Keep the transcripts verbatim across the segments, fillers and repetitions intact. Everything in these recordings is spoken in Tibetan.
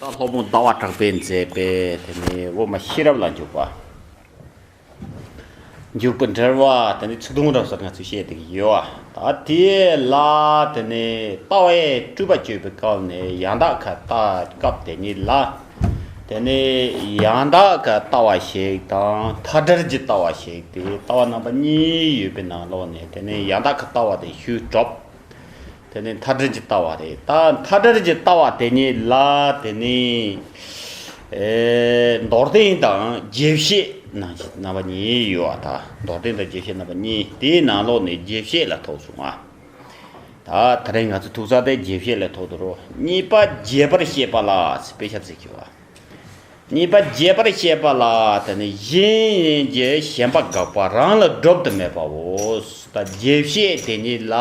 སློབ་དཔོན་ཟླ་བ་གྲགས་པས་མཛད་པའི་དེ་ནས་དབུ་མ་ཤེས་རབ་ལ་འཇུག་པ། འཇུག་པའི་འགྲེལ་བ་དེ་ནས་ཚིག་དོན་རབ་གསལ་ང་ཚོས་བཤད་བསྡད་ཀྱི་ཡོད། ད་དེ་ལ་དེ་ནས་ལྟ་བའི་སྤྲུལ་པ་བརྗོད་པའི་སྐབས་ནས་ཡང་དག་གི་ལྟ་སྐབས་དེ་ཉིད་ལ། དེ་ནས་ཡང་དག་གི་ལྟ་བ་ཞིག་དང་མཐའ་བྲལ་གྱི་ལྟ་བ་ཞིག་སྟེ། ལྟ་བ་རྣམ་པ་གཉིས་ཡོད་པའི་ནང་ལོགས་ནས་དེ་ནས་ཡང་དག་གི་ལྟ་བ་དེ་ཞུས་གྲུབ། དེ་ནས་མཐའ་བྲལ་གྱི་ལྟ་བ་རེད། ད་མཐའ་བྲལ་གྱི་ལྟ་བ་དེ་ཉིད་ལ་དེ་ནས་ཨེ་མདོར་བསྟན་དང་རྒྱས་བཤད་ནང་བཞིན་རྣམ་པ་གཉིས་ཡོད་པ། ད་མདོར་བསྟན་དང་རྒྱས་བཤད་རྣམ་པ་གཉིས། དེའི་ནང་ལོགས་ནས་རྒྱས་བཤད་ལ་ཐུག་སོང་ང་། ད་དེ་རིང་ང་ཚོ་ཐུག་ས་དེ་རྒྱས་བཤད་ལ་ཐུག་འདུག་རོ། གཉིས་པ་རྒྱས་པར་བཤད་པ་ལ་དཔེ་ཆ་བརྩི་གི་བ། གཉིས་པ་རྒྱས་པར་བཤད་པ་ལ་དེ་ནི་གཞན་ཡིན་གྱི་ཞེན་པ་དགག་པ་རང་ལ་སྒྲུབ་ཏུ་མེད་པའོ། ད་རྒྱས་བཤད་དེ་ཉིད་ལ་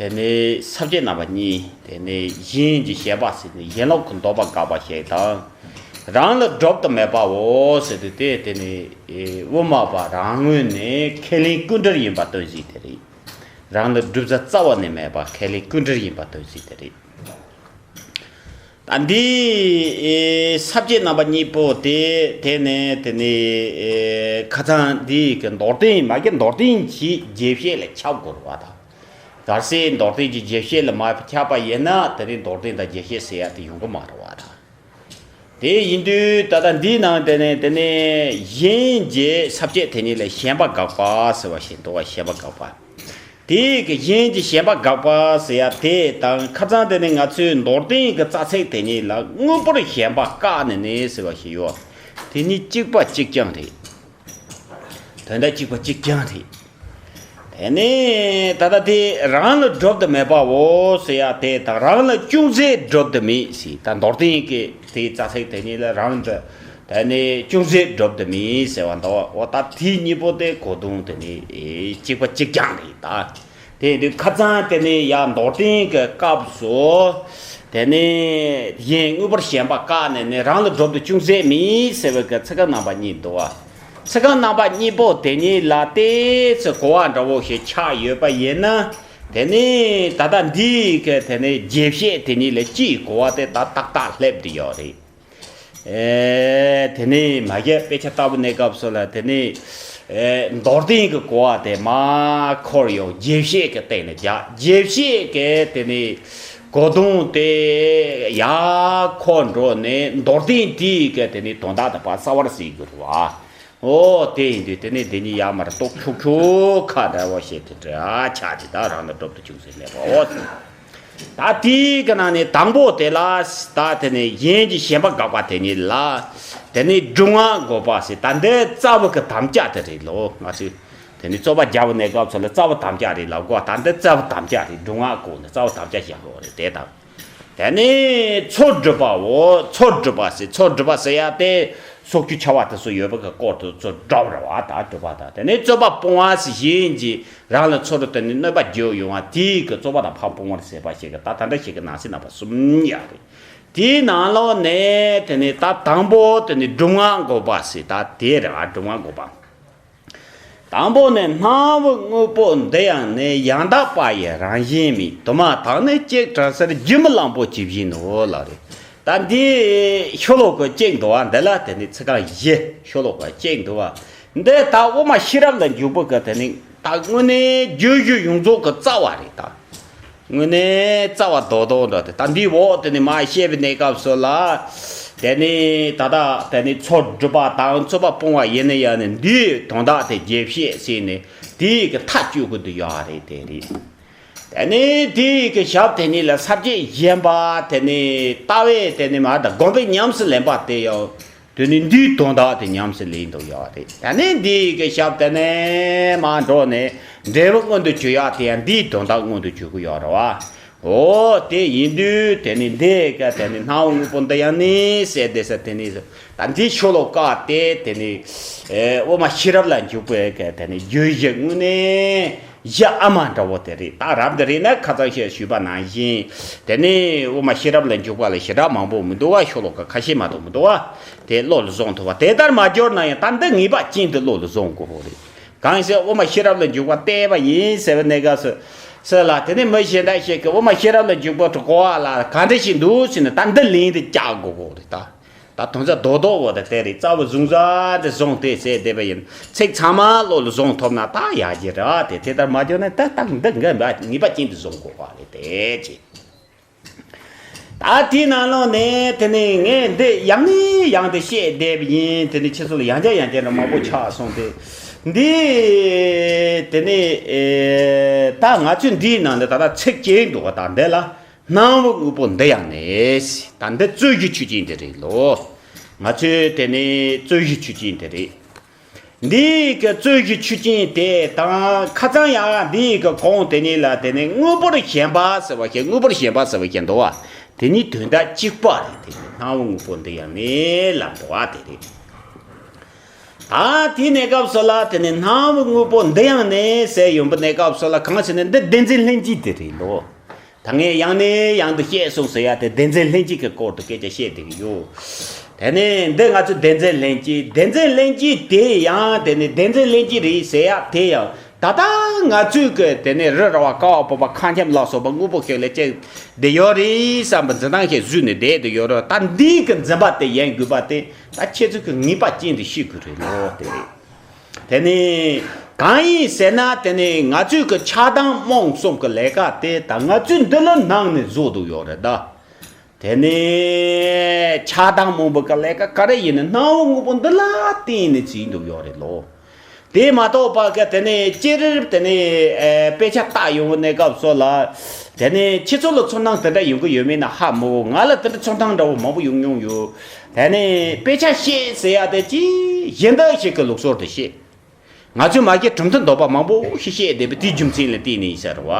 དེ་ནི་ས་བཅད་རྣམ་པ་གཉིས། དེ་ནི་གཞན་ཡིན་གྱི་ཞེན་པ་ཟེར་ནས་ཡན་ལག་གི་འདོད་པ་དགག་པ་ཞིག་དང་། རང་ལ་སྒྲུབ་ཏུ་མེད་པའོ་ཟེར་དུས་དེ་དེ་ནི་དབུ་མ་པ་རང་ངོས་ནས་ཁས་ལེན་ཀུན་བྲལ་ཡིན་པ་སྟོན་ཟིན་དེ་རེད། རང་ལ་སྒྲུབ་ས་རྩ་བ་ནས་མེད་པ་ཁས་ལེན་ཀུན་བྲལ་ཡིན་པ་སྟོན་ཟིན་དེ་རེད། ད་འདི་ས་བཅད་རྣམ་པ་གཉིས་པོ་དེ་དེ་ནས་དེ་ནས་ཁ་སང་འདི་གི་མདོར་བསྟན་མ་གི་མདོར་བསྟན་གྱི་རྒྱས་བཤད་ལ་ཁྱབ་དགོས་རེད་བ། ད་གལ་སྲིད་མདོར་བསྟན་གྱི་རྒྱས་བཤད་ལ་མ་ཁྱབ་པ་ཡིན་ན་དེ་རིང་མདོར་བསྟན་དང་རྒྱས་བཤད་ཟེར་ཡ་དེ་ཡོང་གི་མ་རེད་བ། ད་དེ་ཡིན་དུས་ད་ལྟ་འདིའི་ནང་དེ་ནས་དེ་ནས་གཞན་གྱི་ས་བཅད་དེ་ཉིད་ལ་ཞེན་པ་དགག་པ་ཟེར་བ་ཞིག་འདུག་བ། ཞེན་པ་དགག་པ། དེའི་གི་གཞན་གྱི་ཞེན་པ་དགག་པ་ཟེར་ཡ་དེ་དང་ཁ་སང་དེ་ནི་ང་ཚོའི་མདོར་བསྟན་གྱི་རྩ་ཚིག་དེ་ཉིད་ལ་དངོས་པོར་ཞེན་པ་བཀག་ནས་ནི་ཟེར་བ་ཞིག་ཡོད། དེ་གཉིས་གཅིག་པ་གཅིག་རྐྱང་རེད། དོན་དག་གཅིག་པ་གཅིག་རྐྱང་རེད། དེ་ནས་ད་ལྟ་དེ་རང་ལ་སྒྲུབ་ཏུ་མེད་པའོ་ཟེར་ཡ་དེ་དང་རང་ལ་ཅུང་ཟད་སྒྲུབ་ཏུ་མེད་ཟེར། ད་མདོར་བསྟན་གྱི་དེའི་རྩ་ཚིག་དེ་ཉིད་ལ་རང་ལ་དེ་ནས་ཅུང་ཟད་སྒྲུབ་ཏུ་མེད་ཟེར་བ་འདུག་འོ་ད་དེ་གཉིས་པོ་དེ་གོ་དོན་དེ་ནི་ཨེ་གཅིག་པ་གཅིག་རྐྱང་རེད་ད། དེ་ཡིན་དུས་ཁ་སང་དེ་ནི་ཡང་མདོར་བསྟན་གྱི་སྐབས་སུ་དེ་ནི་གཞན་དངོས་པོར་ཞེན་པ་བཀག་ནས་ནི་རང་ལ་སྒྲུབ་ཏུ་ཅུང་ཟད་མེད་ཟེར་བའི་གི་ཚིག་རྐང་རྣམ་པ་གཉིས་འདུག་བ། ཚིག་རྐང་རྣམ་པ་གཉིས་པོ་དེ་གཉིས་ལ་ཏོག་ཙམ་གོ་བ་འདྲ་བོ་ཞིག་ཆགས་ཡོད་པ་ཡིན་ན། དེ་ནི་ད་ལྟ་འདིའི་གི་དེ་ནི་རྒྱས་བཤད་དེ་གཉིས་ལ་སྤྱིའི་གོ་བ་དེ་ད་ཏག་ཏག་སླེབས་བསྡད་ཡོད་རེད། ཨེ། དེ་ནས་མ་གཞི་དཔེ་ཆ་ལྟ་བུ་གནས་སྐབས་སུ་ལ་དེ་ནས་ཨེ་མདོར་བསྟན་གྱི་གོ་བ་དེ་མར་འཁོར་ཡོང་། རྒྱས་བཤད་ཀྱི་སྟེང་ནས་རྒྱ། རྒྱས་བཤད་ཀྱི་དེ་ནས་གོ་དོན་དེ་ཡར་འཁོར་འགྲོ་ནས་མདོར་བསྟན་དེའི་གི་དེ་ནས་དོན་དག་དེ་ཕར་གསལ་བར་གསལ་དགོས་རེད་བ། འོ་དེ་ཡིན་དུས་དེ་ནས་དེ་ཉིད་ཡར་མར་རྟོག་ཁྱུག་ཁྱུག་ཁ་འདྲ་བོ་བཤད་དེ་འདྲ་ཆགས་ཀྱི། ད་རང་ལ་སྒྲུབ་ཏུ་ཅུང་ཟད་མེད་པའོ། ད་དེའི་གི་ནང་ནས་དང་པོ་དེ་ལ་ད་དེ་ནས་གཞན་གྱི་ཞེན་པ་དགག་པ་དེ་ཉིད་ལ་དེ་ནས་སྒྲུབ་ངག་འགོག་པ་ཟེར། ད་འདི་རྩ་བ་གི་དམ་བཅའ་དེ་རེད་ལོ། ང་ཚོས་དེ་ནས་རྩོད་པ་རྒྱག་པའི་གནས་སྐབས་སུ་ལ་རྩ་བ་དམ་བཅའ་རེད་ལབ་གོ། ད་འདི་རྩ་བ་དམ་བཅའ་རེད། སྒྲུབ་ངག་འགོག་ནས་རྩ་བ་དམ་བཅའ་བཞག་དགོས་རེད་དེ་དང་། དེ་ནས་ཚོགས་སྒྲུབ་པའོ། ཚོགས་སྒྲུབ་པ་ཟེར། ཚོགས་སྒྲུབ་པ་ཟེར་ཡ་དེ་སོགས་ཀྱི་བྱ་བ་དེ་ཚོ་ཡོད་པ་གི་སྐོར་དུ་ཚོགས་སྒྲུབ་རེད་བ། ད་སྒྲུབ་པ་དང་། དེ་ནས་རྩོད་པ་སྤོང་བ་ཟེར། གཞན་གྱིས་རང་ལ་ཚོགས་སྒྲུབ་དེ་ནི་གནོད་པ་བརྒྱབ་ཡོང་བ་དེའི་གི་རྩོད་པ་དང་ཕར་སྤོང་བར་ཟེར་བ་ཞིག་གི། ད་ད་འདྲ་ཞིག་གི་ནང་གསེས་རྣམ་པ་གསུམ་ཡོད་རེད། དེའི་ནང་ལོགས་ནས་དེ་ནི་ད་དང་པོ་དེ་ནི་སྒྲུབ་ངག་འགོག་པ་ཟེར། ད་དེ་རེད་བ། སྒྲུབ་ངག་འགོག་པ། དང་པོ་ནི་སྣང་བའི་དངོས་པོ་འདི་ཡང་ནི་ཡང་དག་པ་ཡི་རང་བཞིན་མེད། དུ་མ་དག་ནི་གཅིག་དྲན་སར་སྒྱུ་མའི་གླང་པོ་ཇི་བཞིན་ནོ་ལབ་རེད། ད་འདི་ཤོ་ལོ་ཀ་གཅིག་འདུག་བ། འདི་ལ་དེ་ནི་ཚིག་རྐང་བཞི། ཤོ་ལོ་ཀ་གཅིག་འདུག་བ། འདི་ད་དབུ་མ་ཤེས་རབ་ལ་འཇུག་པ་གི་དེ་ནི་ད་དངོས་གནས་བརྗོད་གཞི་ཡོངས་རྫོགས་ཀྱི་རྩ་བ་རེད་ད། དངོས་གནས་རྩ་བ་རྡོག་རྡོག་འདྲ་དེ། ད་འདིའི་འོག་དེ་ནས་མར་བཤད་པའི་གནས་སྐབས་སུ་ལ། དེ་ནས་ད་ལྟ་དེ་ནས་ཚོགས་སྒྲུབ་པ་དང་རྩོད་པ་སྤོང་བ་ཡིན་ན་ཡང་ནི་འདིའི་དོན་དག་དེ་རྒྱས་བཤད་ཟེར་ནས་དེའི་གི་མཐའ་གཅོད་དགོས་དུ་ཡོད་རེད། དེ་རེད། དེ་ནས་དེའི་གི་ཞབས་དེ་ཉིད་ལ་ས་བཅད་གཞན་པ་དེ་ནས་ལྟ་བའི་དེ་ནས་མར་ད་སྒོམ་པའི་ཉམས་སུ་ལེན་པ་དེ་ཡང་། དེ་ནི་འདིའི་དོན་དག་དེ་ཉམས་སུ་ལེན་དུ་ཡོད་རེད། ད་ནི་འདིའི་གི་ཞབས་དེ་ནས་མར་འགྲོ་ནས་འབྲས་བུ་མངོན་དུ་གྱུར་ཡག་དེ་ཡང་འདིའི་དོན་དག་མངོན་དུ་གྱུར་གི་ཡོད་རེད་བ། འོ་དེ་ཡིན་དུས་དེ་ནི་འདི་ག་དེ་ནི་སྣང་བ་དངོས་པོ་འདི་ཡང་ནི་ཟེར་དེ་ཟེར། དེ་ནི་ད་འདི་ཤོ་ལོ་ཀ་དེ་དེ་ནི་ཨེ་དབུ་མ་ཤེས་རབ་ལ་འཇུག་པའི་ག་དེ་ནི་བརྗོད་གཞི་དངོས་གནས་གཞི་ཨ་མ་འདྲ་བོ་དེ་རེད། ད་རབ་འདི་རེད་ན་ཁ་སང་ཞེས་ཞུས་པ་ནང་བཞིན། དེ་ནི་དབུ་མ་ཤེས་རབ་ལ་འཇུག་པ་ལ་ཞེ་དྲག་མང་པོ་མི་འདུག་བ། ཤོ་ལོ་ཀ་ཁ་ཤས་མ་གཏོགས་མི་འདུག་བ། དེ་བློ་ལ་བཟུང་ཐུབ་པ་དེ་ལྟར་མ་འབྱོར་ན་ཡང་ད་འདི་ངེས་པ་ཅན་དུ་བློ་ལ་བཟུང་དགོས་པ་རེད། གང་ཡིན་ཟེར་དབུ་མ་ཤེས་རབ་ལ་འཇུག་པ་བལྟས་པ་ཡིན་ཟེར་བའི་གནས་སྐབས་སུ། ཟེར་ལ། དེ་ནས་མི་གཞན་དག་ཞིག་གིས་འོ་མ་ཤེས་རབ་ལ་འཇུག་པ་གོ་བ་ལ་ག་འདྲ་ཞིག་འདུག་ཟེར་ནས། ད་འདི་ལན་དེ་རྒྱག་དགོས་གོ་རེད་ད། ད་དོན་ཚན་རྡོག་རྡོག་བོ་དེ་དེ་རེད། རྩ་བ་བཟུང་ས་དེ་བཟུང་སྟེ་ཟེར་བསྡད་པ་ཡིན། ཚིག་ཚང་མ་བློ་ལ་བཟུང་ཐུབ་ན་ད་ཡག་གི་རེད། དེ་དེ་ལྟར་མ་བྱུང་ན་ད་ད་འདི་འགན་པ་ངེས་པ་ཅན་དུ་བཟུང་དགོས་པ་རེད་དེ་ཅེས། ད་དེའི་ནང་ལོགས་ནས་དེ་ནས་ངས་འདི་ཡང་ནས་ཡང་དུ་བཤད་བསྡད་པ་ཡིན། དེ་ནས་ཁྱེད་ཚོ་ལ་ཡང་བསྐྱར་ཡང་བསྐྱར་མང་པོ་ཆགས་སོང་སྟེ། འདི་དེ་ནས་ཨེ་ད་ང་ཚོས་འདིའི་ནང་ནས་ད་ལྟ་ཚིག་གཅིག་འདུག་ག་ད་འདི་ལ། སྣང་བ་དངོས་པོ་འདི་ཡང་ནས། ད་འདི་རྩོད་གཞི་ཆོས་ཅན་དེ་རེད་ལོ། ང་ཚོས་དེ་ནས་རྩོད་གཞི་ཆོས་ཅན་དེ་རེད། འདི་གི་རྩོད་གཞི་ཆོས་ཅན་དེ་དང་ཁ་སང་ཡང་འདི་གི་གོང་དེ་གཉིས་ལ་དེ་ནས་དངོས་པོར་ཞེན་པ་ཟེར་བ་ཞིག་དངོས་པོར་ཞེན་པ་ཟེར་བ་ཞིག་འདུག་བ། དེ་གཉིས་དོན་དག་གཅིག་པ་རེད། དེ་ནས་སྣང་བ་དངོས་པོ་འདི་ཡང་ནས་ལབ་འདུག་བ། དེ་རེད། ད་དེའི་གནས་སྐབས་སུ་ལ་དེ་ནས་སྣང་བ་དངོས་པོ་འདི་ཡང་ནས་ཟེར་ཡོང་པའི་གནས་སྐབས་སུ་ལ་གང་ཟེར་ན་འདི་བདེན་འཛིན་ལྷན་སྐྱེས་དེ་རེད་ལོ། ད་ངས་ཡང་ནས་ཡང་དུ་བཤད་སོང་ཟེར་ཡ་དེ་བདེན་འཛིན་ལྷན་སྐྱེས་ཀྱི་སྐོར་དུ་སྐད་ཆ་བཤད་བསྡད་ཀྱི་ཡོད། དེ་ནས་འདི་ང་ཚོ་བདེན་འཛིན་ལྷན་སྐྱེས། བདེན་འཛིན་ལྷན་སྐྱེས་དེ་ཡང་དེ་ནས་བདེན་འཛིན་ལྷན་སྐྱེས་རེད་ཟེར་ཡ་དེ་ཡང་ད་ལྟ་ང་ཚོས་ཀྱི་དེ་ནས་རི་ར་བ་ཀ་བ་པོ་པ་ཁ་འཁྱམ་ལ་སོགས་པ་དངོས་པོ་ཞིག་ལ་བཅས་བསྡད་ཡོད་རེད་བསམ་པའི་འཛིན་སྟངས་ཤིག་བཟོས་ནས་བསྡད་དུ་ཡོད་རེད། ད་འདི་གི་འཛིན་པ་དེ་ཡན་དགོས་པ་དེ་ད་ཁྱེད་ཚོས་ཀྱི་ངེས་པ་ཅན་དུ་ཤེས་དགོས་རེད་ལོ། དེ་རེད། དེ་ནས་གང་ཡིན་ཟེར་ན་དེ་ནས་ང་ཚོས་ཀྱི་ཆགས་སྡང་རྨོངས་གསུམ་གྱི་ལས་ཀ་དེ་ད་ང་ཚོས་འདི་ལ་ནང་ནས་བཟོ་འདུག་ཡོད་རེད་ད། དེ་ནས་ཆགས་སྡང་རྨོངས་པ་གི་ལས་ཀ་ག་རེ་ཡིན་ན་སྣང་བ་དངོས་པོ་འདི་ལ་བརྟེན་ནས་བྱས་འདུག་ཡོད་རེད་ལོ། དེ་མ་གཏོགས་པ་གི་དེ་ནས་སྤྱིར་དེ་ནས་ཨེ་དཔེ་ཆ་ལྟ་ཡོང་གི་གནས་སྐབས་སུ་ལ་དེ་ནས་ཁྱེད་ཚོ་ལ་ཚོར་སྣང་དེ་འདྲ་ཡོང་གི་ཡོད་མེད་ན་ཧ་མི་གོ། ང་ལ་དེ་འདྲ་ཚོར་སྣང་འདྲ་བོ་མང་པོ་ཡོང་མྱོང་ཡོད། དེ་ནས་དཔེ་ཆ་བཤད་ཟེར་ཡ་དེ་ཅི་གཞན་དག་ཞིག་གི་ལུགས་སྲོལ་དུ་བཤད། ང་ཚོས་མ་གི་གྲུབ་མཐའ་འདོད་པ་མང་པོ་ཞིག་བཤད་བསྡད་པའི་དེའི་རྒྱུ་མཚན་ལ་བརྟེན་ནས་ཡིན་ས་རེད་བ།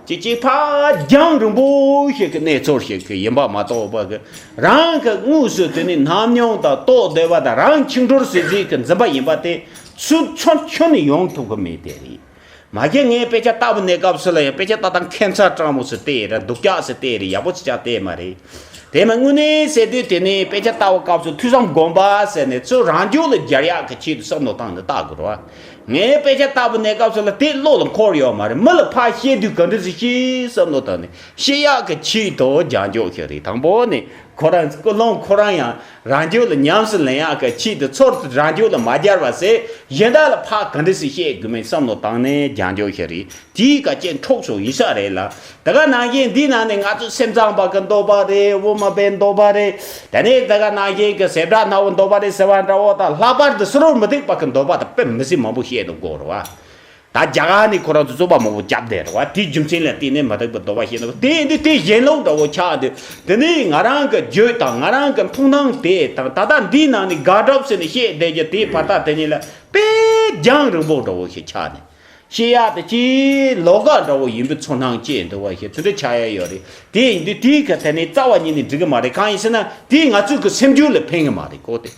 ཅིག་ཅིག་ཕ་རྒྱང་རིང་པོ་ཞིག་གི་གནས་ཚུལ་ཞིག་གི་ཡིན་པ་མ་གཏོགས་པ་གི་རང་གི་དངོས་སུ་དེ་ནི་ནམ་མྱོང་དང་རྟོགས་བསྡད་པ་དང་རང་འཆིང་གྲོལ་ཟེར་ཟིག་གི་འཛིན་པ་ཡིན་པ་དེ་ཚུར་ཚུར་ཁྱོན་ནས་ཡོང་ཐུབ་གི་མེད་དེ་རེད། མ་གི་ངས་དཔེ་ཆ་ལྟ་བུ་གནས་སྐབས་སུ་ལ་ཡང་དཔེ་ཆ་ལྟ་སྟངས་ཁྱད་མཚར་སྤྲང་མོ་ཟེར་བལྟས་རེད། སྡུག་ཅག་ཟེར་བལྟས་རེད། ཡག་པོ་ཅིག་ཅག་བལྟས་མ་རེད། དེ་མ་དངོས་གནས་ཟེར་དུས་དེ་ནས་དཔེ་ཆ་ལྟ་བའི་སྐབས་སུ་ཐོས་བསམ་སྒོམ་པ་ཟེར་ནས་ཚུར་རང་རྒྱུད་ལ་སྦྱར་ཡག་གི་ཆེད་དུ་བསམ་བློ་བཏང་ནས་ལྟ་དགོས་རེད་བ། ངས་དཔེ་ཆ་ལྟ་བུ་གནས་སྐབས་སུ་ལ་དེ་བློ་ལ་འཁོར་ཡོད་མ་རེད། མི་ལ་ཕར་བཤད་དུས་ག་འདྲ་ཞིག་བཤད་བསམ་བློ་བཏང་ནས་བཤད་ཡག་གི་ཆེད་དུ་རྒྱང་འཇོག་ཞིག་རེད། དང་པོ་ནས་ཁོ་རང་ཀུན་སློང་ཁོ་རང་ཡང་རང་རྒྱུད་ལ་ཉམས་སུ་ལེན་ཡག་གི་ཆེད་དུ་ཚུར་རང་རྒྱུད་ལ་མ་སྦྱར་བ་ཟེར་གཞན་དག་ལ་ཕར་ག་འདྲ་ཞིག་བཤད་དགོས་མིན་བསམ་བློ་བཏང་ནས་རྒྱང་འཇོག་ཞིག་རེད། དེའི་ཀ་ཅན་འཕྲོག་སོང་ཡིན་ས་རེད་ལ། དེ་ག་ནང་བཞིན་འདི་ནང་ནས་ང་ཚོ་སེམས་ཙམ་པ་གི་འདོད་པ་རེད། དབུ་མ་པའི་འདོད་པ་རེད། དེ་ནས་དེ་ག་ནང་བཞིན་གི་བྱེ་བྲག་སྣང་བའི་འདོད་པ་རེད་ཟེར་བ་འདྲ་བོ་དང་། ལྷག་པར་དུ་ཕྱི་རོལ་མུ་སྟེགས་པ་གི་འདོད་པ་དང་དཔེ་མི་སྲིད་མང་པོ་བཤད་འདུག་གོ་རེད་བ། ད་རྒྱ་གར་ནས་ཁོ་རང་ཚོ་རྩོད་པ་མང་པོ་བརྒྱབ་བསྡད་རེད་བ། དེའི་རྒྱུ་མཚན་ལ་བརྟེན་ནས་མུ་སྟེགས་པའི་འདོད་པ་བཤད་འདུག་དེ་འདི་དེ་གཞན་ལུགས་འདྲ་བོ་ཆགས་འདུག་དེ་ནས་ང་རང་གི་རྒྱུད་དང་ང་རང་གི་མཐོང་སྣང་དེ་དང་ད་ལྟ་འདིའི་ནང་ནས་དགག་སྒྲུབ་ཟེར་ནས་བཤད་བསྡད་རྒྱུ་དེའི་བར་ཐག་དེ་གཉིས་ལ་དཔེ་རྒྱང་རིང་པོ་འདྲ་བོ་ཞིག་ཆགས་ནས། བཤད་ཡག་དེ་ཅིག་ལོགས་ཀ་འདྲ་བོ་ཡིན་པའི་ཚོར་སྣང་སྐྱེས་འདུག་བ་ཞིག་ཚུལ་འདྲ་ཆགས་ཡ་ཡོད་རེད། དེ་ཡིན་དུས་དེའི་ཁ་ཐད་ནས་རྩ་བ་ཉིད་ནས་འགྲིག་གི་མ་རེད། གང་ཡིན་ཟེར་ན་དེ་ང་ཚོའི་གི་སེམས་རྒྱུད་ལ་ཕན་གི་མ་རེད་གོ། དེ་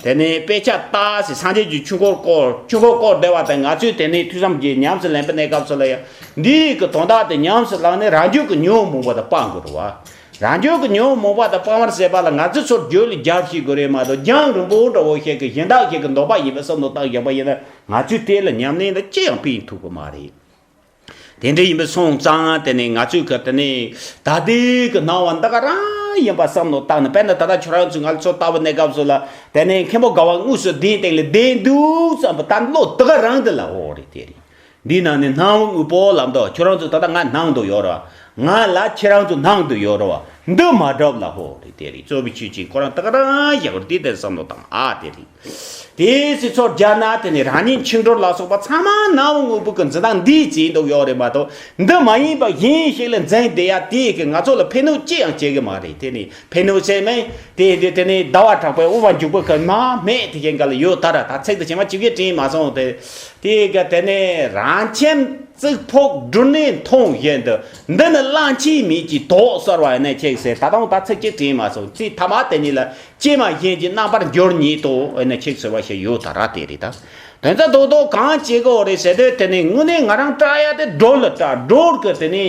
དེ་ནས་དཔེ་ཆ་ལྟ་ཟེར། སངས་རྒྱས་ཀྱི་ཆོས་འཁོར་བསྐོར། ཆོས་འཁོར་བསྐོར་བསྡད་པ་དང་། ང་ཚོས་དེ་ནས་ཐོས་བསམ་གྱིས་ཉམས་སུ་ལེན་པའི་གནས་སྐབས་སུ་ལ་ཡང་འདིའི་གི་དོན་དག་དེ་ཉམས་སུ་བླངས་ནས་རང་རྒྱུད་ཀྱི་ཉོན་མོངས་པ་དེ་སྤང་དགོས་རེད་བ། རང་རྒྱུད་ཀྱི་ཉོན་མོངས་པ་དང་སྤང་བར་བྱེད་པ་ལ་ང་ཚོས་ཚུར་རྒྱུད་ལ་རྒྱབ་ཤེས་དགོས་རེད་མ་གཏོགས། རྒྱང་རིང་པོ་འདྲ་བོ་ཞིག་གི་གཞན་དག་ཞིག་གི་འདོད་པ་ཡིན་པའི་བསམ་བློ་བཏང་བཞག་པ་ཡིན་ན། ང་ཚོས་དེ་ལ་ཉམས་ལེན་ལ་ཅི་ཡང་ཕན་ཐོགས་ཀྱི་མ་རེད། དེ་འདྲ་ཡིན་པ་སོང་ཙང་། དེ་ནས་ང་ཚོས་གི་དེ་ནས་ད་ལྟའི་གི་སྣང་བ་འདི་ག་རང་ཡིན་པ་བསམ་བློ་བཏང་ནས། དཔེར་ན་ད་ལྟ་ཁྱོད་རང་ཚོས་ང་ལ་ཚུར་ལྟ་བུ་གནས་སྐབས་སུ་ལ། དེ་ནས་མཁན་པོ་དགའ་བ་དངོས་སུ་གདན་སྟེང་ལ་བསྡད་འདུག་བསམ་པ་ད་བློ་འདི་ག་རང་འདི་ལ་འོ་རེད། དེ་རེད། འདིའི་ནང་ནས་སྣང་བ་དངོས་པོ་ལབ་འདུག་ཁྱོད་རང་ཚོ་ད་ལྟ་ང་སྣང་དུ་ཡོད་རེད་བ། ང་ལ་ཁྱེད་རང་ཚོ་སྣང་དུ་ཡོད་རེད་བ། འདི་མ་གྲུབ་ལ་ཧོ་རེད། དེ་རེད། རྩོད་པའི་ཆོས་ཅན་ཁོ་རང་ད་ག་རང་བཞག་རེད། དེ་ལྟར་བསམ་བློ་བཏང་ཨ། དེ་རེད། དེའི་སྲིད་ཚོར་རྒྱ་ན་དེ་ནི་རང་ཉིད་འཆིང་གྲོལ་ལ་སོགས་པ་ཚང་མ་སྣང་བ་དངོས་པོ་གི་འཛིན་སྟངས་འདིས་བྱས་འདུག་ཡོད་རེད་མ་གཏོགས། འདི་མ་ཡིན་པ་གཞན་ཞིག་ལ་འཛིན་བསྡད་ཡ་དེ་གི་ང་ཚོ་ལ་ཕན་ནུས་ཅི་ཡང་བྱེད་གི་མ་རེད། དེ་ནི་ཕན་ནུས་ཚད་མེད་དེ། དེ་དེ་ནི་ཟླ་བ་གྲགས་པའི་དབུ་མ་འཇུག་པའི་གི་མ་སྨད་དེ་གཞན་ག་ལ་ཡོད་ད་ར། ད་ཚིག་དེ་ཕྱི་མ་ཅིག་གིས་དྲན་མ་སོང་། དེ་དེ་གི་དེ་ནི་རང་ཁྱིམ་རྩིག་ཕོག་སྦྲུལ་ནད་མཐོང་བཞིན་དུ། འདི་ནི་གླང་ཆེན་མིག་གི་དོགས་གསར་བ་ཡིན་ན་ཁྱེད་ཟེར། ད་དུང་ད་ཚིག་གཅིག་དྲན་མ་སོང་། ཚིག་ཐ་མ་དེ་ཉིད་ལ་ཀྱེ་མ་གཞན་གྱི་རྣམ་པར་འགྱུར་ཉིད་དོ་ཡིན་ན་ཁྱེད་ཟེར་བ་ཞིག་ཡོད་ད་ར། དེ་རེད་ད། དོན་ཚན་རྡོག་རྡོག་གང་བྱེད་དགོས་རེད་ཟེར་དུས། དེ་ནི་དངོས་གནས་ང་རང་སྐྲག་ཡ་དེ་སྦྲུལ་ལ་སྐྲག། སྦྲུལ་གི་དེ་ནི་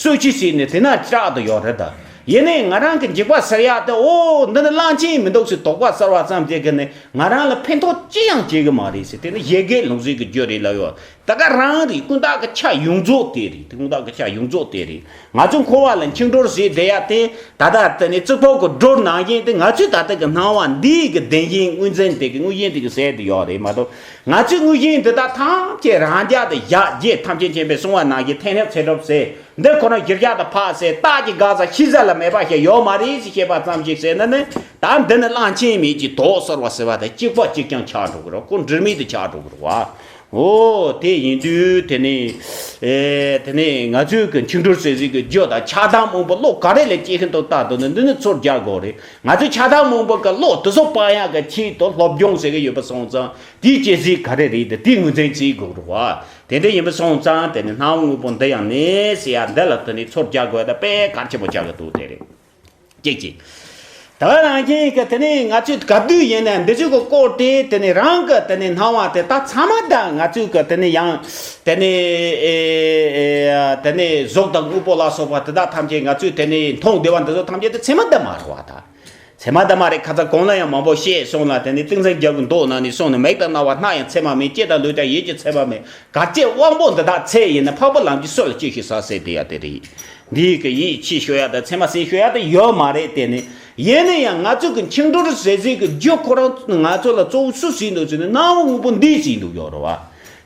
གསོད་བྱེད་ཟེར་ནས་དེ་ན་སྐྲག་དུ་ཡོད་རེད་ད། ཡིན་ནའི་ང་རང་གི་འཇིགས་པ་སེལ་ཡ་དེ། འོ་འདི་ནི་གླང་ཆེན་མི་འདུག་ཟེར་དོགས་པ་གསར་བ་ཙམ་གྱིས་གི་ནི་ང་རང་ལ་ཕན་ཐོགས་ཅི་ཡང་བྱེད་གི་མ་རེད་ཟེར། དེ་ནི་ཡི་གེ་ལུང་ཟིག་གི་རྒྱུ་རེད་ལབ་ཡོད། ད་ག་རང་རེད། ཀུན་བཏགས་ཀྱི་ཆ་ཡོངས་རྫོགས་དེ་རེད། དེ་ཀུན་བཏགས་ཀྱི་ཆ་ཡོངས་རྫོགས་དེ་རེད། ང་ཚོ་འཁོར་བ་ལ་འཆིང་གྲོལ་ཟེར་བསྡད་ཡ་དེ་ད་ལྟ་དེ་ནི་རྩིག་ཕོར་གྱི་སྒྲོ་ནང་བཞིན་དེ། ང་ཚོའི་ད་ལྟ་གི་སྣང་བ་འདི་གི་བདེན་བཞིན་དངོས་འཛིན་དེ་གི་དངོས་གཞི་དེ་གི་ཟེར་དེ་ཡོད་རེད་མ་གཏོགས། ང་ཚོའི་དངོས་གཞི་འདི་དག་ཐམས་ཅད་རང་རྒྱལ་དུ་བཞག་རྗེས། ཐམས་ཅད་མཁྱེན་པའི་གསུང་བ་ནང་བཞིན་ཐལ་རྣམ་ཚེ་སྒྲུབ་ཟེར། འདི་ཁོ་ན་གཞིར་བཞག་ཏུ་འཕགས་ཟེར། རྟགས་ཀྱི་དགག་བྱ་ཤེས་བྱ་ལ་མེད་པ་ཞིག་ཡོད་མ་རེད་ཅེས་བཤད་པ་ཙམ་ཞིག་ཟེར་ན་ནི། ད་འདི་ནི་གླང་ཆེན་མིག་གིས་དོག་ཟེར་བ་ཟེར་བ་དང་གཅིག་པ་གཅིག་རྐྱང་ཆགས་འགྲོ་གི་རེད། ཁོ་འགྲིག་མེད་དུ་ཆགས་འགྲོ་གི་རེད་བ། འོ་དེ་ཡིན་དུས་དེ་ནི། ཨེ། དེ་ནི་ང་ཚོའི་གི་འཆིང་གྲོལ་ཟེར་ཟིག་གི་རྒྱུ་དང་ཆགས་སྡང་རྨོངས་པ་བློ་ག་རེ་ལས་སྐྱེ་གི་འདུག་ལྟ་འདུག་ན། འདི་ནི་ཚུར་རྒྱག་དགོས་རེད། ང་ཚོའི་ཆགས་སྡང་རྨོངས་པ་གི་བློ་དེ་ཚོ་སྤང་ཡག་གི་ཆེད་དུ་སློབ་སྦྱོང་ཟེར་གི་ཡོད་པ་སོང་ཙང་། དེའི་དཔྱད་གཞི་ག་རེ་རེད་དེ། དེའི་ངོས་འཛིན་བྱེད་དགོས་རེད་བ། དེ་འདྲ་ཡིན་པ་སོང་ཙང་དེ་ནི་སྣང་བ་དངོས་པོ་འདི་ཡང་གནས་ཟེར་ཡ་འདི་ལ་དེ་ནི་ཚུར་རྒྱག་དགོས་ད་དཔེ་གལ་ཆེན་པོ་ཆགས་ཀྱི་འདུག་དེ་རེད། གཅིག་གཅིག་ད་ག་ནང་བཞིན་གྱི་དེ་ནི་ང་ཚོས་ག་དུས་ཡིན་ན་འདི་ཚོའི་གི་སྐོར་དེ་དེ་ནི་རང་གི་དེ་ནི་སྣང་བ་དེ་ད་ཚང་མ་ད་ང་ཚོས་གི་དེ་ནི་ཡང་དེ་ནི་ཨེ་ཨེ་དེ་ནི་གཟུགས་དང་དངོས་པོ་ལ་སོགས་པ་དེ་དག་ཐམས་ཅད། ང་ཚོས་དེ་ནི་མཐོང་བདེ་བ་འདི་ཚོ་ཐམས་ཅད་དེ་ཚད་མ་དེ་མ་རེད་བ་ད། ཚད་མ་དེ་མ་རེད། ཁ་ཚ་གོང་ལ་ཡང་མང་པོ་བཤད་སོང་ལ། དེ་ནི་ཏིང་འཛིན་རྒྱལ་པོའི་མདོ་ནང་ནས་གསུངས་ནས། མིག་དང་རྣ་བ་སྣ་ཡང་ཚད་མ་མིན། ལྕེ་དང་ལུས་དང་ཡིད་ཀྱང་ཚད་མ་མིན། གལ་ཏེ་དབང་པོ་འདི་དག་ཚད་ཡིན་ན། འཕགས་པའི་ལམ་གྱིས་སུ་ལ་ཅི་ཞིག་ཟ་ཟེར་དེ་ཡ་དེ་རེད། འདི་གི་ཡིད་ཆེས་ཞུ་ཡ་དང་ཚད་མ་ཟིན་ཞུ་ཡ་དེ་ཡོད་མ་རེད། དེ་ནི་ཡིན་ན་ཡང་ང་ཚོ་གི་འཆིང་གྲོལ་ཟེར་ཟེར་གི་རྒྱུ་ཁོ་རང་ང་ཚོ་ལ་གཙོ་བོ་སུ་ཟིན་འདུག་ཟེར་ན། སྣང་བ་དངོས་པོ་འདི་ཟིན་འདུག་ཡོད་རེད་བ།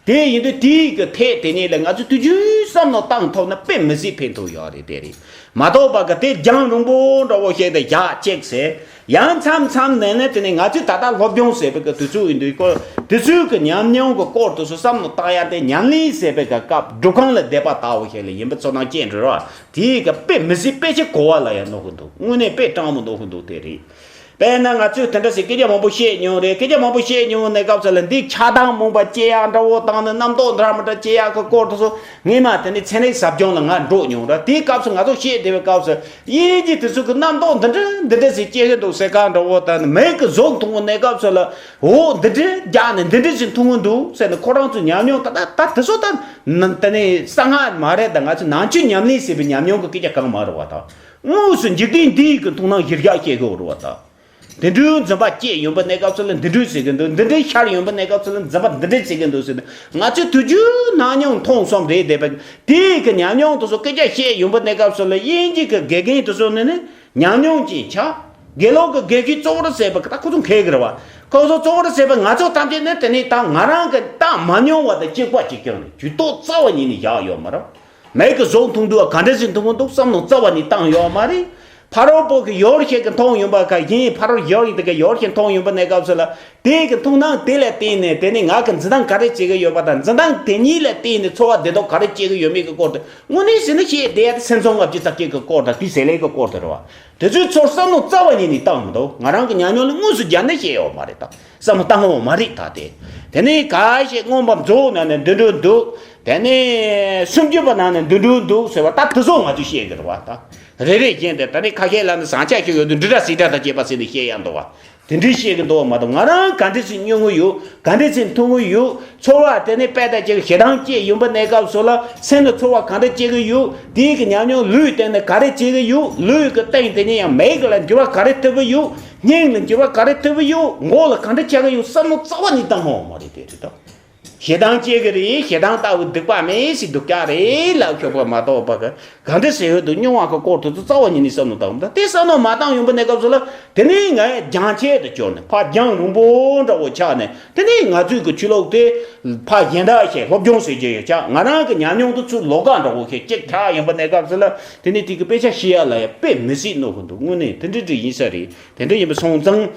དེ་ཡིན་དུས་དེའི་གི་ཐད་དེ་ཉིད་ལ་ང་ཚོས་དུས་རྒྱུན་བསམ་བློ་བཏང་ཐུབ་ན་དཔེ་མི་སྲིད་ཕན་ཐོགས་ཡོད་རེད། དེ་རེད་མ་གཏོགས་པ་གི་དེ་རྒྱང་རིང་པོ་འདྲ་བོ་ཞིག་ཏུ་བཞག་བཅུག་ཟེར། ཡང་མཚམས་མཚམས་ནས་ནི་དེ་ནི་ང་ཚོས་ད་ལྟ་སློབ་སྦྱོང་ཟེར་བའི་གི་དུས་ཚོད་ཡིན་དུས་སྐོར། དུས་ཚོད་ཀྱི་ཉམས་མྱོང་གི་སྐོར་དུ་སོ་བསམ་བློ་བཏང་ཡ་དེ་ཉམས་ལེན་ཟེར་བའི་གི་སྐབས་སྒྲུབ་ཁང་ལ་བསྡད་པ་ལྟ་བུ་ཞིག་ལ་ཡིན་པའི་ཚོར་སྣང་སྐྱེས་འགྲོ་ར། དེའི་གི་དཔེ་མི་སྲིད་དཔེ་ཆ་གོ་བ་ལ་ཡང་གནོད་གི་འདུག་དངོས་གནས་དཔེ་སྤྲང་མོ་གནོད་གི་འདུག་དེ་རེད། དཔེར་ན་ང་ཚོས་དེ་འདྲ་ཞིག་སྐད་ཆ་མང་པོ་བཤད་མྱོང་རེད། སྐད་ཆ་མང་པོ་བཤད་མྱོང་ནས་སྐབས་སུ་ལ་འདི་ཆགས་སྡང་རྨོངས་པ་སྐྱེ་ཡག་འདྲ་བོ་དང་ནི་རྣམ་རྟོག་འདྲ་མི་འདྲ་སྐྱེ་ཡག་གི་སྐོར་དེ་ཚོ་ངས་མ་དེ་ནས་ཚན་རིག་ཟབ་སྦྱོང་ལ་ང་འགྲོ་མྱོང་ར། དེའི་སྐབས་སུ་ང་ཚོ་བཤད་བསྡད་པའི་སྐབས་སུ་དབྱིན་ཇི་དེ་ཚོ་གི་རྣམ་རྟོག་འདི་འདྲ་འདི་འདྲ་ཞིག་སྐྱེ་གི་འདུག་ཟེར་ག་འདྲ་བོ་དང་ནི། མིག་གི་གཟུགས་མཐོང་གི་ནས་སྐབས་སུ་ལ་འོ་འདི་འདྲ་རྒྱག་ནས་འདི་འདྲ་ཞིག་མཐོང་གི་འདུག་ཟེར་ནས་ཁོ་རང་ཚོ་ཉམས་མྱོང་ད་ད་ད་དེ་ཚོ་ད་ནི་དེ་ནས་གསང་སྔགས་མ་རེད། ད་ང་ཚོ་ནང་ཆོས་ཉམས་ལེན་ཟེར་བའི་ཉམས་མྱོང་གི་སྐད་ཆ་གང་མ་རེད་བ་ད། དངོས་སུ་འཇིག་རྟེན་འདིའི་གི་མཐོང་སྣང་གཞིར་བཞག་བྱེད་དགོས་རེད་བ་ད། དེ་འདྲའི་འཛིན་པ་སྐྱེས་ཡོང་པ་གནས་སྐབས་སུ་ལ་འདི་འདྲའི་ཟེར་གི་འདུག་འདི་འདྲའི་ཤར་ཡོང་པ་གནས་སྐབས་སུ་ལ་འཛིན་པ་འདི་འདྲའི་བྱེད་གི་འདུག་ཟེར་ནས། ང་ཚོས་དུས་རྒྱུན་སྣང་མྱོང་མཐོང་གསུམ་རེད་བསྡད་པ། དེའི་གི་ཉམས་མྱོང་དེ་ཚོ་སྐད་ཆ་བཤད་ཡོང་པ་གནས་སྐབས་སུ་ལ་དབྱིན་ཇི་གི་དགེ་རྒན་དེ་ཚོ་ནི་ནི་ཉམས་མྱོང་ཅན་ཆགས། དགེ་སློབ་ཀྱི་དགེ་བཤེས་གཙོ་བོར་ཟེར་བ་གི་ད་ཁོ་ཚོ་མཁས་གི་རེད་བ། ཁོ་ཚོ་གཙོ་བོར་ཟེར་བ་ང་ཚོ་ཐམས་ཅད་ནི་དེ་ནས་ད་ང་རང་གི་ད་མ་མྱོང་བ་དང་གཅིག་པ་གཅིག་རྐྱང་ནས་ཇུས་གཏོགས་རྩ་བ་ཉིད་ནས་བཞག་ཡོད་མ་རེད། མིག་གི་གཟུགས་མཐོང་དུས་ག་འདྲ་ཞིག་མཐོང་གི་འདུག་བསམ་བློ་རྩ་བ་ནས་བཏང་ཡོད་མ་རེད། ཕ་རོལ་པོ་གི་ཡོར་ཤེས་ཀྱི་མཐོང་ཡོང་པ་ག་ཡིན། ཕ་རོལ་ཡོར་ཡིན་དེ་ག་ཡོར་ཤེས་མཐོང་ཡོང་པ་གནས་སྐབས་སུ་ལ་དེ་གི་མཐོང་སྣང་དེ་ལ་བརྟེན་ནས་དེ་ནས་ང་གི་འཛིན་སྟངས་ག་རེ་བྱེད་ཀྱི་ཡོད་པ་དང་། འཛིན་སྟངས་དེ་ཉིད་ལ་བརྟེན་ནས་ཚོར་བ་བདེ་སྡུག་ག་རེ་སྐྱེ་གི་ཡོད་མེད་ཀྱི་སྐོར་དུ་དངོས་གནས་ཟེར་ན་བཤད་བསྡད་ཡ་དེ་སེམས་ཚོར་ལྔ་བཅུ་རྩ་གཅིག་གི་སྐོར་དང་དེའི་ཟེར་ལས་ཀྱི་སྐོར་དུ་རེད་བ། དེ་ཚོའི་ཚོར་བསམ་བློ་རྩ་བ་ཉིད་ནས་བཏང་མི་འདུག་ང་རང་གི་ཉམས་མྱོང་ལ་དངོས་སུ་སྦྱར་ནས་བཤད་ཡོད་མ་རེད་ད། བསམ་བློ་བཏང་ཡོད་མ་རེད་ད། དེ་དེ་ནས་ག་ཞིག་མངོན་པ་མཛོད་ནང་ནས་འདི་འདྲ་འདུག་དེ་ནས་སུམ་ཅུ་པ་ནང་ནས་འདི་འདྲ་འདུག་ཟེར་བ་ད་དེ་ཚོ་ང་ཚོས་བཤད་གི་རེད་བ་ད། རེ་རེ་བཞིན་དེ་ད་ནི་ཁ་ཤས་ལ་ནི་བཟང་ཆ་ཞིག་ཡོད་དུས་འདི་འདྲ་སི་འདྲ་དང་བཅས་པ་ཟེར་ནས་བཤད་ཡ་འདུག་བ། དེ་འདྲའི་བཤད་གི་འདུག་བ་མ་གཏོགས། ང་རང་ག་འདྲ་ཞིག་མྱོང་གི་ཡོད། ག་འདྲ་ཞིག་མཐོང་གི་ཡོད། ཚོར་བ་དེ་ནི་དཔེ་ལྟ་ཅིག་ཞེ་སྡང་སྐྱེས་ཡོང་པ་གནས་སྐབས་སུ་ལ་སེམས་ལ་ཚོར་བ་ག་འདྲ་སྐྱེ་གི་ཡོད། དེའི་གི་ཉམས་མྱོང་ལུས་སྟེང་ནས་ག་རེ་བྱེད་ཀྱི་ཡོད། ལུས་ཀྱི་སྟེང་དེ་ཉིད་ཡང་མིག་ལ་འགྱུར་བ་ག་རེ་ཐེབས་ཀྱི་ཡོད། སྙིང་ལ་འགྱུར་བ་ག་རེ་ཐེབས་ཀྱི་ཡོད། མགོ་ལ་ག་འདྲ་ཆགས་ཀྱི་ཡོད་བསམ་བློ་རྩ་བ་ནས་བཏང་ཡོད་མ་རེད། དེ་རེད་དོ། ཞེ་སྡང་སྐྱེ་གི་རེད། ཞེ་སྡང་ལྟ་བུ་སྡིག་པ་མེད་ཞིག་སྡུག་ཅག་རེད་ལབ་ཆོག་པ་མ་གཏོགས་པ་གི་ག་འདྲ་ཟེར་ཡོད་འདུག་མྱོང་བ་གི་སྐོར་དེ་ཚོ་རྩ་བ་ཉིད་ནས་བསམ་བློ་བཏང་མི་འདུག་དེ་བསམ་བློ་མ་བཏང་ཡོང་པ་གནས་སྐབས་སུ་ལ་དེ་ནས་ང་རྒྱང་ཆད་དུ་གྱུར་ནས་ཕར་རྒྱང་རིང་པོ་འདྲ་བོ་ཆགས་ནས། དེ་ནས་ང་ཚོའི་གི་ཆོས་ལུགས་དེ་ཕར་གཞན་དག་བཤད་སློབ་སྦྱོང་ཟེར་གྱི་ཡོད་ཅག་ང་རང་གི་ཉམས་མྱོང་དེ་ཚུར་ལོགས་ཀ་འདྲ་བོ་བཤད་ཅིག་ཆགས་ཡོང་པ་གནས་སྐབས་སུ་ལ་དེ་ནས་དེ་གི་དཔེ་ཆ་ཤེས་ཡ་ལ་ཡ་དཔེ་མི་སྲིད་གནོད་གི་འདུག་དངོས་གནས་དེ་འདྲ་འདྲ་ཡིན་ས་རེད། དེ་འདྲ་ཡིན་པ་སོང་ཙང་།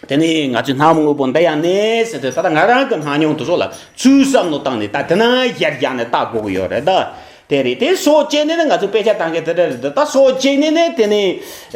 དེ་ནས་ང་ཚོས་སྣང་བ་དངོས་པོ་འདི་ཡང་གནས་ཟེར་ཏེ་ད་ལྟ་ང་རང་གི་སྣང་མྱོང་དེ་ཚོ་ལ་ཚུར་བསམ་བློ་བཏང་ནས་ད་དེ་ན་ཡར་བཞག་ནས་ལྟ་དགོས་ཀྱི་ཡོད་རེད་ད། དེ་རེད། དེ་སོགས་བྱས་ནས་ནི་ང་ཚོས་དཔེ་ཆ་བཏང་མཁན་དེ་འདྲ་རེད་ད། ད་སོགས་བྱས་ནས་ནི་དེ་ནས་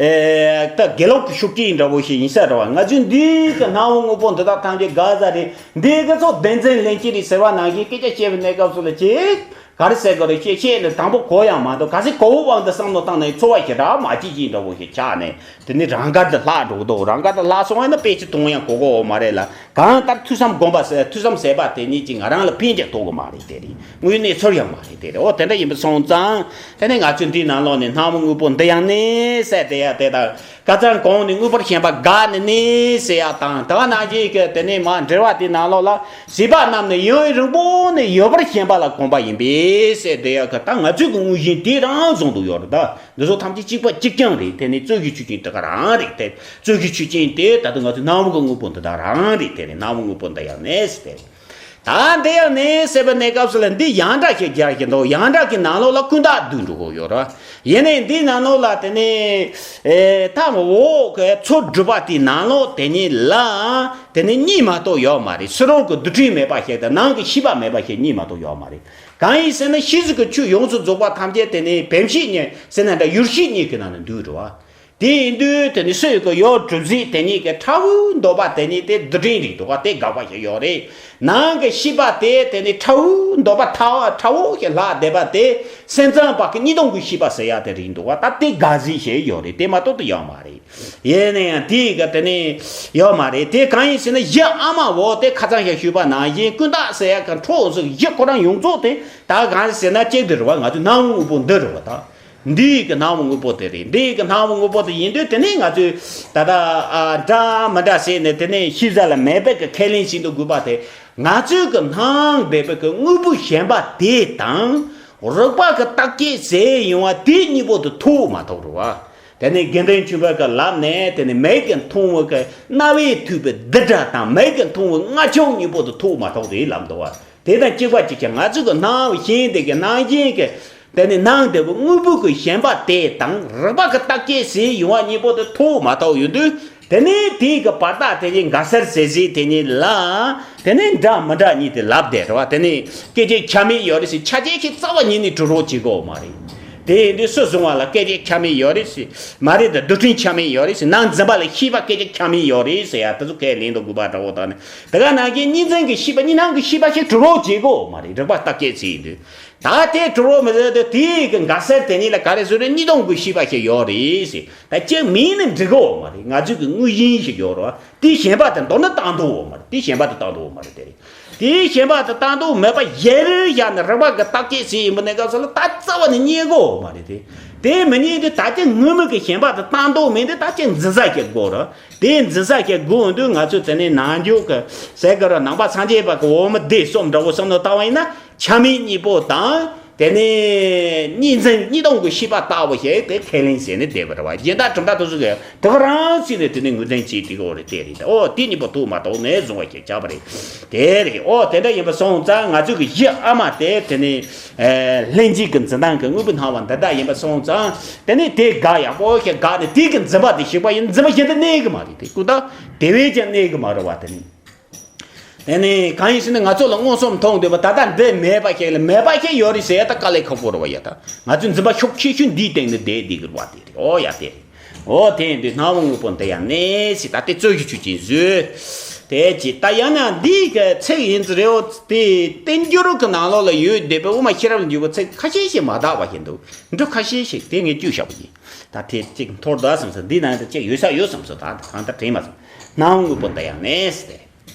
ཨེ་ད་དགེ་ལུགས་ཀྱི་ཤུགས་རྐྱེན་འདྲ་བོ་ཞིག་ཡིན་ས་རེད་བ། ང་ཚོས་འདི་གི་སྣང་བ་དངོས་པོ་འདི་དག་ཐམས་ཅད་དགག་ས་རེད། འདི་གི་ཚོ་བདེན་འཛིན་ལྷན་སྐྱེས་རེད་ཟེར་བ་ནང་བཞིན་སྐད་ཆ་བཤད་པའི་གནས་སྐབས་སུ་ལ་ཅིག་ག་རེ་ཟེར་དགོས་རེད། བཤད་བཤད་ནས་དང་པོ་གོ་ཡང་མ་འདུག་གལ་སྲིད་གོ་བའི་དབང་དུ་བསམ་བློ་བཏང་ན་ཚོར་བ་ཞེ་དྲག་མ་སྐྱེས་ཀྱི་འདྲ་བོ་ཞིག་ཆགས་ནས་དེ་ནི་རང་དགར་དུ་ལྷག་འགྲོ་གི་འདུག་རང་དགར་དུ་ལྷག་སོང་བ་ན་དཔེ་ཆ་མཐོང་ཡང་གོ་གོ་བ་མ་རེད་ལ། གང་ལྟར་ཐོས་བསམ་སྒོམ་པ་ཟེར་ཐོས་བསམ་ཟེར་བ་དེ་ཉིད་ཀྱིས་ང་རང་ལ་ཕན་ཀྱང་ཐོགས་གི་མ་རེད། དེ་རེད། དངོས་གནས་ཚོར་ཡང་མ་རེད། དེ་རེད། འོ་དེ་འདྲ་ཡིན་པ་སོང་ཙང་དེ་ནས་ང་ཚོས་འདིའི་ནང་ལོགས་ནས་སྣང་བ་དངོས་པོ་འདི་ཡང་གནས་ཟེར་དེ་ཡང་དེ་དང་། ཀ་ཙང་གོང་ནས་དངོས་པོར་ཞེན་པ་འགགས་ནས་ནི་ཟེར་ཡ་དང་། དེ་ག་ནང་བཞིན་གྱི་དེ་ནས་མ་འགྲེལ་བ་དེའི་ནང་ལོགས་ལ། བྱིས་པ་རྣམས་ནི་ཡུན་རིང་པོ་ནས་ཡོད་པར་ཞེན་པ་ལ་གོམས་པ་ཡིན་པས་ཟེར་དེ་ཡ་གི། ད་ང་ཚོའི་གི་དངོས་གཞི་དེ་རང་བཟུང་དུ་ཡོད་རེད། ད་འདི་ཚོ་ཐམས་ཅད་གཅིག་པ་གཅིག་རྐྱང་རེད། དེ་ནས་རྩོད་གཞི་ཆོས་ཅན་དེ་ག་རང་རེད། དེ་རྩོད་གཞི་ཆོས་ཅན་དེ་ད་དུང་ང་ཚོའི་སྣང་བ་གི་དངོས་པོ་འདི་དག་རང་རེད། དེ་ནས་སྣང་བ་དངོས་པོ་འདི་ཡང་ནས་ཟེར། ད་འདི་ཡང་ནས་ཟེར་བའི་གནས་སྐབས་སུ་ལ་འདི་ཡང་འདྲ་ཞིག་སྦྱར་གྱི་འདུག་ཡང་འདྲ་གི་ནང་ལོགས་ལ་ཀུན་བརྟགས་བསྡུས་འགྲོ་གི་ཡོད་རེད། ཡིན་ནའི་འདིའི་ནང་ལོགས་ལ་དེ་ནས་ཨེ་ཐ་མ་འོག་གི་ཚོ་སྒྲུབ་པ་དེའི་ནང་ལོགས་དེ་ཉིད་ལ་དེ་ནས་གཉིས་མ་གཏོགས་ཡོད་མ་རེད། ཕྱི་རོལ་གྱི་རྡུལ་ཕྲན་མེད་པ་ཞིག་དང་ནང་གི་ཤེས་པ་མེད་པ་ཞིག་གཉིས་མ་གཏོགས་ཡོད་མ་རེད། གང་ཡིན་ཟེར་ན་ཕྱི་གཟུགས་ཀྱི་ཆོས་ཡོངས་སུ་རྫོགས་པ་ཐམས་ཅད་དེ་ནས་བེམ་ཤེས་གཉིས་ཟེར་ན་འདྲ་ཡུལ་ཤེས་གཉིས་ཀྱི་ནང་ནས་འདུས་འགྲོ་བ། དེ་ཡིན་དུས་དེ་ནི་སུ་ཡོད་ཀྱི་ཡོད་གྲུབ་ཟིན་དེ་ཉིད་ཀྱི་ཕྲ་བོའི་འདོད་པ་དེ་ཉིད་དེ་རྡུལ་ཕྲན་རེད་འདུག་ག་དེ་དགག་པ་ཞིག་ཡོད་རེད། ནང་གི་ཤེས་པ་དེ་དེ་ནི་ཕྲ་བོའི་འདོད་པ་ཕྲ་བོ་ཕྲ་བོ་ཞིག་ལྷག་བསྡད་པ་དེ་སེམས་ཙམ་པ་གི་གཉིས་སྟོང་གི་ཤེས་པ་ཟེར་ཡ་དེ་རེད་འདུག་ག་ད་དེ་དགག་ཟིན་ཞིག་ཡོད་རེད། དེ་མ་གཏོགས་དེ་ཡོད་མ་རེད། ཡིན་ན་ཡང་དེ་ག་དེ་ནི་ཡོད་མ་རེད། དེ་གང་ཡིན་ཟེར་ན་གཞི་ཨ་མ་འོ་དེ་ཁ་སང་ཞིག་ཞུས་པ་ནང་བཞིན་ཀུན་བརྟགས་ཟེར་ཡ་གི་འཕྲོ་ཟིག་གཞི་ཁོ་རང་ཡོངས་རྫོགས་དེ་ད་གང་ཟེར་ན་གཅིག་དེ་རེད་བ། ང་ཚོའི་སྣང་བ་དངོས་པོ་འདི་རེད་བ་ད། འདི་ཡི་གི་སྣང་བ་དངོས་པོ་དེ་རེད། འདི་ཡི་གི་སྣང་བ་དངོས་པོ་དེ་ཡིན་དུས་དེ་ནས་ང་ཚོས་ད་ལྟ་ཨ་འདྲ་མི་འདྲ་ཟེར་ནས་དེ་ནས་ཤེས་བྱ་ལ་མེད་པའི་གི་ཁས་ལེན་བྱེད་དུ་དགོས་པ་དེ། ང་ཚོའི་གི་སྣང་བསྡད་པའི་གི་དངོས་པོ་གཞན་པ་དེ་དང་རིག་པ་གི་བརྟག་དཔྱད་ཟེར་ཡོང་བ་དེ་གཉིས་པོ་དེ་ཐུག་མ་ཐུག་རེད་བ། དེ་ནས་དགེ་འདུན་ཆོས་འཕེལ་གི་ལབ་ནས་དེ་ནས་མིག་གིས་མཐོང་བའི་གི་རྣ་བས་ཐོས་པའི་རྡུལ་སྒྲ་དང་མིག་གིས་མཐོང་བའི་རྔ་ཆུང་གཉིས་པོ་དེ་ཐུག་མ་ཐུག་རེད་ལབ་འདུག་བ། དེ་དང་གཅིག་པ་གཅིག་རྐྱང་ང་ཚོའི་གི་སྣང་བ་ཤེས་བྱའི་གི་སྣང་ཞེན་གི་དེ་ནི་སྣང་བསྡད་པའི་དངོས་པོ་གི་ཞེན་པ་དེ་དང་རིག་པ་གི་བརྟག་དཔྱད་ཟེར་ཡོང་བ་གཉིས་པོ་དེ་ཐུག་མ་ཐུག་ཡོང་དུས། དེ་ནས་དེའི་གི་བར་ཐག་དེ་ཉིད་འགའ་ཟེར་ཟེར་ཟིག་དེ་ཉིད་ལ། དེ་ནས་འདྲ་མི་འདྲ་གཉིས་དེ་ལབ་བསྡད་རེད་བ། དེ་ནས་སྐད་ཆ་ཆ་མེད་ཡོད་རེད་ཟེར། ཆ་རྐྱེན་ཞིག་རྩ་བ་ཉིད་ནས་གྲུབ་རོགས་བྱེད་དགོས་མ་རེད། དེ་ཡིན་དུས་སུ་བཟུང་བ་ལ་སྐད་ཆ་ཆ་མེད་ཡོད་རེད་ཟེར་མ་རེད། ད་རྡུལ་ཕྲན་ཆ་མེད་ཡོད་རེད་ཟེར། སྣང་འཛིན་པ་ལ་ཤེས་པ་སྐད་ཆ་ཆ་མེད་ཡོད་རེད་ཟེར་ཡ་དེ་ཚོ་ཁས་ལེན་དུ་དགོས་པ་འདྲ་བོ་དང་ནི། དེ་ག་ནང་བཞིན་གཉིས་འཛིན་གྱི་ཤེས་པ་གཉིས་སྣང་གི་ཤེས་པ་ཞིག་གྲུབ་རོགས་བྱེད་དགོས་མ་རེད། རིག་པ་བརྟག་དཔྱད་བྱེད་ཡིན་དུས། ད་དེ་གྲུབ་རོགས་མི་བྱེད་དུས་དེའི་གི་འགའ་ཟེར་དེ་ཉིད་ལ་ག་རེ་བཟོ་རེད། གཉིས་སྟོང་གི་ཤེས་པ་ཞིག་ཡོད་རེད་ཟེར། ད་གཅིག་མིན་ནི་འགྲིག་གི་ཡོད་མ་རེད། ང་ཚོའི་གི་དངོས་གཞི་ཞིག་ཡོད་རེད་བ། དེའི་ཞེན་པ་དེ་མདོར་ན་བཏང་འདུག་ཡོད་མ་རེད། དེའི་ཞེན་པ་དེ་བཏང་འདུག་ཡོད་མ་རེད། དེ་རེད། དེའི་ཞེན་པ་དེ་བཏང་འདུག་མེད་པ་གཞིར་བཞག་ནས་རིག་པ་གི་བརྟག་དཔྱད་བྱེད་ཡིན་པ་ནས་སྐབས་སུ་ལ་ད་རྩ་བ་ནས་རྙེད་གི་ཡོད་མ་རེད་དེ། དེ་མི་རྙེད་དུས་ད་ལྟའི་དངོས་མེད་ཀྱི་ཞེན་པ་དེ་བཏང་འདུག་མིན་དེ་ད་ལྟའི་འཛིན་ས་ཞིག་དགོས་རེད། དེའི་འཛིན་ས་ཞིག་དགོས་འོང་དུས་ང་ཚོས་དེ་ནས་ནང་འཇུག་གི་ཟེར་གི་རེད། ནང་པ་སངས་རྒྱས་པ་གི་འོག་མིན་སྡེ་གསུམ་འདྲ་བོ་བསམ་བློ་བཏང་བ་ཡིན་ན། ཆ་མེད་གཉིས་པོ་དང་། དེ་ནས་གཉིས་འཛིན་གཉིས་སྟོང་གི་ཤེས་པ་ལྟ་བུ་ཞིག་དེ་ཁས་ལེན་བྱས་ནས་བསྡད་པ་རེད་བ། གཞན་དག་གྲུབ་མཐའ་དེ་ཚོ་གིས་དེ་ག་རང་བྱས་ནས་དེ་ནས་ངོས་འཛིན་བྱས་དེ་ག་འོ་རེད་དེ་རེད། ཨོ་དེ་གཉིས་པོ་ཐུག་མ་ཐུག་ནས་བཟུང་བ་ཞིག་ཆགས་པ་རེད། དེ་རེད། ཨོ་དེ་འདྲ་ཡིན་པ་སོང་ཙང་ང་ཚོའི་གི་གཞི་ཨ་མ་དེ་དེ་ནས་ལྷན་སྐྱེས་ཀྱི་འཛིན་སྟངས་ཀྱི་དངོས་པོའི་སྣང་བ་འདི་འདྲ་ཡིན་པ་སོང་ཙང་། དེ་ནས་དེ་དགག་ཡག་པོ་ཞིག་དགག་ནས་དེ་གི་འཛིན་པ་དེ་ཞིག་པ་ཡིན། འཛིན་པ་གཞན་དུ་གནས་གི་མ་རེད་དེ། ཀུན་བརྟགས་དེ་བས་ཀྱང་གནས་གི་མ་རེད་བ། དེ་ནས། དེ་ནི་གང་ཡིན་ཟེར་ན་ང་ཚོ་ལ་མངོན་སུམ་མཐོང་འདོད་པ་ད་ལྟ་འདི་མེད་པ་ཞིག་ལ་མེད་པ་ཞིག་ཡོད་རེད་ཟེར་ཡ་ད་དཀའ་ལས་ཁག་པོ་རེད་བ་ཡ། ད་ང་ཚོའི་འཛིན་པ་ཤུགས་ཆེ་ཤོས་འདིའི་སྟེང་ནས་བསྡད་བསྡད་ཀྱི་རེད་བ། དེ་རེད། ཨོ་ཡ་དེ་རེད། ཨོ་དེ་ཡིན་དུས་སྣང་བ་དངོས་པོ་འདི་ཡང་གནས་ཟེར་ད་དེ་རྩོད་གཞི་ཆོས་ཅན་བཟོས། དེ་ཅི་ད་ཡང་ན་འདི་གི་ཚིག་ཡིན་ཙི་རེད། ཨོ་དེ་བསྟན་འགྱུར་གི་ནང་ལོགས་ལ་ཡོད་བསྡད་པའི་དབུ་མ་ཤེས་རབ་ལ་འཇུག་པའི་ཚིག་ཁ་ཤས་ཤིག་མ་དག་པ་ཞིག་འདུག་འདི་ཁ་ཤས་ཤིག་དེ་ངས་བཅོས་བཞག་པ་ཡིན། ད་དེ་གཅིག་འཐོར་འདུག་བསམ་སོང་། འདི་ནང་དུ་གཅིག་ཡོད་ས་ཡོད་བསམ་སོང་། ད་གང་ལྟར་དྲན་མ་སོང་། སྣང་བ་དངོས་པོ་འདི་ཡང་གནས་ཟེར་ཏེ།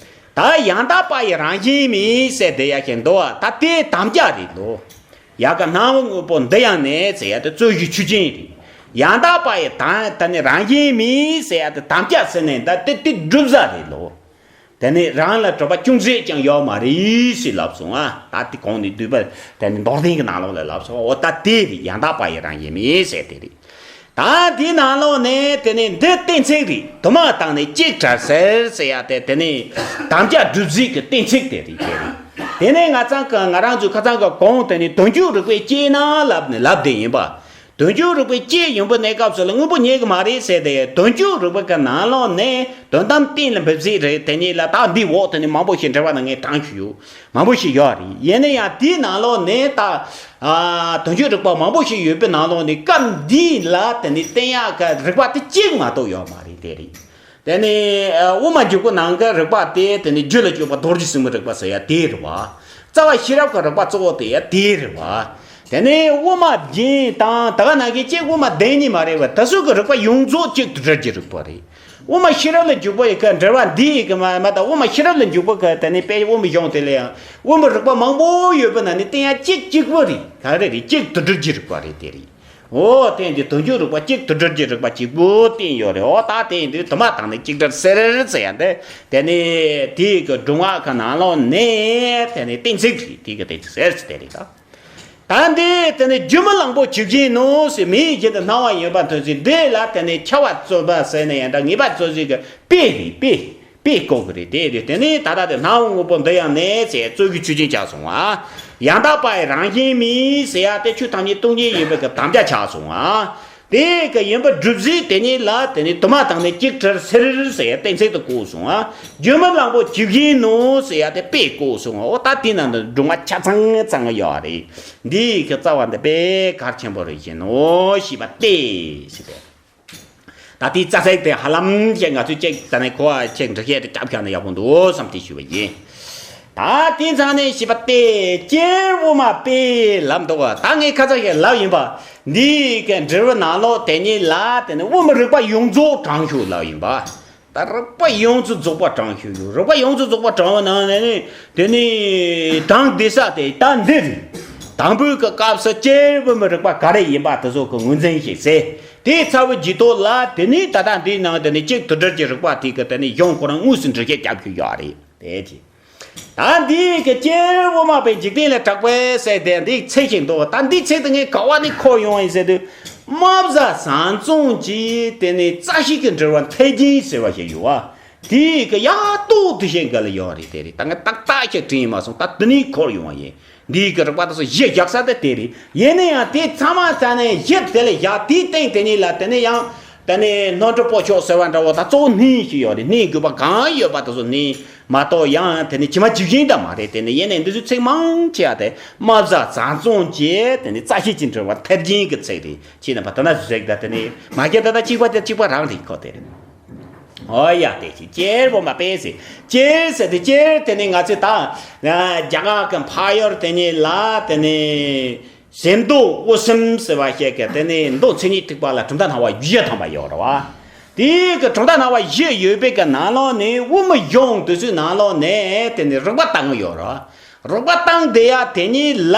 ད་ཡང་དག་པ་ཡི་རང་བཞིན་མིན་ཟེར་དེ་ཡ་ཞིག་འདུག་ད་དེ་དམ་བཅའ་རེད་ལོ། ཡ་ག་སྣང་བ་དངོས་པོ་འདི་ཡང་གནས་ཟེར་ཡ་དེ་རྩོད་གཞི་ཆོས་ཅན་རེད། ཡང་དག་པ་ཡི་དང་ད་ནི་རང་བཞིན་མིན་ཟེར་ཡ་དེ་དམ་བཅའ་ཟེར་ནས་ད་དེ་དེ་སྒྲུབ་ས་རེད་ལོ། དེ་ནི་རང་ལ་གྲུབ་པ་ཅུང་ཟད་ཀྱང་ཡོད་མ་རེད་ཞེས་ལབ་སོང་ཨ། ད་དེ་གོང་ནས་བསྡུས་པ་དེ་ནི་མདོར་བསྟན་གྱི་ནང་ལོགས་ལ་ལབ་སོང་། འོ་ད་དེ་རེད། ཡང་དག་པ་ཡི་རང་བཞིན་མིན་ཟེར་དེ་རེད། ད་དེའི་ནང་ལོགས་ནས་དེ་ནི་འདི་གཏན་ཚིགས་རེད། དུ་མ་དང་ནི་གཅིག་བྲལ་ཟེར་ཟེར་ཡ་དེ་དེ་ནི་དམ་བཅའ་སྒྲུབ་བྱེད་ཀྱི་གཏན་ཚིགས་དེ་རེད། དེ་རེད། དེ་ནས་ང་ཚང་གི་ང་རང་ཚོའི་ཁ་ཚང་གི་གོང་དེ་ནི་དོན་བྱུང་རིགས་པས་དཔྱད་ན་ལབ་ནས་ལབ་བསྡད་ཡིན་པ། དོན་བྱུང་རིགས་པས་དཔྱད་ཡོང་པའི་གནས་སྐབས་སུ་ལ་དངོས་པོ་རྙེད་ཀྱི་མ་རེད་ཟེར་ཏེ། དོན་བྱུང་རིགས་པ་གི་ནང་ལོགས་ནས་དོན་དམ་གཏན་ལ་འབེབས་ཚིག་རེད། དེ་ཉིད་ལ་ད་འདི་འོག་དེ་ནི་མང་པོ་ཞིག་འགྲེལ་བ་ནང་ངས་དྲངས་ཞུས་ཡོད། མང་པོ་ཞིག་ཡོད་རེད། ཡིན་ན་ཡང་དེའི་ནང་ལོགས་ནས་ད་ཨ་དོན་བྱུང་རིགས་པ་མང་པོ་ཞིག་ཡོད་པའི་ནང་ལོགས་ནས་སྐབས་འདི་ལ་དེ་ནི་བསྟན་ཡག་གི་རིགས་པ་དེ་གཅིག་མ་གཏོགས་ཡོད་མ་རེད། དེ་རེད། དེ་ནས་དབུ་མ་འཇུག་པའི་ནང་གི་རིགས་པ་དེ་དེ་ནས་རྒྱུད་ལ་སྐྱོད་པ་རྡོ་རྗེ་སེམས་དཔའི་རིགས་པ་ཟེར་ཡ་དེ་རེད་བ། རྩ་བ་ཤེས་རབ་ཀྱི་རིགས་པ་གཙོ་བོ་དེ་ཡ་དེ་རེད་བ། དེ་ནས་དབུ་མ་རྒྱན་དང་ད་ག་ནང་བཞིན་གཅིག་དབུ་མ་བདེན་གཉིས་མ་རེད་བ། དེ་ཚོ་གི་རིགས་པ་ཡོངས་རྫོགས་གཅིག་ཏུ་སྒྲིལ་གྱི་རིགས་པ་རེད། དབུ་མ་ཤེས་རབ་ལ་འཇུག་པ་ཡི་གི་འགྲེལ་བ་འདི་ཡི་གི་མ་མ་དང་དབུ་མ་ཤེས་རབ་ལ་འཇུག་པ་གི་དེ་ནས་དཔེ་དབུ་མའི་གཞུང་དེ་ལ་ཡང་དབུ་མའི་རིགས་པ་མང་པོ་ཡོད་པ་ན་ནི་བསྟན་ཡ་གཅིག་གཅིག་པུ་རེད། ག་རེ་རེད། གཅིག་ཏུ་སྒྲིལ་གྱི་རིགས་པ་རེད། དེ་རེད། འོ་དེ་འདི་དོན་བྱེད་རིག་པ་གཅིག་དུ་སྒྲིལ་གྱི་རིག་པ་གཅིག་པུ་བསྟན་ཡོད་རེད། འོ་ད་དེ་འདི་དུ་མ་དང་ནི་གཅིག་སྒྲིལ་ཟེར་ཟེར་ཡ་འདི་དེ་ནི་དེའི་གི་སྒྲུང་བ་གི་ནང་ལོགས་ནས་དེ་ནི་གཏན་ཚིགས་རེད། དེ་གི་གཏན་ཚིགས་ཟེར་ཟེར་དེ་རེད་ད། ད་འདི་དེ་ནི་སྒྱུ་མ་གླང་པོ་ཆུ་བཞིན་ནོ་ཟེར། མིའི་རྒྱུད་དུ་སྣང་བ་ཡོད་པ་མཐོང་ཚུལ་འདི་ལ་དེ་ནི་ཁྱབ་པ་རྩོད་པ་ཟེར་ནས་ཡང་འདྲ་ངེས་པ་རྩོད་ཚུལ་གི་དཔེ་རེད། དཔེ་དཔེ་བཀོད་གི་རེད། དེ་རེད། དེ་ནི་ད་ལྟ་དེ་སྣང་བ་དངོས་པོ་འདི་ཡང་ནས་ཟེར་རྩོད་གཞི་ཆོས་ཅན་ཆགས་སོང་ང་། ཡང་དག་པ་ཡི་རང་བཞིན་མིན་ཟེར་ཡ་དེ་ཆོས་ཐམས་ཅད་སྟོང་ཉིད་ཡིན་པའི་གི་དམ་བཅའ་ཆགས་སོང་ང་། དེ་གི་ཡིན་པ་སྒྲུབ་བྱེད་དེ་ཉིད་ལ་དེ་ནི་དུ་མ་དང་ནི་གཅིག་སྒྲིལ་ཟེར་ཟེར་ཡ་གཏན་ཚིགས་དུ་བཀོད་སོང་ང་། སྒྱུ་མ་གླང་པོ་ཆུ་བཞིན་ནོ་ཟེར་ཡ་དེ་དཔེ་བཀོད་སོང་ང་། འོ་ད་དེ་ན་འདི་སྒྲུང་བ་ཆ་ཚང་ཚང་ཡོད་རེད། འདི་གི་རྩ་བ་འདི་དཔེ་གལ་ཆེན་པོ་རེད་ཤེས་ནོ་ཞེས་པ་སྟེ་ཟེར་ཏེ། ད་དེའི་རྩ་ཚིག་དེ་ཧ་ལམ་ཞིག་ང་ཚོས་ཅིག་ད་ནི་གོ་བ་ཅིག་འགྲེལ་བཤད་དེ་རྒྱབ་བཞག་ན་ཡག་པོ་འདུག་བསམ་སྟེ་ཞུས་པ་ཡིན། ད་དེ་ཚང་ནས་ཞེས་པ་སྟེ། སྤྱིར་དབུ་མ་པས་ལབ་འདུག་ད་ངས་ཁ་ཚ་ཞིག་ལབ་ཡིན་པ། འདིའི་གི་འགྲེལ་བ་ནང་ལོགས་དེ་ཉིད་ལ་དེ་ནི་དབུ་མ་རིག་པ་ཡོངས་རྫོགས་དྲངས་ཤོག་ལབ་ཡིན་པ། ད་རིག་པ་ཡོངས་སུ་རྫོགས་པ་དྲངས་ཤོག་ཡོད། རིག་པ་ཡོངས་སུ་རྫོགས་པ་དྲངས་པ་ནང་ནས་ནི་དེ་ནི་དྲངས་བསྡད་ས་དེ་ད་འདི་རེད། དང་པོའི་གི་སྐབས་སུ་སྤྱིར་དབུ་མའི་རིག་པ་ག་རེ་ཡིན་པ་དེ་ཚོ་གི་ངོས་འཛིན་ཞིག་བྱས། དེའི་ཚར་བའི་རྗེས་ཐོག་ལ་དེ་ནི་ད་ལྟ་འདིའི་ནང་དེ་ནི་གཅིག་དུ་སྒྲིལ་གྱི་རིག་པ་དེ་གི་དེ་ནི་གཞུང་ཁོ་རང་དངོས་སུ་འགྲེལ་བཤད་རྒྱབ་རྒྱུ་ཡོད་རེད། དེ་ཅི། ད་འདི་གི་སྤྱིར་དབུ་མ་པས་འཇིག་རྟེན་ལས་གྲགས་པའི་ཟེར་དེ་འདི་ཚིག་ཅིག་འདུག་ད་འདི་ཚིག་དེ་ངས་ག་བ་ནས་འཁོར་ཡོང་ཡིན་ཟེར་དུས། རྨ་བྱ་ཟམ་གདོང་གི་དེ་ནི་རྩ་ཤེ་གི་འགྲེལ་བ་མཐའ་དབྱིངས་ཟེར་བ་ཞིག་ཡོད་བ། དེའི་གི་ཡ་ཏོག་དེ་བཞིན་ག་ལ་ཡོད་རེད། དེ་རེད། ད་ངས་ཏག་ཏག་ཞིག་དྲན་ཡིན་མ་སོང་། ད་དེ་ནས་འཁོར་ཡོང་བ་ཡིན། འདིའི་གི་རིག་པ་དེ་ཚོ་གཞི་བཞག་ས་དེ་དེ་རེད། ཡིན་ན་ཡང་དེ་ཚང་མ་ཚང་ནས་གཞི་དེ་ལ་བཞག་དེའི་སྟེང་དེ་ཉིད་ལ་དེ་ནས་ཡང་དེ་ནས་ནོར་འཁྲུལ་སྤོ་ཆོག་ཟེར་བ་འདྲ་བོ་ད་གཙོ་བོ་སྣོན་ཞིག་ཡོད་རེད། སྣོན་དགོས་པ་གང་ཡོད་པ་དེ་ཚོ་སྣོན་མ་གཏོགས་ཡང་དེ་ནས་ཇི་མ་ཇི་བཞིན་ད་མ་རེད། དེ་ནས་ཡིན་ནའི་འདི་ཚོའི་ཚིག་མང་ཆེ་བ་དེ་རྨ་བྱ་ཟམ་གདོང་གི་དེ་ནས་རྩ་ཤེ་གི་འགྲེལ་བ་མཐའ་དབྱིངས་གི་ཚིག་རེད། ཅེས་ན་བ་ད་ན་ཟེག་ད་དེ་ནས་མ་སྐྱེ་ད་ད་གཅིག་པ་དེ་གཅིག་པ་རང་རེད་ཁོ་དེ་རེད། ཨོ་ཡ་དེ་ཅི་སྤྱིར་དབུ་མ་པས་ཟེར། སྤྱིར་ཟེར་དེ་སྤྱིར་དེ་ནི་ང་ཚོས་ད་རྒྱ་གར་གི་འཕགས་ཡུལ་དེ་ཉིད་ལ་དེ་ནི་གཟེངས་བསྟོད་དབུ་གསུམ་ཟེར་བ་ཞིག་གི་དེ་ནི་མདོ་མཚན་ཉིད་ཐེག་པ་ལ་གྲུབ་མཐའ་སྣང་བ་བཞི་ཐམ་པ་ཡོད་རེད་བ། དེའི་གི་གྲུབ་མཐའ་སྣང་བ་བཞི་ཡོད་པའི་གི་ནང་ལོགས་ནས་དབུ་མ་གཞུང་དེ་ཚོའི་ནང་ལོགས་ནས་དེ་ནི་རིགས་པ་བཏང་གི་ཡོད་རེད། རིགས་པ་བཏང་བསྡད་ཡ་དེ་ཉིད་ལ་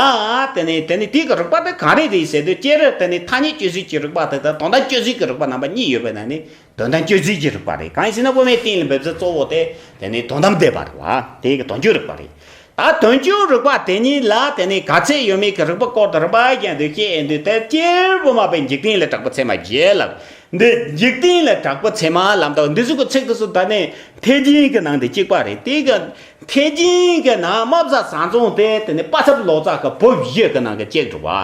དེ་ནི་དེ་ནི་དེའི་གི་རིགས་པ་དེ་གང་རེད་རེད་ཟེར་དུས་སྤྱིར་དེ་ནི་ཐ་སྙད་གཅོད་ཚུལ་གྱི་རིགས་པ་དེ་དང་དོན་དམ་གཅོད་ཚུལ་གྱི་རིགས་པ་རྣམ་པ་གཉིས་ཡོད་པའི་ནང་ནས། དོན་དམ་དཔྱོད་བྱེད་ཀྱི་རིགས་པ་རེད། གང་ཡིན་ཟེར་ན་དབུ་མའི་སྟེང་ལ་འབེབས་ཚུལ་གཙོ་བོ་དེ་དེ་ནི་དོན་དམ་བསྡུས་པ་རེད་བ། དེ་གི་དོན་དཔྱོད་རིགས་པ་རེད། ད་དོན་དཔྱོད་རིགས་པ་དེ་ཉིད་ལ་དེ་ནི་ག་ཚད་ཡོད་མེད་ཀྱི་རིགས་པ་སྐོར་དུ་རིམ་པ་བཞིན་དུ་བཤད་ཡོང་དུས་དེ་སྤྱིར་དབུ་མ་པས་འཇིག་རྟེན་ལས་གྲགས་པའི་ཚད་མ་བཞི་ལབ། འདི་འཇིག་རྟེན་ལས་གྲགས་པའི་ཚད་མ་ལབ་འདུག་འདི་ཚོ་གི་ཚིག་དེ་ཚོ་ད་ནི་མཐའ་དབྱིངས་ཀྱི་ནང་དུ་གཅིག་པ་རེད། དེ་གི་མཐའ་དབྱིངས་ཀྱི་ནང་རྨ་བྱ་ཟམ་གདོང་དེ་དེ་ནི་དཔའ་ཐབས་ལོ་ཙཱ་གི་བུ་བཞི་གི་ནང་གི་གཅིག་འདུག་བ།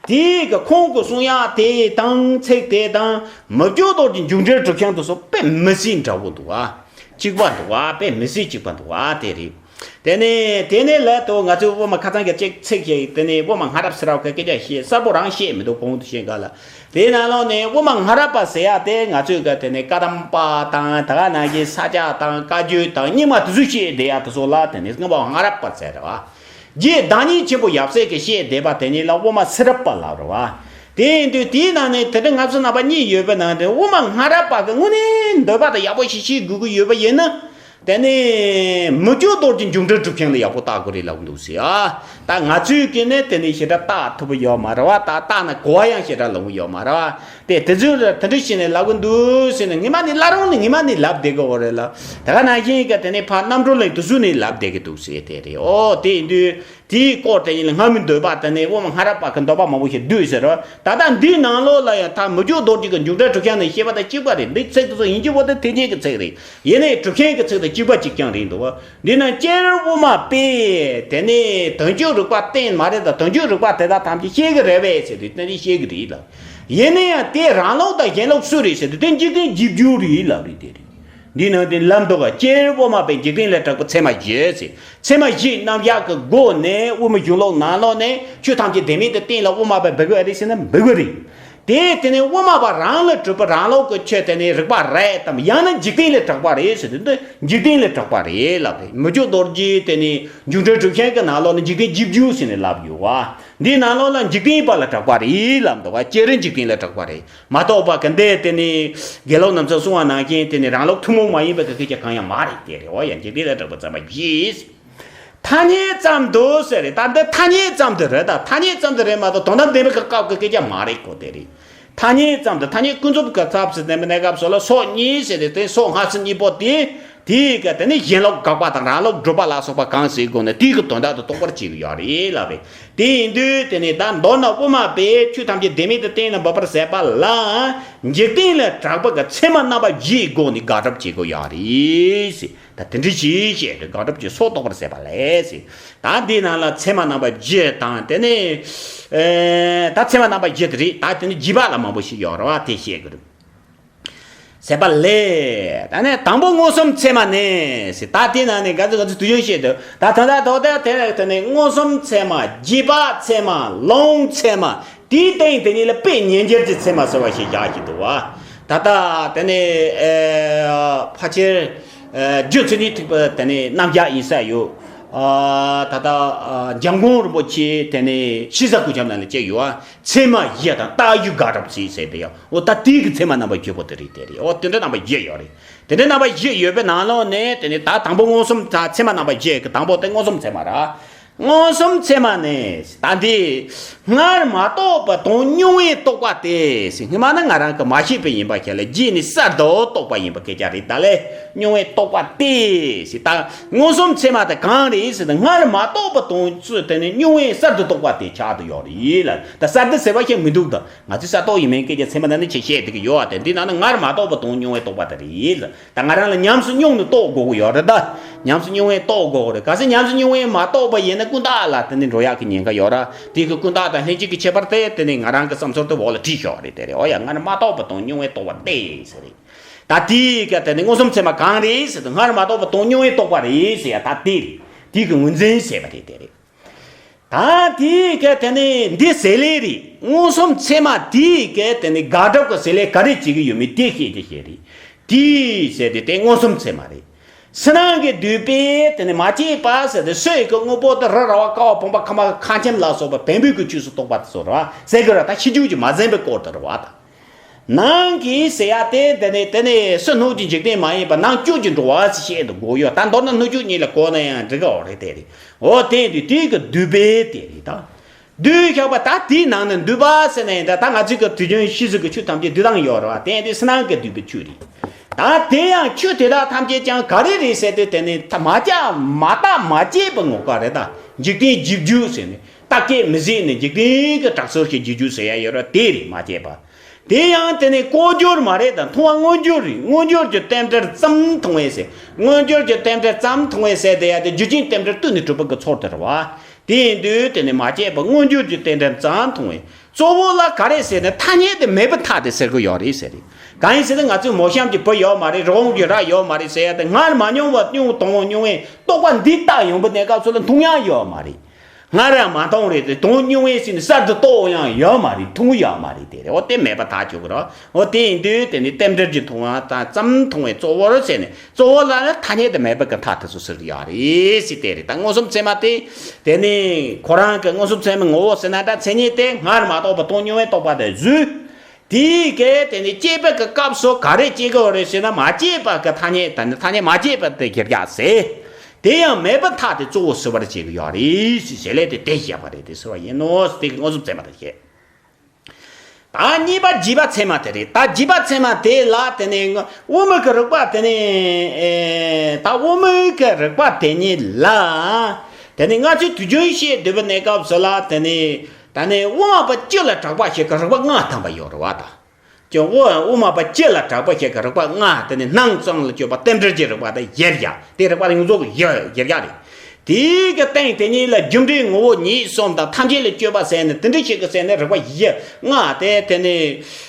དེའི་གི་ཁོང་གི་གསུང་ཡག་དེ་དང་ཚིག་དེ་དང་མི་བསྐྱོད་རྡོ་རྗེ་འབྱུང་འགྱུར་གྲུབ་ཆེན་དེ་ཚོ་དཔེ་མི་སྲིད་འདྲ་བོ་འདུག་བ། གཅིག་པ་འདུག་བ། དཔེ་མི་སྲིད་གཅིག་པ་འདུག་བ། དེ་རེད། དེ་ནས་དེ་ནས་ལ་དུ་ང་ཚོས་དབུ་མ་ཁ་ཚང་གི་གཅིག་ཚིག་ཞིག་དེ་ནས་དབུ་མ་སྔ་རབས་ཟེར་བ་གི་སྐད་ཆ་བཤད་གསལ་པོ་རང་བཤད་མི་འདུག་གོང་དུ་བཤད་ག་ལ། དེའི་ནང་ལོགས་ནས་དབུ་མ་སྔ་རབས་པ་ཟེར་ཡག་དེ་ང་ཚོས་གི་དེ་ནས་བཀའ་གདམས་པ་དང་ད་ག་ནང་བཞིན་ས་སྐྱ་དང་བཀའ་བརྒྱུད་དང་རྙིང་མ་དེ་ཚོས་བཤད་བསྡད་ཡག་དེ་ཚོ་ལ་དེ་ནས་དབུ་མ་སྔ་རབས་པ་ཟེར་རེད་བ། རྗེ་བདག་ཉིད་ཆེན་པོ་ཡབ་སྲས་ཀྱིས་བཤད་བསྡད་པ་དེ་ཉིད་ལ་དབུ་མ་ཚེ་རབས་པ་ལབ་རེད་བ། དེ་ཡིན་དུས་དེའི་ནང་ནས་དེ་འདྲ་ང་ཚོ་རྣམ་པ་གཉིས་ཡོད་པའི་ནང་དུ་དབུ་མ་སྔ་རབས་པ་གི་དངོས་གནས་འདོད་པ་དང་ཡག་པོ་ཞིག་ཤེས་དགོས་ཀྱི་ཡོད་པ་ཡིན་ན། དེ་ནས་མི་བསྐྱོད་རྡོ་རྗེ་འབྱུང་འགྱུར་གྲུབ་ཆེན་ལ་ཡག་པོ་བལྟ་དགོས་རེད་ལབ་འདུག་ཟེར་ཨ། ད་ང་ཚོས་ཀྱི་ནི་དེ་ནས་ཞེ་དྲག་བལྟ་ཐུབ་ཀྱི་ཡོད་མ་རེད་བ། ད་བལྟ་ན་གོ་བ་ཡང་ཞེ་དྲག་ལོན་གྱི་ཡོད་མ་རེད་བ། དེ་དེ་ཚོས་དེ་འདྲ་བྱས་ནས་ལབ་གི་འདུག་ཟེར་ནས་ངེས་མ་ནས་བླ་རུང་ནས་ངེས་མ་ནས་ལབ་བསྡད་ཀྱི་ཡོད་རེད་ལ། དེ་ག་ནང་བཞིན་གྱི་དེ་ནས་ཕར་རྣམ་གྲོལ་གླིང་དེ་ཚོ་ནས་ལབ་བསྡད་ཀྱི་འདུག་ཟེར་དེ་རེད། ཨོ་དེ་ཡིན་དུས་དེའི་སྐོར་དེ་ཉིད་ལ་སྔ་མའི་འདོད་པ་དེ་ནས་དབུ་མ་སྔ་རབས་པ་གི་འདོད་པ་མང་པོ་ཞིག་འདུས་ཟེར་རོ། ད་ལྟ་འདིའི་ནང་ལོགས་ལ་ཡང་ད་མི་བསྐྱོད་རྡོ་རྗེ་གི་འབྱུང་འགྱུར་གྲུབ་ཆེན་ནས་བཤད་པ་དང་གཅིག་པ་རེད། འདི་ཚིག་དེ་ཚོ་ཡིན་གཅིག་པོ་དེ་མཐུན་རྐྱེན་གྱི་ཚིག་རེད། ཡིན་ནའི་གྲུབ་ཆེན་གྱི་ཚིག་དང་གཅིག་པ་གཅིག་རྐྱང་རེད་འདུག་འདི་ན་སྤྱིར་དབུ་མ་པས་དེ་ནས་དོན་བསྐྱེད་རིགས་པ་བསྟན་མ་རེད་ད། དོན་བསྐྱེད་རིགས་པ་དེ་དག་ཐམས་ཅད་བཤད་ཀྱི་རེད་པས་ཟེར་དུས་དེ་ནི་བཤད་ཀྱི་རེད་ལབ། ཡིན་ན་ཡང་དེ་རང་ལུགས་དང་གཞན་ལུགས་སུ་རེད་ཟེར་དུས་དེ་འཇིག་རྟེན་རྗེས་འཇུག་རེད་ལབ་རེད། དེ་རེད། འདི་ནང་དུ་ལབ་འདུག་ག་སྤྱིར་དབུ་མ་པས་འཇིག་རྟེན་ལས་གྲགས་པའི་ཚད་མ་བཞི་ཟེར། ཚད་མ་བཞིའི་རྣམ་གཞག་གི་སྒོ་ནས་དབུ་མའི་གཞུང་ལུགས་ནང་ལོགས་ནས་ཆོས་ཐམས་ཅད་བདེན་མེད་དུ་བསྟན་ལ་དབུ་མ་པས་འབུལ་དགོས་རེད་ཟེར་ན་འབུལ་དགོས་རེད། དེ་དེ་ནས་དབུ་མ་པ་རང་ལ་གྲུབ་པ་རང་ལུགས་ཀྱི་ཆོས་དེ་ནི་རིགས་པ་རེད་དམ། ཡང་ན་འཇིག་རྟེན་ལས་གྲགས་པ་རེད་ཟེར་དུས་འདི་འཇིག་རྟེན་ལས་གྲགས་པ་རེད་ལབ་རེད། མི་བསྐྱོད་རྡོ་རྗེ་དེ་ནི་འབྱུང་འགྱུར་གྲུབ་ཆེན་གྱི་ནང་ལོགས་ནས་འཇིག་རྟེན་རྗེས་འཇུག་ཟེར་ནས་ལབ་ཡོད་བ། འདིའི་ནང་ལོགས་ལ་འཇིག་རྟེན་པ་ལ་གྲགས་པ་རེད་ལབ་འདུག་བ། སྤྱིར་འཇིག་རྟེན་ལ་གྲགས་པ་རེད། མ་གཏོགས་པ་གི་འདི་དེ་ནི་དགེ་སློང་རྣམས་ཚོས་གསུང་བ་ནང་བཞིན་དེ་ནི་རང་ལུགས་ཐུན་མོང་མ་ཡིན་པ་གི་སྐད་ཆ་གང་ཡང་མ་རེད། དེ་རེད། འོ་ཡ་འཇིག་རྟེན་ལ་གྲགས་པ་ཚད་མ་བཞི། ཐ་སྙད་ཙམ་དུ་ཟེར་རེད། ད་འདི་ཐ་སྙད་ཙམ་དུ་རེད། ད་ཐ་སྙད་ཙམ་དུ་རེད་མ་གཏོགས་དོན་དམ་བདེན་པའི་སྐབས་ཀྱི་སྐད་ཆ་མ་རེད་གོ། དེ་རེད། ཐ་སྙད་ཙམ་དུ། ཐ་སྙད་ཀུན་རྫོབ་ཀྱི་ཚབ་ཟེར་བསྟན་པའི་གནས་སྐབས་སུ་ལ་སོགས་གཉིས་ཟེར་ཏེ། དེ་སོགས་སྔ་ཕྱི་གཉིས་པོ་དེ། དེའི་ག་དེ་ནི་གཞན་ལུགས་དགག་པ་དང་རང་ལུགས་སྒྲུབ་པ་ལ་སོགས་པ་གང་ཞིག་སྒོ་ནས་དེའི་གི་དོན་དག་ཏུ་རྟོགས་པར་བྱེད་ཀྱི་ཡོད་རེད་ལབ་པས། དེ་ཡིན་དུས་དེ་ནི་ད་མདོར་ན་དབུ་མ་པས་ཆོས་ཐམས་ཅད་བདེན་མེད་དུ་གཏན་ལ་འབེབས་པར་ཟད་པ་ལ། འཇིག་རྟེན་ལ་གྲགས་པ་གི་ཚད་མ་རྣམ་པ་བཞིའི་སྒོ་ནས་དགག་སྒྲུབ་བྱེད་དགོས་ཡོད་རེད་ཟེར། ད་དེ་འདྲ་ཞིག་བཤད་དེ། དགག་སྒྲུབ་ཀྱི་སོ་རྟོགས་པར་ཟད་པ་ལས་ཟེར། ད་འདི་ནང་ལ་ཚད་མ་རྣམ་པ་བཞི་དང་། དེ་ནས་ཨེ་ད་ཚད་མ་རྣམ་པ་བཞི་དེ་རེད། ད་དེ་ནས་རྗེས་དཔག་ལ་མང་པོ་ཞིག་ཡོད་རེད་བ། དེ་བཤད་དགོས་རེད། ཟད་པ་ལས། ད་ནས་དང་པོ་མངོན་སུམ་ཚད་མ་ནི་ཟེར། ད་དེ་ནང་ནས་ག་ཚོད་ག་ཚོད་དུས་རྒྱུན་བཤད་དེ། ད་ད་ད་དོ་ད་དེ་དེ་ནས་མངོན་སུམ་ཚད་མ། རྗེས་དཔག་ཚད་མ། ལུང་ཚད་མ། དེའི་སྟེང་དེ་གཉིས་ལ་དཔེ་ཉེར་འགྱུར་གྱི་ཚད་མ་ཟེར་བ་ཞིག་བཞག་བཞིན་འདུག་བ། ད་ལྟ་དེ་ནས་ཨེ་ཕལ་ཆེར་ཨེ་རྒྱུ་མཚན་ཉིད་ཐེག་པ་དེ་ནས་རྣམ་གཞག་ཡིན་ས་ཡོད། ཨ་ད་ལྟ་ཨ་འཇམ་མགོན་རིན་པོ་ཆེ་དེ་ནས་ཤེས་བྱ་ཀུན་ཁྱབ་ནང་ལ་བཅས་ཡོད་བ། ཚད་མ་བཞི་དང་རྟགས་ཡོད་དགག་སྒྲུབ་བྱེད་ཟེར་དེ་ཡང་། འོ་ད་དེའི་གི་ཚད་མ་རྣམ་པ་བཞི་པོ་དེ་རེད། དེ་རེད། འོ་དེ་འདྲ་རྣམ་པ་བཞི་ཡོད་རེད། དེ་འདྲ་རྣམ་པ་བཞི་ཡོད་པའི་ནང་ལོགས་ནས་དེ་ནས་ད་དང་པོ་མངོན་སུམ། ད་ཚད་མ་རྣམ་པ་བཞི་གི་དང་པོ་དེ་མངོན་སུམ་ཚད་མ་རེད། མངོན་སུམ་ཚད་མ་ནི། ད་འདི་སྔར་མ་རྟོགས་པ་དང་མྱོང་བས་རྟོགས་པ་སྟེ་ཟེར། སྔོན་མ་ནི་ང་རང་གིས་མ་ཤེས་པ་ཡིན་པ་ཁས་ལེན། རྗེས་ནས་གསར་དུ་རྟོགས་པ་ཡིན་པ་སྐད་ཆ་རེད། ད་ལས་མྱོང་བས་རྟོགས་པ་སྟེ་ཟེར། ད་མངོན་སུམ་ཚད་མ་དེ་གང་རེད་ཟེར་ན། སྔར་མ་རྟོགས་པ་དང་ཚུལ་དེ་ནི་མྱོང་བས་གསར་དུ་རྟོགས་པ་དེ་ཆགས་བསྡད་ཡོད་རེད་ལ། ད་གསར་དུ་ཟེར་བ་ཞིག་མི་འདུག་ད་ང་ཚོས་གསར་རྟོགས་ཡིན་མིན་སྐད་ཆ་ཚད་མ་ནང་ནས་ཆེས་བཤད་བསྡད་ཀྱི་ཡོད་པ་དེ། འདི་ནང་ན་སྔར་མ་རྟོགས་པ་དང་མྱོང་བས་རྟོགས་པ་དེ་རེད་ལ། ད་ང་རང་ལ་ཉམས་སུ་མྱོང་ནས་རྟོགས་དགོས་ཀྱི་ཡོད་རེད། ད་ཉམས་སུ་མྱོང་བས་རྟོགས་དགོས་ཀྱི་རེད། གལ་སྲིད་ཉམས་སུ་མྱོང་བས་མ་རྟོགས་པ་ཡིན་ན་ཀུན་བརྟགས་ལ་དེ་ནི་འགྲོ་ཡག་གི་ཉེན་ཁ་ཡོད་ར། དེ་གི་ཀུན་བརྟགས་དང་ལྷན་སྐྱེས་ཀྱི་ཁྱད་པར་དེ་དེ་ནི་ང་རང་གི་བསམ་ཚུལ་དེ་འོག་ལ་བྲིས་ཤོག་རེད། དེ་རེད། འོ་ཡ། སྔར་མ་རྟོགས་པ་དང་མྱོང་བས་རྟོགས་པ་སྟེ་ཟེར་རེད། ད་དེའི་ག་དེ་ནི་མངོན་སུམ་ཚད་མ་གང་རེད་ཟེར་དུས། སྔར་མ་རྟོགས་པ་དང་མྱོང་བས་རྟོགས་པ་རེད་ཟེར་ཡ། ད་དེ་རེད། དེ་གི་ངོས་འཛིན་བྱས་པ་རེད། དེ་རེད། ད་དེའི་ག་དེ་ནི་འདི་ཟེར་ལེ་རེད། མངོན་སུམ་ཚད་མ་དེའི་ག་དེ་ནི་དགག་སྒྲུབ་ཀྱི་ཟེར་ལེ་ག་རེ་བྱེད་ཀྱི་ཡོད་མེད་དེ་བཤད་ཀྱི་བཤད་རེད། དེའི་ཟེར་དེ་དེ་མངོན་སུམ་ཚད་མ་རེད། ཕྱི་ནང་གི་བསྡུས་པས་དེ་ནི་མ་དཔྱད་པ་ཟེར་དེ། སོ་ཡི་གི་དངོས་པོ་དེ་རི་ར་བ་ཀ་བ་བུམ་པ་ཁ་མ་ཁ་ཁྱིམ་ལ་སོགས་པ་བེམ་པོའི་གི་ཆོས་སུ་གཏོགས་པ་དེ་ཚོ་ར་ཟེར་གི་ར། ད་ཕྱི་རྒྱུད་ཀྱི་མ་ཟིན་པའི་སྐོར་དེ་ར་བ་ད། ནང་གི་ཟེར་ཡ་དེ་དེ་ནི་དེ་ནི་ཕྱི་སྣོད་ཀྱི་འཇིག་རྟེན་མ་ཡིན་པ་ནང་བཅུད་ཀྱི་འགྲོ་བ་ཞིག་བཤད་དུ་དགོས་ཡོད། ད་མདོར་ན་སྣོད་བཅུད་གཉིས་ལ་གོ་ན་ཡང་འགྲིག་གི་རེད། དེ་རེད། འོ་དེ་དུས་དེ་གི་བསྡུས་པས་དེ་རེད་ད། བསྡུས་བཞག་པ་ད་དེའི་ནང་ནས་བསྡུས་པ་ཟེར་ན་ཡིན་ད། ད་ང་ཚོའི་གི་དུས་རྒྱུན་ཤེས་བྱའི་གི་ཆོས་ཐམས་ཅད་བསྡུས་སྟངས་ཡོད་རེད་བ། དེ་དེ་ཕྱི་ནང་གི་བསྡུས་པའི་ཆོས་རེད། ད་དེ་ཡང་ཆོས་དེ་དག་ཐམས་ཅད་ཀྱང་ག་རེ་རེད་ཟེར་དུས་དེ་ནི་ད་མ་དཔྱད་མ་བརྟགས་མ་དཔྱད་པའི་ངོ་སྐལ་རེད་ད། འཇིག་རྟེན་རྗེས་འཇུག་ཟེར་ནས་བརྟག་དཔྱད་མི་བྱེད་ནས་འཇིག་རྟེན་གྱི་གྲགས་ཚོད་ཀྱི་རྗེས་འཇུག་ཟེར་ཡ་ཡོད་ར། དེ་རེད་མ་དཔྱད་པ། དེ་ཡང་དེ་ནི་ལྐོག་གྱུར་མ་རེད་ད། མཐོང་བ་མངོན་གྱུར་རེད། མངོན་གྱུར་གྱི་རྟེན་འབྲེལ་ཙམ་མཐོང་བས་ཟེར། མངོན་གྱུར་གྱི་རྟེན་འབྲེལ་ཙམ་མཐོང་བས་ཟེར་དེ་ཡ་དེ་རྒྱུ་རྐྱེན་རྟེན་འབྲེལ་བསྟུན་ནས་གྲུབ་པ་གི་ཚོར་དེ་རེད་བ། དེ་ཡིན་དུས་དེ་ནི་མ་དཔྱད་པ་མངོན་གྱུར་གྱི་རྟེན་འབྲེལ་ཙམ་མཐོང་བས། གཙོ་བོ་ལ་ག་རེ་ཟེར་ན་ཐ་སྙད་དེ་མེད་པར་ཐལ་ཏེ་ཟེར་གི་ཡོད་རེད་ཟེར་རེད། གང་ཡིན་ཟེར་ན་ང་ཚོའི་མོ་གཤམ་གྱི་བུ་ཡོད་མ་རེད། རི་བོང་གི་རྭ་ཡོད་མ་རེད་ཟེར་ཡ་དེ། སྔར་མ་མྱོང་བ་མྱོང་དང་མྱོང་བས་རྟོགས་པ་འདི་ལྟ་ཡོང་པའི་གནས་སྐབས་སུ་ལ་མཐོང་ཡ་ཡོད་མ་རེད། སྔར་ཡང་མ་མཐོང་རེད་དེ། དང་མྱོང་བས་ཟེར་ནས་གསར་དུ་རྟོགས་ཡང་ཡོད་མ་རེད། མཐོང་ཡོད་མ་རེད། དེ་རེད། འོ་དེ་མེད་པར་ཐལ་ཆོག་གི་རེད། འོ་དེ་ཡིན་དུས་དེ་ནི་རྟེན་འབྲེལ་གྱི་མཐོང་བ་དང་ཙམ་མཐོང་བས་གཙོ་བོར་ཟེར་ནས། གཙོ་བོ་ལ་ནི་ཐ་སྙད་དུ་མེད་པའི་གི་མཐའ་དེ་ཚོ་ཟེར་གི་ཡོད་རེད་ཟེར། དེ་རེད། ད་མངོན་སུམ་ཚད་མ་དེ། དེ་ནི་ཁོ་རང་གི་མངོན་སུམ་ཚད་མའི་ངོ་བོ་ཟེར་ན་ད་མཚན་ཉིད་དེ་སྔར་མ་རྟོགས་པ་དང་མྱོང་བས་རྟོགས་པ་དེ་བཟོས། དེའི་གི་དེ་ནི་དཔྱད་པའི་གི་སྐབས་སུ་ག་རེ་དཔྱད་དགོས་རེད་ཟེར་ན། མ་དཔྱད་པ་གི་ཐ་སྙད་དང་ནི་ཐ་སྙད་མ་དཔྱད་པ་དེ་གི་རྒྱག་ཟེར། དེ་ཡང་མེད་པར་ཐལ་ཏེ་གཙོ་བོ་ཟེར་བར་བྱེད་ཀྱི་ཡོད་རེད་ཟེར་ལས་དེ་དེ་བཤད་པ་རེད། དེ་ཟེར་བ་ཡིན་ནོ། དེ་གི་མངོན་སུམ་ཚད་མ་དེ་བཤད། ད་གཉིས་པ་རྗེས་དཔག་ཚད་མ་དེ་རེད། ད་རྗེས་དཔག་ཚད་མ་དེ་ལ་དེ་ནི་དབུ་མའི་གི་རིགས་པ་དེ་ནི། ཨེ་ད་དབུ་མའི་གི་རིགས་པ་དེ་ཉིད་ལ། དེ་ནི་ང་ཚོས་དུས་རྒྱུན་བཤད་སྡོད་པའི་གནས་སྐབས་སུ་ལ་དེ་ནི། ད་ནི་དབུ་མ་པ་སྤྱི་ལ་གྲགས་པ་ཞིག་གི་རིགས་པ་ལྔ་ཐམ་པ་ཡོད་རེད་བ་ད། ཀྱང་དབུ་དབུ་མ་པ་སྤྱི་ལ་གྲགས་པ་ཞིག་གི་རིགས་པ་ལྔ། དེ་ནི་སྣང་ཙམ་ལ་དཔྱོད་པ་རྟེན་འབྲེལ་གྱི་རིགས་པ་དང་བཞི་བཞག་དེ་རིགས་པ་ཡོངས་རྫོགས་བཞི་བཞི་བཞག་རེད། དེའི་གི་སྟེང་དེ་ཉིད་ལ་རྒྱུ་འབྲས་ངོ་བོ་ཉིད་གསུམ་དང་ཐམས་ཅད་ལ་དཔྱོད་པ་ཟེར་ནས་དེ་འདྲ་ཞིག་གི་ཟེར་ནས་རིགས་པ་བཞི་ལྔ་དེ། དེ་ནི་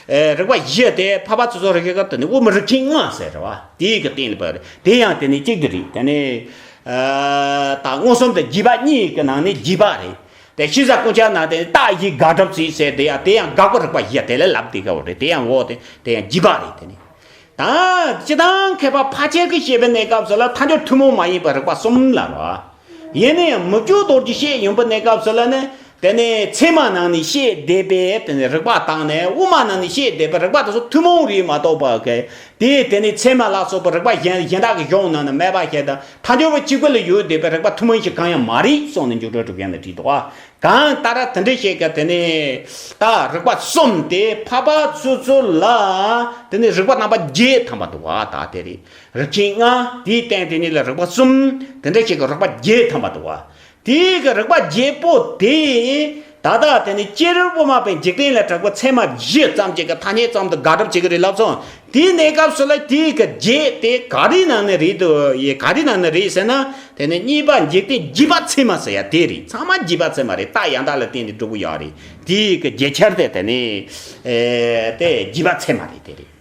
ཨེ་རིགས་པ་བཞི་དེ་འཕགས་པ་ཚོ་ཚོ་རིགས་ཀྱི་སྐབས་དེ་ནི་དབུ་མའི་རིགས་ཆེན་ལྔ་ཟེར་རེད་བ། དེའི་གི་སྟེང་ལ་བབས་རེད། དེ་ཡང་དེ་ནི་གཅིག་དེ་རེད། དེ་ནི་ཨ་ད་མངོན་སུམ་དང་རྗེས་དཔག་གཉིས་ཀྱི་ནང་ནས་རྗེས་དཔག་རེད། དེ་ཤེས་བྱ་ཀུན་ཁྱབ་ནང་དེ་རྟགས་བཞིའི་དགག་སྒྲུབ་བྱེད་ཟེར་དེ་ཡང་། དེ་ཡང་དགག་པའི་རིགས་པ་བཞི་དེ་ལ་ལབ་དེ་ག་བོ་རེད། དེ་ཡང་འོ་དེ་དེ་ཡང་རྗེས་དཔག་རེད། དེ་ནི་ད་སྤྱིར་བཏང་མཁས་པ་ཕལ་ཆེར་གྱིས་བཤད་པའི་གནས་སྐབས་སུ་ལ་མཐའ་འཁྱོངས་ཐུན་མོང་མ་ཡིན་པའི་རིགས་པ་གསུམ་ལ་རོ། ཡིན་ན་ཡང་མུ་ཁྱུད་རྡོ་རྗེ་བཤད་ཡོང་པའི་གནས་སྐབས་སུ་ལ་ནི། དེ་ནས་ཚད་མ་ནང་ནས་བཤད་བསྡད་པའི་དེ་ནས་རིགས་པ་དང་ནས་དབུ་མ་ནང་ནས་བཤད་བསྡད་པའི་རིགས་པ་དེ་ཚོ་ཐུན་མོང་རེད་མ་གཏོགས་པ་གི་དེ་དེ་ནས་ཚད་མ་ལ་སོགས་པའི་རིགས་པ་གཞན་གཞན་དག་གི་གཞུང་ནང་ནས་མེད་པ་ཞིག་དང་ཐལ་འགྱུར་བ་གཅིག་པུ་ལ་ཡོད་བསྡད་པའི་རིགས་པ་ཐུན་མོང་ཞིག་གང་ཡང་མ་རེད་གསུངས་ནས་འཇུག་སྒྲོལ་གྲུབ་རྒྱན་ལ་བྲིས་འདུག་བ། གང་ལྟར་དེ་འདྲ་ཞིག་གི་དེ་ནས་ད་རིགས་པ་གསུམ་དེ་འཕགས་པ་སོ་སོ་ལ་དེ་ནས་རིགས་པ་རྣམ་པ་བརྒྱད་ཐམ་པ་འདུག་བ། ད་དེ་རེད། རིགས་ཆེན་ལྔ་དེའི་སྟེང་དེ་ཉིད་ལ་རིགས་པ་གསུམ་དེ་འདྲ་ཞིག་གི་རིགས་པ་བརྒྱད་ཐམ་པ་འདུག་བ། དེའི་གི་རིགས་པ་བརྒྱད་པོ་དེ་ད་ལྟ་དེ་ནི་སྤྱིར་དབུ་མ་པའི་འཇིག་རྟེན་ལ་གྲགས་པའི་ཚད་མ་བཞི་ཙམ་ཅིག་གི་ཐ་སྙད་ཙམ་དུ་དགག་སྒྲུབ་བྱེད་ཀྱི་རེད་ལབ་སོང་། དེའི་གནས་སྐབས་སུ་ལ་དེའི་གི་བརྒྱད་དེ་ག་རེའི་ནང་ནས་རེད་དོ། ཡེ་ག་རེའི་ནང་ནས་རེད་ཟེར་ན། དེ་ནི་གཉིས་པ་འཇིག་རྟེན་རྒྱུད་པ་ཚད་མ་ཟེར་ཡ་དེ་རེད། ཚང་མ་རྒྱུད་པ་ཚད་མ་རེད། རྟགས་ཡང་དག་ལ་བརྟེན་ནས་སྒྲུབ་ཀྱི་ཡོད་རེད། དེའི་གི་རྒྱུ་ཆར་དེ་དེ་ནི་ཨེ་དེ་རྒྱུད་པ་ཚད་མ་རེད། དེ་རེད།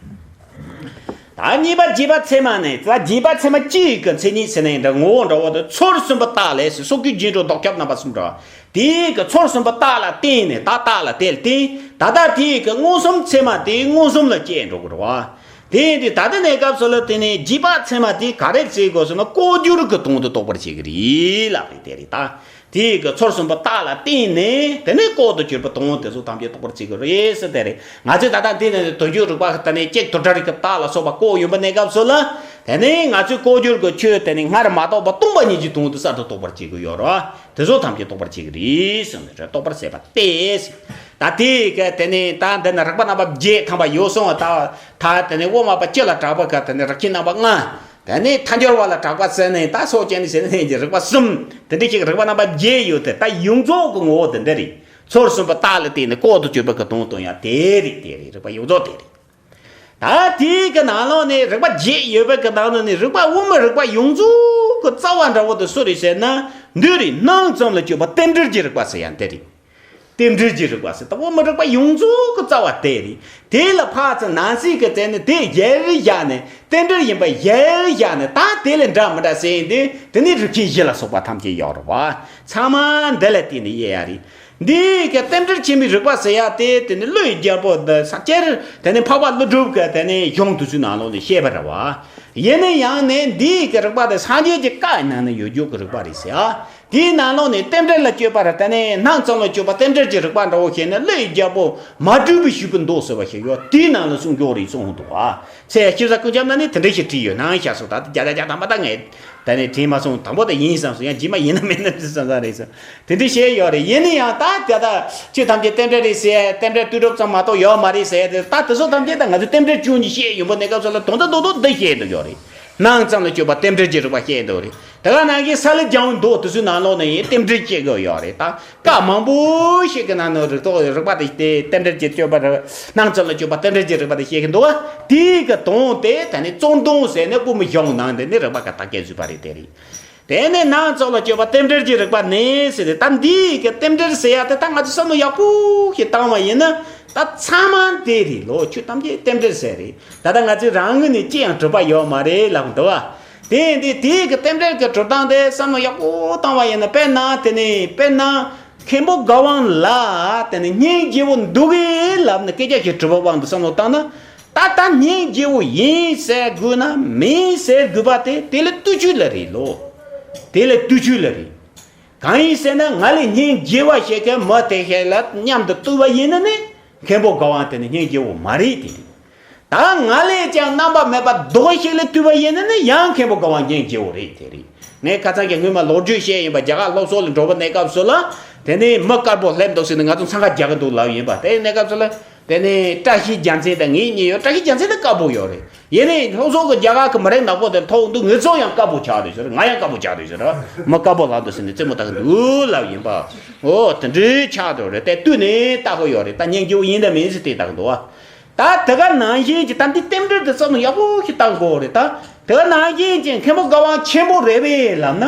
ད་གཉིས་པ་རྒྱུད་པ་ཚད་མ་ནི་ད་རྒྱུད་པ་ཚད་མ་གཅིག་གི་མཚན་ཉིད་ཟེར་ན་ཡིན་འདྲ། ངོ་བོ་འདྲ་བོ་དེ་ཚུལ་གསུམ་པའི་རྟགས་ལས་སོགས་ཀྱི་རྗེས་འགྲོ་ལྡོག་ཁྱབ་རྣམ་པ་གསུམ་འདྲ་བ། དེའི་གི་ཚུལ་གསུམ་པའི་རྟགས་ལ་བརྟེན་ནས་ད་རྟགས་ལ་དེ་ལ་བརྟེན་ད་ལྟ་དེའི་གི་མངོན་སུམ་ཚད་མ་དེ་མངོན་སུམ་ལ་སྐྱེས་འགྲོ་གི་རེད་བ། དེ་ཡིན་དུས་ད་ལྟ་གནས་སྐབས་སུ་ལ་དེ་ནས་རྒྱུད་པ་ཚད་མ་དེ་ག་རེ་བྱེད་དགོས་ཟེར་ན་ལྐོག་གྱུར་གྱི་དོན་དུ་རྟོགས་པར་བྱེད་ཀྱི་རེད་ལབ་རེད། དེ་རེད་ད། དེའི་གི་ཚུལ་གསུམ་པའི་རྟགས་ལ་བརྟེན་ནས་དེ་ནས་ལྐོག་ཏུ་གྱུར་པའི་དོན་དེ་ཚོ་ཐམས་ཅད་རྟོགས་པར་བྱེད་ཀྱི་རེད་ཟེར་དེ་རེད། ང་ཚོས་ད་ལྟ་འདི་ནས་དོན་གྱུར་རིག་པ་དེ་ནས་ཅིག་དུར་ཁྲོད་རིག་པའི་རྟགས་ལ་སོགས་པ་བཀོད་ཡོང་པའི་གནས་སྐབས་སུ་ལ། དེ་ནས་ང་ཚོས་ལྐོག་གྱུར་གྱི་ཆོས་དེ་ནས་སྔར་མ་རྟོགས་པ་སྟོང་པ་ཉིད་ཀྱི་དོན་དུ་གསར་དུ་རྟོགས་པར་བྱེད་ཀྱི་ཡོད་རེད་བ། དེ་ཚོ་ཐམས་ཅད་རྟོགས་པར་བྱེད་ཀྱི་རེད་ཟེར་ནས་རེད། རྟོགས་པར་བྱེད་པ་སྟེ། ད་དེ་ག་དེ་ནས་ད་འདི་ན་རིགས་པ་རྣམ་པ་བརྒྱད་ཐམ་པ་ཡོད་སོང་བ། ད་ད་དེ་ནས་དབུ་མ་པ་སྤྱི་ལ་གྲགས་པ་ག་དེ་ནས་རིགས་ཆེན་རྣམ་པ་ལྔ། དེ་ནས་ཐལ་འགྱུར་བ་ལ་གྲགས་པ་ཟེར་ནས་ད་སོགས་ཅན་ནི་ཟེར་ནས་ཀྱི་རིགས་པ་གསུམ། དེ་འདྲ་ཞིག་རིགས་པ་རྣམ་པ་བརྒྱད་ཡོད་དེ། ད་ཡོངས་རྫོགས་ཀྱི་ངོ་བོ་དེ་འདི་རེད། ཚུལ་གསུམ་པའི་རྟགས་ལ་བརྟེན་ནས་ལྐོག་ཏུ་གྱུར་པ་གི་དོན་སྟོན་ཡ་དེ་རེད། རིགས་པ་ཡོངས་རྫོགས་དེ་རེད། ད་དེའི་གི་ནང་ལོགས་ནས་རིགས་པ་བརྒྱད་ཡོད་པའི་གི་ནང་ལོགས་ནས་རིགས་པ་དབུ་མའི་རིགས་པ་ཡོངས་རྫོགས་ཀྱི་རྩ་བ་འདྲ་བོ་དེ་སུ་རེད་ཟེར་ན། འདི་རེད། སྣང་ཙམ་ལ་དཔྱོད་པ་རྟེན་འབྲེལ་གྱི་རིགས་པ་ཟེར་ཡ་འདི་རེད། རྟེན་འབྲེལ་གྱི་རིགས་པ་ཟེར། ད་དབུ་མའི་རིགས་པ་ཡོངས་རྫོགས་ཀྱི་རྩ་བ་དེ་རེད། དེ་ལ་ཕར་ཚུར་ནང་གསེས་ཀྱི་རྩད་ནས་དེ་གཞིར་བཞག་ནས་རྟེན་འབྲེལ་ཡིན་པ་གཞིར་བཞག་ནས་ད་དེ་ལས་འདྲ་མི་འདྲ་ཟེར་ཡིན་དུས་དེ་ནི་རིགས་ཆེན་བཞི་ལ་སོགས་པ་ཐམས་ཅད་ཡོད་རེད་བ། ཚང་མ་འདི་ལ་བརྟེན་ནས་དབྱེ་ཡ་རེད། འདི་གི་རྟེན་འབྲེལ་ཆེན་པོའི་རིགས་པ་ཟེར་ཡ་དེ་དེ་ནི་ཀླུ་ཡི་རྒྱལ་པོ་འདི་ས་སྐྱར་དེ་ནི་འཕགས་པ་ཀླུ་སྒྲུབ་ཀྱི་དེ་ནི་གཞུང་དེ་ཚོའི་ནང་ལོགས་ནས་བཤད་པ་རེད་བ། ཡིན་ན་ཡང་ནི་འདི་གི་རིགས་པ་དེ་སངས་རྒྱས་ཀྱི་བཀའ་ནང་ནས་ཡོད་རྒྱུ་གི་རིགས་པ་རེད་ཟེར་ཡ། དེའི་ནང་ལོགས་ནས་རྟེན་འབྲེལ་ལ་དཔྱོད་པར་དེ་ནས་སྣང་ཙམ་ལ་དཔྱོད་པ་རྟེན་འབྲེལ་གྱི་རིགས་པ་འདྲ་བོ་བཤད་ན་ཀླུ་ཡི་རྒྱལ་པོ་མ་གྲུབ་པའི་ཞུགས་པའི་མདོ་ཟེར་བ་ཞིག་ཡོད། དེའི་ནང་ལ་གསུངས་ཀྱོག་རེད་གསུངས་འདུག་བ། ཚེ་ཤེས་བྱ་ཀུན་ཁྱབ་ན་ནི་དེ་འདྲ་ཞིག་བྲིས་ཡོད་ནའང་བཞག་སོང་། ད་ལྟ་བརྒྱ་ཆ་བརྒྱ་ཐམ་པ་ད་ངས་ད་ནས་དྲན་མ་སོང་། དང་པོ་དེ་ཡིན་བསམ་སོང་། ཡང་རྗེས་མ་ཡིན་ན་མིན་ན་བསམ་བསམ་རེད་སོང་། དེ་འདྲ་བཤད་ཡོད་རེད། ཡིན་ན་ཡང་ད་དེ་ད་ཆོས་ཐམས་ཅད་རྟེན་འབྲེལ་རེད་ཟེར། རྟེན་འབྲེལ་ལྟོས་གྲུབ་ཙམ་མ་གཏོགས་ཡོད་མ་རེད་ཟེར་དེ། ད་དེ་ཚོ་ཐམས་ཅད་ད་ང་ཚོས་རྟེན་འབྲེལ་བཅུ་གཉིས་བཤད་ཡོང་པ་གནས་སྐབས་སུ་ལ་དོན་དག་རྡོག་རྡོག་འདི་བཤད་འདུག་ཡོད་རེད། སྣང་ཙམ་ལ་དཔྱོད་པ་རྟེན་འབྲེལ་གྱི་རིགས་པ་བཤད་འདུག་རེད། དེ་ག་ནང་བཞིན་ས་ལེ་སྦྱང་བའི་མདོ་དེ་ཚོའི་ནང་ལོགས་ནས་ཡང་རྟེན་འབྲེལ་བཤད་དགོས་ཡོད་རེད། ད་བཀའ་མང་པོ་ཞིག་གི་ནང་ནས་རིགས་རྟོག་རིགས་པ་དེ་དེ་རྟེན་འབྲེལ་གྱི་དཔྱོད་པ་རེད། སྣང་ཙམ་ལ་དཔྱོད་པ་རྟེན་འབྲེལ་གྱི་རིགས་པ་དེ་བཤད་ཀྱི་འདུག་བ། དེའི་གི་དོན་དེ་ད་ནི་གཙོ་འདོན་ཟེར་ནས་དབུ་མའི་གཞུང་ནང་དེ་ནི་རིགས་པ་ག་ད་སྐད་བཟོས་པ་རེད། དེ་རེད། དེ་ནས་སྣང་ཙམ་ལ་དཔྱོད་པ་རྟེན་འབྲེལ་གྱི་རིགས་པ་ནི་ཟེར་ཏེ། ད་འདིའི་གི་རྟེན་འབྲེལ་ཟེར་ཡ་དེ་ད་ང་ཚོས་བསམ་བློ་ཡག་པོ་ཞིག་བཏང་བ་ཡིན་ན་ད་ཚང་མ་དེ་རེད་ལོ། ཆོས་ཐམས་ཅད་རྟེན་འབྲེལ་ཟེར་རེད། ད་ལྟ་ང་ཚོས་རང་ངོས་ནས་ཅི་ཡང་གྲུབ་པ་ཡོད་མ་རེད་ལབ་འདུག་བ། དེ་ཡིན་དུས་དེའི་གི་རྟེན་འབྲེལ་གྱི་གྲུབ་སྟངས་དེ་བསམ་བློ་ཡག་པོ་བཏང་བ་ཡིན་ན། དཔེར་ན་དེ་ནི་དཔེར་ན་མཁན་པོ་དགའ་དབང་ལ་དེ་ནི་སྙིང་རྗེ་བོ་འདུག་གི་ལབ་ནས་སྐད་ཆ་ཞིག་དྲི་བ་དབང་དུ་བསམ་བློ་བཏང་ན། ད་ལྟ་སྙིང་རྗེ་བོ་ཡིན་ཟེར་དགོས་ན་མིན་ཟེར་དགོས་པ་དེ་དེ་ལ་ལྟོས་ཆོས་ལ་རེད་ལོ། དེ་ལ་ལྟོས་ཆོས་ལ་རེད། གང་ཡིན་ཟེར་ན་ང་ལས་སྙིང་རྗེ་བ་ཞིག་གིས་མི་དེ་ཞིག་ལ་མཉམ་དུ་ལྟོས་པ་ཡིན་ན་ནི་མཁན་པོ་དགའ་དབང་དེ་ནི་སྙིང་རྗེ་བོ་མ་རེད་དེ། ད་ང་ལས་ཀྱང་རྣམ་པ་མེད་པ་རྡོག་ཞིག་ལ་ལྟོས་པ་ཡིན་ན་ནི་ཡང་མཁན་པོ་དགའ་དབང་སྙིང་རྗེ་བོ་རེད་དེ་རེད། ངས་ཁ་སང་གི་སྔོན་མ་ལོ་རྒྱུས་བཤད་ཡིན་པ། རྒྱ་གར་སློབ་གསོ་ལ་འགྲོ་བའི་གནས་སྐབས་སུ་ལ་དེ་ནི་མི་དཀར་པོ་སླེབས་འདུག་ཟེར་ནས་ང་ཚོ་འཚང་ཁ་རྒྱག་གི་འདུག་ལབ་ཡིན་པ། དེའི་གནས་སྐབས་སུ་ལ། དེ་ནས་བཀྲ་ཤིས་རྒྱལ་མཚན་དང་ངེད་གཉིས་ཡོད། བཀྲ་ཤིས་རྒྱལ་མཚན་ནི་དཀར་པོ་ཡོད་རེད། ཡིན་ནའི་སློབ་གསོ་གི་རྒྱ་གར་གི་མི་རིགས་ནག་པོ་དེ་ཐོག་འདུག་ངེད་ཚོ་ཡང་དཀར་པོ་ཆགས་འདུག་ཟེར། ང་ཡང་དཀར་པོ་ཆགས་འདུག་ཟེར། མི་དཀར་པོ་ལབ་འདུག་ཟེར་ནས་རྩེད་མོ་རྒྱག་གི་འདུག་ལབ་ཡིན་པ། འོ་དེ་འདྲའི་ཆགས་འདུག་རེད། དེ་ལྟོས་ནས་ལྟ་གི་ཡོད་རེད། ད་སྙིང་རྗེ་བོ་ཡིན་དང་མིན་ཟེར་དེ་ལྟ་གི་འདུག་བ། ད་དེ་ག་ནང་བཞིན་གྱི་ད་འདི་རྟེན་འབྲེལ་དེ་བསམ་བློ་ཡག་པོ་ཞིག་བཏང་དགོས་རེད། ད་དེ་ག་ནང་བཞིན་གྱི་མཁན་པོ་དགའ་དབང་ཆེན་པོ་རེད་པས་ལབ་ན།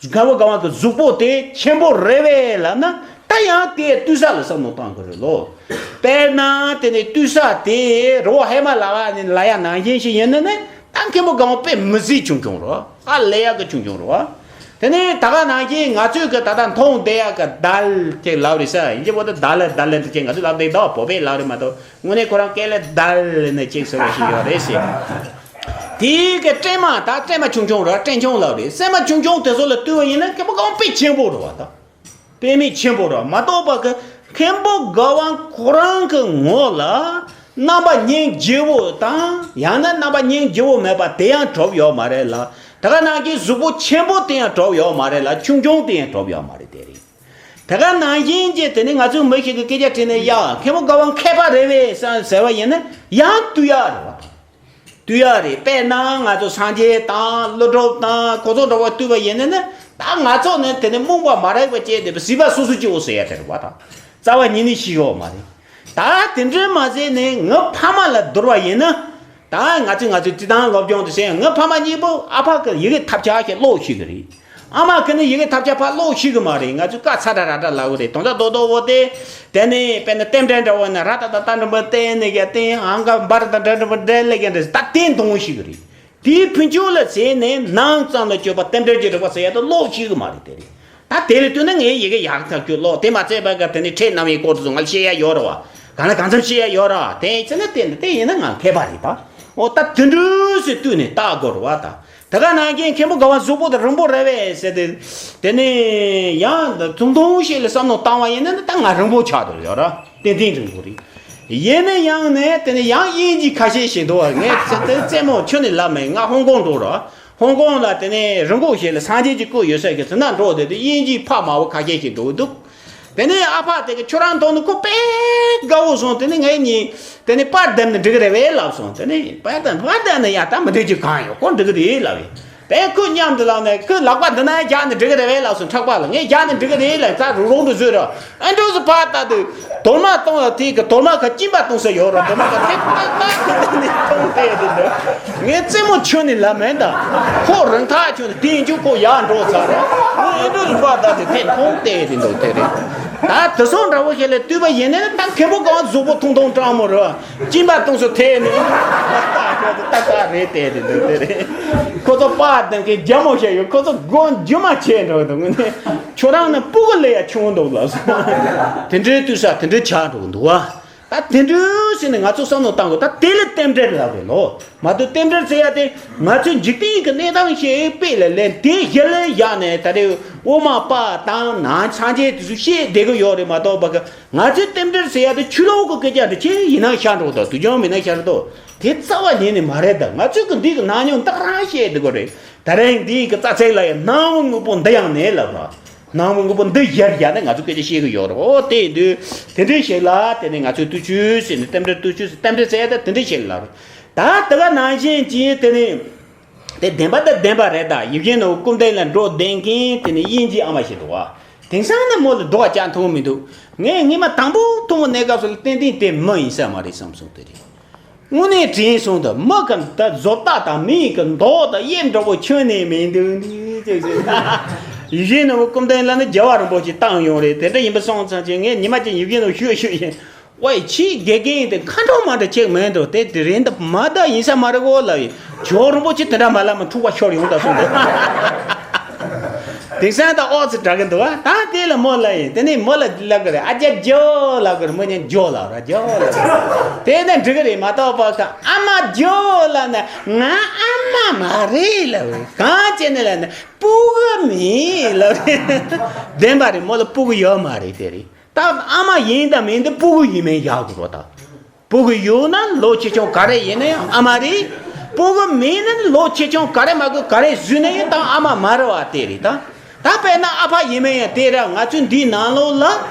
མཁན་པོ་དགའ་དབང་གི་གཟུགས་པོ་དེ་ཆེན་པོ་རེད་པས་ལབ་ན། ད་ཡང་དེ་ལྟོས་ས་ལ་བསམ་བློ་བཏང་དགོས་རེད་ལོ། དཔེར་ན་དེ་ནས་ལྟོས་ས་དེ་རི་བོ་ཧི་མ་ལ་ཡ་ནས་ལ་ཡ་ནང་བཞིན་ཞིག་ཡིན་ན་ནི། ད་མཁན་པོ་དགའ་དབང་དཔེ་མི་སྲིད་ཆུང་ཆུང་རེད། ཨ་ལས་ཡག་གི་ཆུང་ཆུང་རེད་བ། དེ་ནས་ད་ག་ནང་བཞིན་ང་ཚོས་གི་ད་ལྟ་མཐོང་བསྡད་ཡག་གི་དལ་ཅིག་ལབ་རེད་ས། ཡིན་གྱི་བོ་དེ་དལ་དལ་འདི་ཅིག་ང་ཚོས་ལབ་བསྡད་ཡག་བོད་པས་ལབ་རེད་མ་གཏོགས། དངོས་གནས་ཁོ་རང་སྐད་ལ་དལ་ནི་ཅིག་ཟེར་བ་ཞིག་ཡོད་རེད་ཟེར། དེའི་གི་སྲན་མ། ད་སྲན་མ་ཆུང་ཆུང་རེད། སྲན་ཆུང་ལབ་རེད། སྲན་མ་ཆུང་ཆུང་དེ་ཚོ་ལ་ལྟོས་པ་ཡིན་ན་མཁན་པོ་དགའ་དབང་དཔེ་ཆེན་པོ་རེད་བ། ད་ དཔེ་མེད་ཆེན་པོ་རེད། མ་གཏོགས་པ་གི་མཁན་པོ་དགའ་དབང་ཁོ་རང་གི་ངོ་ལ་རྣམ་པ་སྙིང་རྗེ་བོ་དང་ཡང་ན་རྣམ་པ་སྙིང་རྗེ་བོ་མེད་པ་དེ་ཡང་གྲུབ་ཡོད་མ་རེད་ལ། དེ་ག་ནང་བཞིན་གཟུགས་པོ་ཆེན་པོ་དེ་ཡང་གྲུབ་ཡོད་མ་རེད་ལ། ཆུང་ཆུང་དེ་ཡང་གྲུབ་ཡོད་མ་རེད། དེ་རེད། དེ་ག་ནང་བཞིན་གྱི་དེ་ནི་ང་ཚོའི་མི་ཞིག་གི་སྐད་ཆ་དྲིས་ནས་ཡ་མཁན་པོ་དགའ་དབང་མཁས་པ་རེད་པས་ཟེར་བ་ཡིན་ན་ཡང་བསྟུན་ཡག་རེད་བ། བསྟུན་ཡག་རེད། དཔེར་ན་ང་ཚོ་སངས་རྒྱས་དང་ཀླུ་སྒྲུབ་དང་ཁོ་ཚོ་འདྲ་བ་བསྟུན་པ་ཡིན་ན་ནི་ད་ང་ཚོ་ནི་དེ་ནི་རྨོངས་པ་མ་རིག་པ་སྐྱེས་བསྡད་པའི་སྲིད་པ་སོ་སོ་སྐྱེ་བོ་ཟེར་ཡ་དེ་རེད་བ། ད་རྩ་བ་ཉིད་ནས་ཤེས་ཡོད་མ་རེད། ད་དེ་འདྲའི་མ་ཟད་ནི་ངའི་ཕ་མ་ལ་བསྡུར་བ་ཡིན་ན། ད་ང་ཚོས་ང་ཚོའི་བྱེད་སྟངས་སློབ་སྦྱོང་དུ་བྱས་ཡང་ངའི་ཕ་མ་གཉིས་པོ་ཨ་ཕ་གི་ཡི་གེ་ཐབས་ཆག་ཞིག་ཀློག་ཤེས་གི་རེད། ཨ་མ་གི་ནི་ཡི་གེ་ཐབས་ཆག་ཕར་ཀློག་ཤེས་གི་མ་རེད། ང་ཚོས་ཀ་ཚ་དྲ་ར་དྲ་ལབ་གི་རེད། དོན་དག་རྡོག་རྡོག་བོ་དེ། དེ་ནས་དཔེར་ན་རྟེན་འབྲེལ་འདྲ་བོ་ན་ར་ཏ་ཏ་ཏ་འགྲེང་བུ་ཏེ་ནས་ཀྱང་ཏེ་ཨང་ཀ་འབར་ཏ་འགྲེང་བུ་འདྲེ་ལས་ཀྱང་འདྲེ་ད་དེ་འདོན་ཤེས་གི་རེད། དེའི་ཕུན་ཚོགས་ལ་བྱས་ནས་ནང་ཙམ་ལ་སྤྱོད་པ་རྟེན་འབྲེལ་གྱི་རིགས་པ་ཟེར་ཡ་དེ་ཀློག་ཤེས་གི་མ་རེད། དེ་རེད། ད་དེ་ལས་བསྟུན་ན་ངས་ཡི་གེ་ཡག་ཐག་ཆོད་ཀློག་དེ་མ་ཚད་པ་ག་དེ་ནི་ཕྲད་རྣམ་དབྱེའི་སྐོར་དུ་ང་ལ་བཤད་ཡ་ཡོད་རེད་བ། གང་ལ་གང་འཚམ་བཤད་ཡ་ཡོད་རེད་བ། དེ་ཡིན་ཚེ་ན་དེ་འདི་དེ་ཡིན་ན་ང་མཁས་པ་རེད་ད། འོ་ད་དེ་འདྲ་ཟེར་བསྟུན་ནས་བལྟ་དགོས་རེད་བ་ད། དེ་ག་ནང་བཞིན་མཁན་པོ་དགའ་བ་གཟུགས་པོ་དེ་རིང་པོ་རེད་པས་ཟེར་ཏེ། དེ་ནས་ཡང་ཐུང་ཐུང་ཞིག་ལ་བསམ་བློ་བཏང་བ་ཡིན་ན་ད་ང་རིང་པོ་ཆགས་འདུག་ཡོད་ར། ཏན་ཏན་རིང་པོ་རེད། ཡིན་ན་ཡང་ནས་དེ་ནས་ཡང་དབྱིན་ཇི་ཁ་ཤས་ཤིག་འདུག་བ། ངས་ཚེ་དེ་རྩེད་མོ་ཁྱོན་ནས་ལབ་མེད། ང་ཧོང་ཀོང་འགྲོ་ར། ཧོང་ཀོང་ལ་དེ་ནས་རི་འགོག་ཞིག་ལ་སངས་རྒྱས་ཀྱི་སྐུ་ཡོད་ས་གི་དེ་ན་འགྲོ་བསྡད་དེ་དབྱིན་ཇིའི་ཕ་མ་བོ་ཁ་ཤས་ཤིག་འགྲོ་འདུག་དེ་ནས་ཨ་ཕ་དེ་གི་ཁྱོད་རང་མཐོང་ནི་ཁོ་དཔེ་དགའ་བོ་སོང་། དེ་ནས་ངའི་གཉིས་དེ་ནས་པར་བརྡབས་ནས་འགྲིག་གི་རེད་པས་ལབ་སོང་། དེ་ནས་པར་བརྡབས་པར་བརྡབས་ན་ཡ་ད་མི་འགྲིག་རྒྱུ་གང་ཡོད། ཁོ་འགྲིག་གི་རེད་ལབ་ཡིན། དེ་ཁོས་མཉམ་དུ་ལངས་ནས་ཁོས་ལག་པ་འདི་ན་རྒྱག་ནས་འགྲིག་གི་རེད་པས་ལབ་སོང་། ཕྲག་པ་ལ་ངས་རྒྱག་ནས་འགྲིག་གི་རེད་ལབ། ད་རུ་རོང་དུ་བཟོས་ར། ཨ་འགྲོ་སོང་། ཕར་ལྟ་དུས་དོར་མ་གཏོང་བ་དེ་གི་དོར་མ་ཁ་གཅིན་པ་གཏོང་ས་ཡོད་ར། དོར་མ་ཁ་དེ་ཏག་ཏག་ཁ་ནས་གཏོང་བསྡད་དེ་འདུག་ངས་རྩེད་མོ་ཁྱོན་ནས་ལབ་མེད་ད། ཁོ་རང་ཐག་ཆོད་ནས་དེ་ཡིན་རྒྱུ་ཁོ་ཡར་འགྲོ་ཚར་ར། ངས་ཨ་འགྲོ་སོང་། ཕར་ལྟ་དུས་དེ་མཐོང་བསྡད་དེ་འདུག་དེ་རེད། ད་དེ་སོང་འདྲ་བོ་ཞིག་ལ་བལྟས་པ་ཡིན་ན་ད་མཁན་པོ་གང་གཟུགས་པོ་ཐུང་ཐུང་སྤྲང་མོ་རེད། གཅིན་པ་གཏོང་སོ་ཐེ་ནི། ཏག་ཏག་ཏག་ཏག་རེད་དེ་རེད་འདུག་དེ་རེད། ཁོ་ཚོ་པར་བརྡབས་མཁན་རྒྱ་མོ་ཞིག་ཡོད། ཁོ་ཚོ་སྒོ་རྒྱུ་མ་ཆད་འགྲོ་འདུག་ངོ་ནས་ཁྱོད་རང་ནི་སྤུ་གུ་ལས་ཡ་ཆུང་འདུག་ལབ་སོང་། དེ་འདྲའི་དུས་ས་དེ་འདྲའི་ཆགས་འགྲོ་འདུག་བ། ད་དེ་འདྲའི་ཟེར་ནས་ང་ཚོ་བསམ་བློ་བཏང་དགོས། ད་དེ་ལ་རྟེན་འབྲེལ་ལབ་རེད་ལོ། མ་གཏོགས་རྟེན་འབྲེལ་ཟེར་ཡ་དེ་ང་ཚོའི་འཇིག་རྟེན་གྱི་གནས་སྟངས་ཤིག་དཔེ་ལ་ལེན་དེ་གཞི་ལ་བཞག་ནས་ད་རེས་དབུ་མ་པ་དང་ནང་སངས་རྒྱས་དེ་ཚོ་བཤད་བསྡད་གི་ཡོད་རེད་མ་གཏོགས་པ་གི། ང་ཚོའི་རྟེན་འབྲེལ་ཟེར་ཡ་དེ་ཆོས་ལུགས་ཀྱི་སྐད་ཆ་དེ་ཅི་ཡིན་ན་ཤར་འགྲོ་དང་དུ་ཅང་མིན་ན་ཤར་དོ། དེ་རྩ་བ་ཉིད་ནས་མ་རེད། ད་ང་ཚོས་ཀྱི་འདི་གི་ནང་སྙིང་ཏག་རང་བཤད་འདི་གོ་རེད། ད་རེས་འདི་གི་རྩ་ཚིག་ལ་ཡང་སྣང་བ་དངོས་པོ་འདི་ཡང་ནས་ལབ་ར། སྣང་བ་དངོས་པོ་འདི་ཡར་ཡར་ནས་ང་ཚོ་སྐད་ཆ་བཤད་གི་ཡོད་རེད། འོ་དེ་ཡིན་དུས་དེ་འདྲའི་ཞིག་ལ་དེ་ནས་ང་ཚོས་བསྟུན་ཆོས་ཟེར་ནས་རྟེན་འབྲེལ་བསྟུན་ཆོས་ཟེར། རྟེན་འབྲེལ་ཟེར་ཡ་ད་དེ་འདྲའི་ཞིག་ལ་རེད། ད་དེ་ག་ནང་བཞིན་གྱི་དེ་ནས། དེ་བདེན་པ་དང་བདེན་པ་རེད། ད་ཡིད་བཞིན་ནོར་བུ་སྐུ་ལྡིང་ལ་འགྲོ་བསྡད་མཁན་དེ་ནི་དབྱིན་ཇིའི་ཨ་མ་ཞིག་འདུག་བ། དེང་སང་ནི་མོ་ལ་རྡོག་རྒྱག་མཐོང་མི་འདུག་ངས་སྔོན་མ་དང་པོ་མཐོང་བ་ནས་སྐབས་སུ་ལ་ཏན་ཏན་དེ་མི་ཡིན་ས་མ་རེད་བསམ་སོང་། དེ་རེད། དངོས་གནས་དྲན་སོང་། ད་མི་གི་ད་བཟོ་ལྟ་དང་མི་ཡི་གི་མདོག་དང་དབྱིབས་འདྲ་བོ་ཁྱོན་ནས་མི་འདུག་ཅེས་ཟེར། ཡིད་བཞིན་ནོར་བུ་སྐུ་ལྡིང་ལ་ནི་རྒྱལ་བ་རིན་པོ་ཆེ་བཏང་ཡོང་རེད། དེ་འདྲ་ཡིན་པ་སོང་ཙང་ཅི་ངས་ཉི་མ་གཅིག་ཡིད་བཞིན་ནོར་བུ་ཞུ་ཞུ་ཡིན། ཝེ། ཁྱིའི་དགེ་རྒན་དེ་ཁ་འགྲོ་མ་འགྲོ་ཅིག་མེད་འགྲོ། དེ་དེ་རིང་ད་མ་ད་ཡིན་ས་མ་རེད་གོ་ལབ་ཡིན། ཇོ་རིན་པོ་ཆེ་དེ་འདྲ་མ་ལབ་མ་འཁྲུག་པ་ཤོར་ཡོང་ད་གསུངས་འདུག་དེང་སང་ད་ཨོ་ཙི་དྲག་གི་འདུག་ད་དེ་ལ་མོ་ལབ་ཡིན། དེ་ནས་མོ་ལ་ལབ་གི་རེད། ཨ་ཅག་ཇོ་ལབ་གི་རེད། མོ་ཉན་ཇོ་ལབ་ར། ཇོ་ལབ་གི་རེད། དེ་ནས་འགྲིག་གི་རེད་མ་གཏོགས་པ་ཁ་ཨ་མ་ཇོ་ལབ་ན་ང་ཨ་མ་མ་རེད་ལབ་རེད། གང་བྱས་ནས་ལབ་ན་སྤུ་གུ་མིན་ལབ་རེད། བདེན་པ་རེད། མོ་ལ་སྤུ་གུ་ཡོད་མ་རེད། དེ་རེད། ད་ཨ་མ་ཡིན་དང་མིན་དེ་སྤུ་གུ་ཡིན་མིན་ཡག་དགོས་པ་དང་། སྤུ་གུ་ཡོད་ན་ལོ་ཆེ་ཆུང་ག་རེ་ཡིན་ན་ཡང་ཨ་མ་རེད། སྤུ་གུ་མེད་ན་ལོ་ཆེ་ཆུང་ག་རེ་མ་དགོས་ག་རེ་བཟོས་ན་ཡང་ད་ཨ་མ་མ་རེད་བ། དེ་རེད་ད། ད་དཔེར་ན་ཨ་ཕ་ཡིན་མིན་ཡང་དེ་རེད། ང་ཚོའི་འདིའི་ནང་ལོགས་ལ་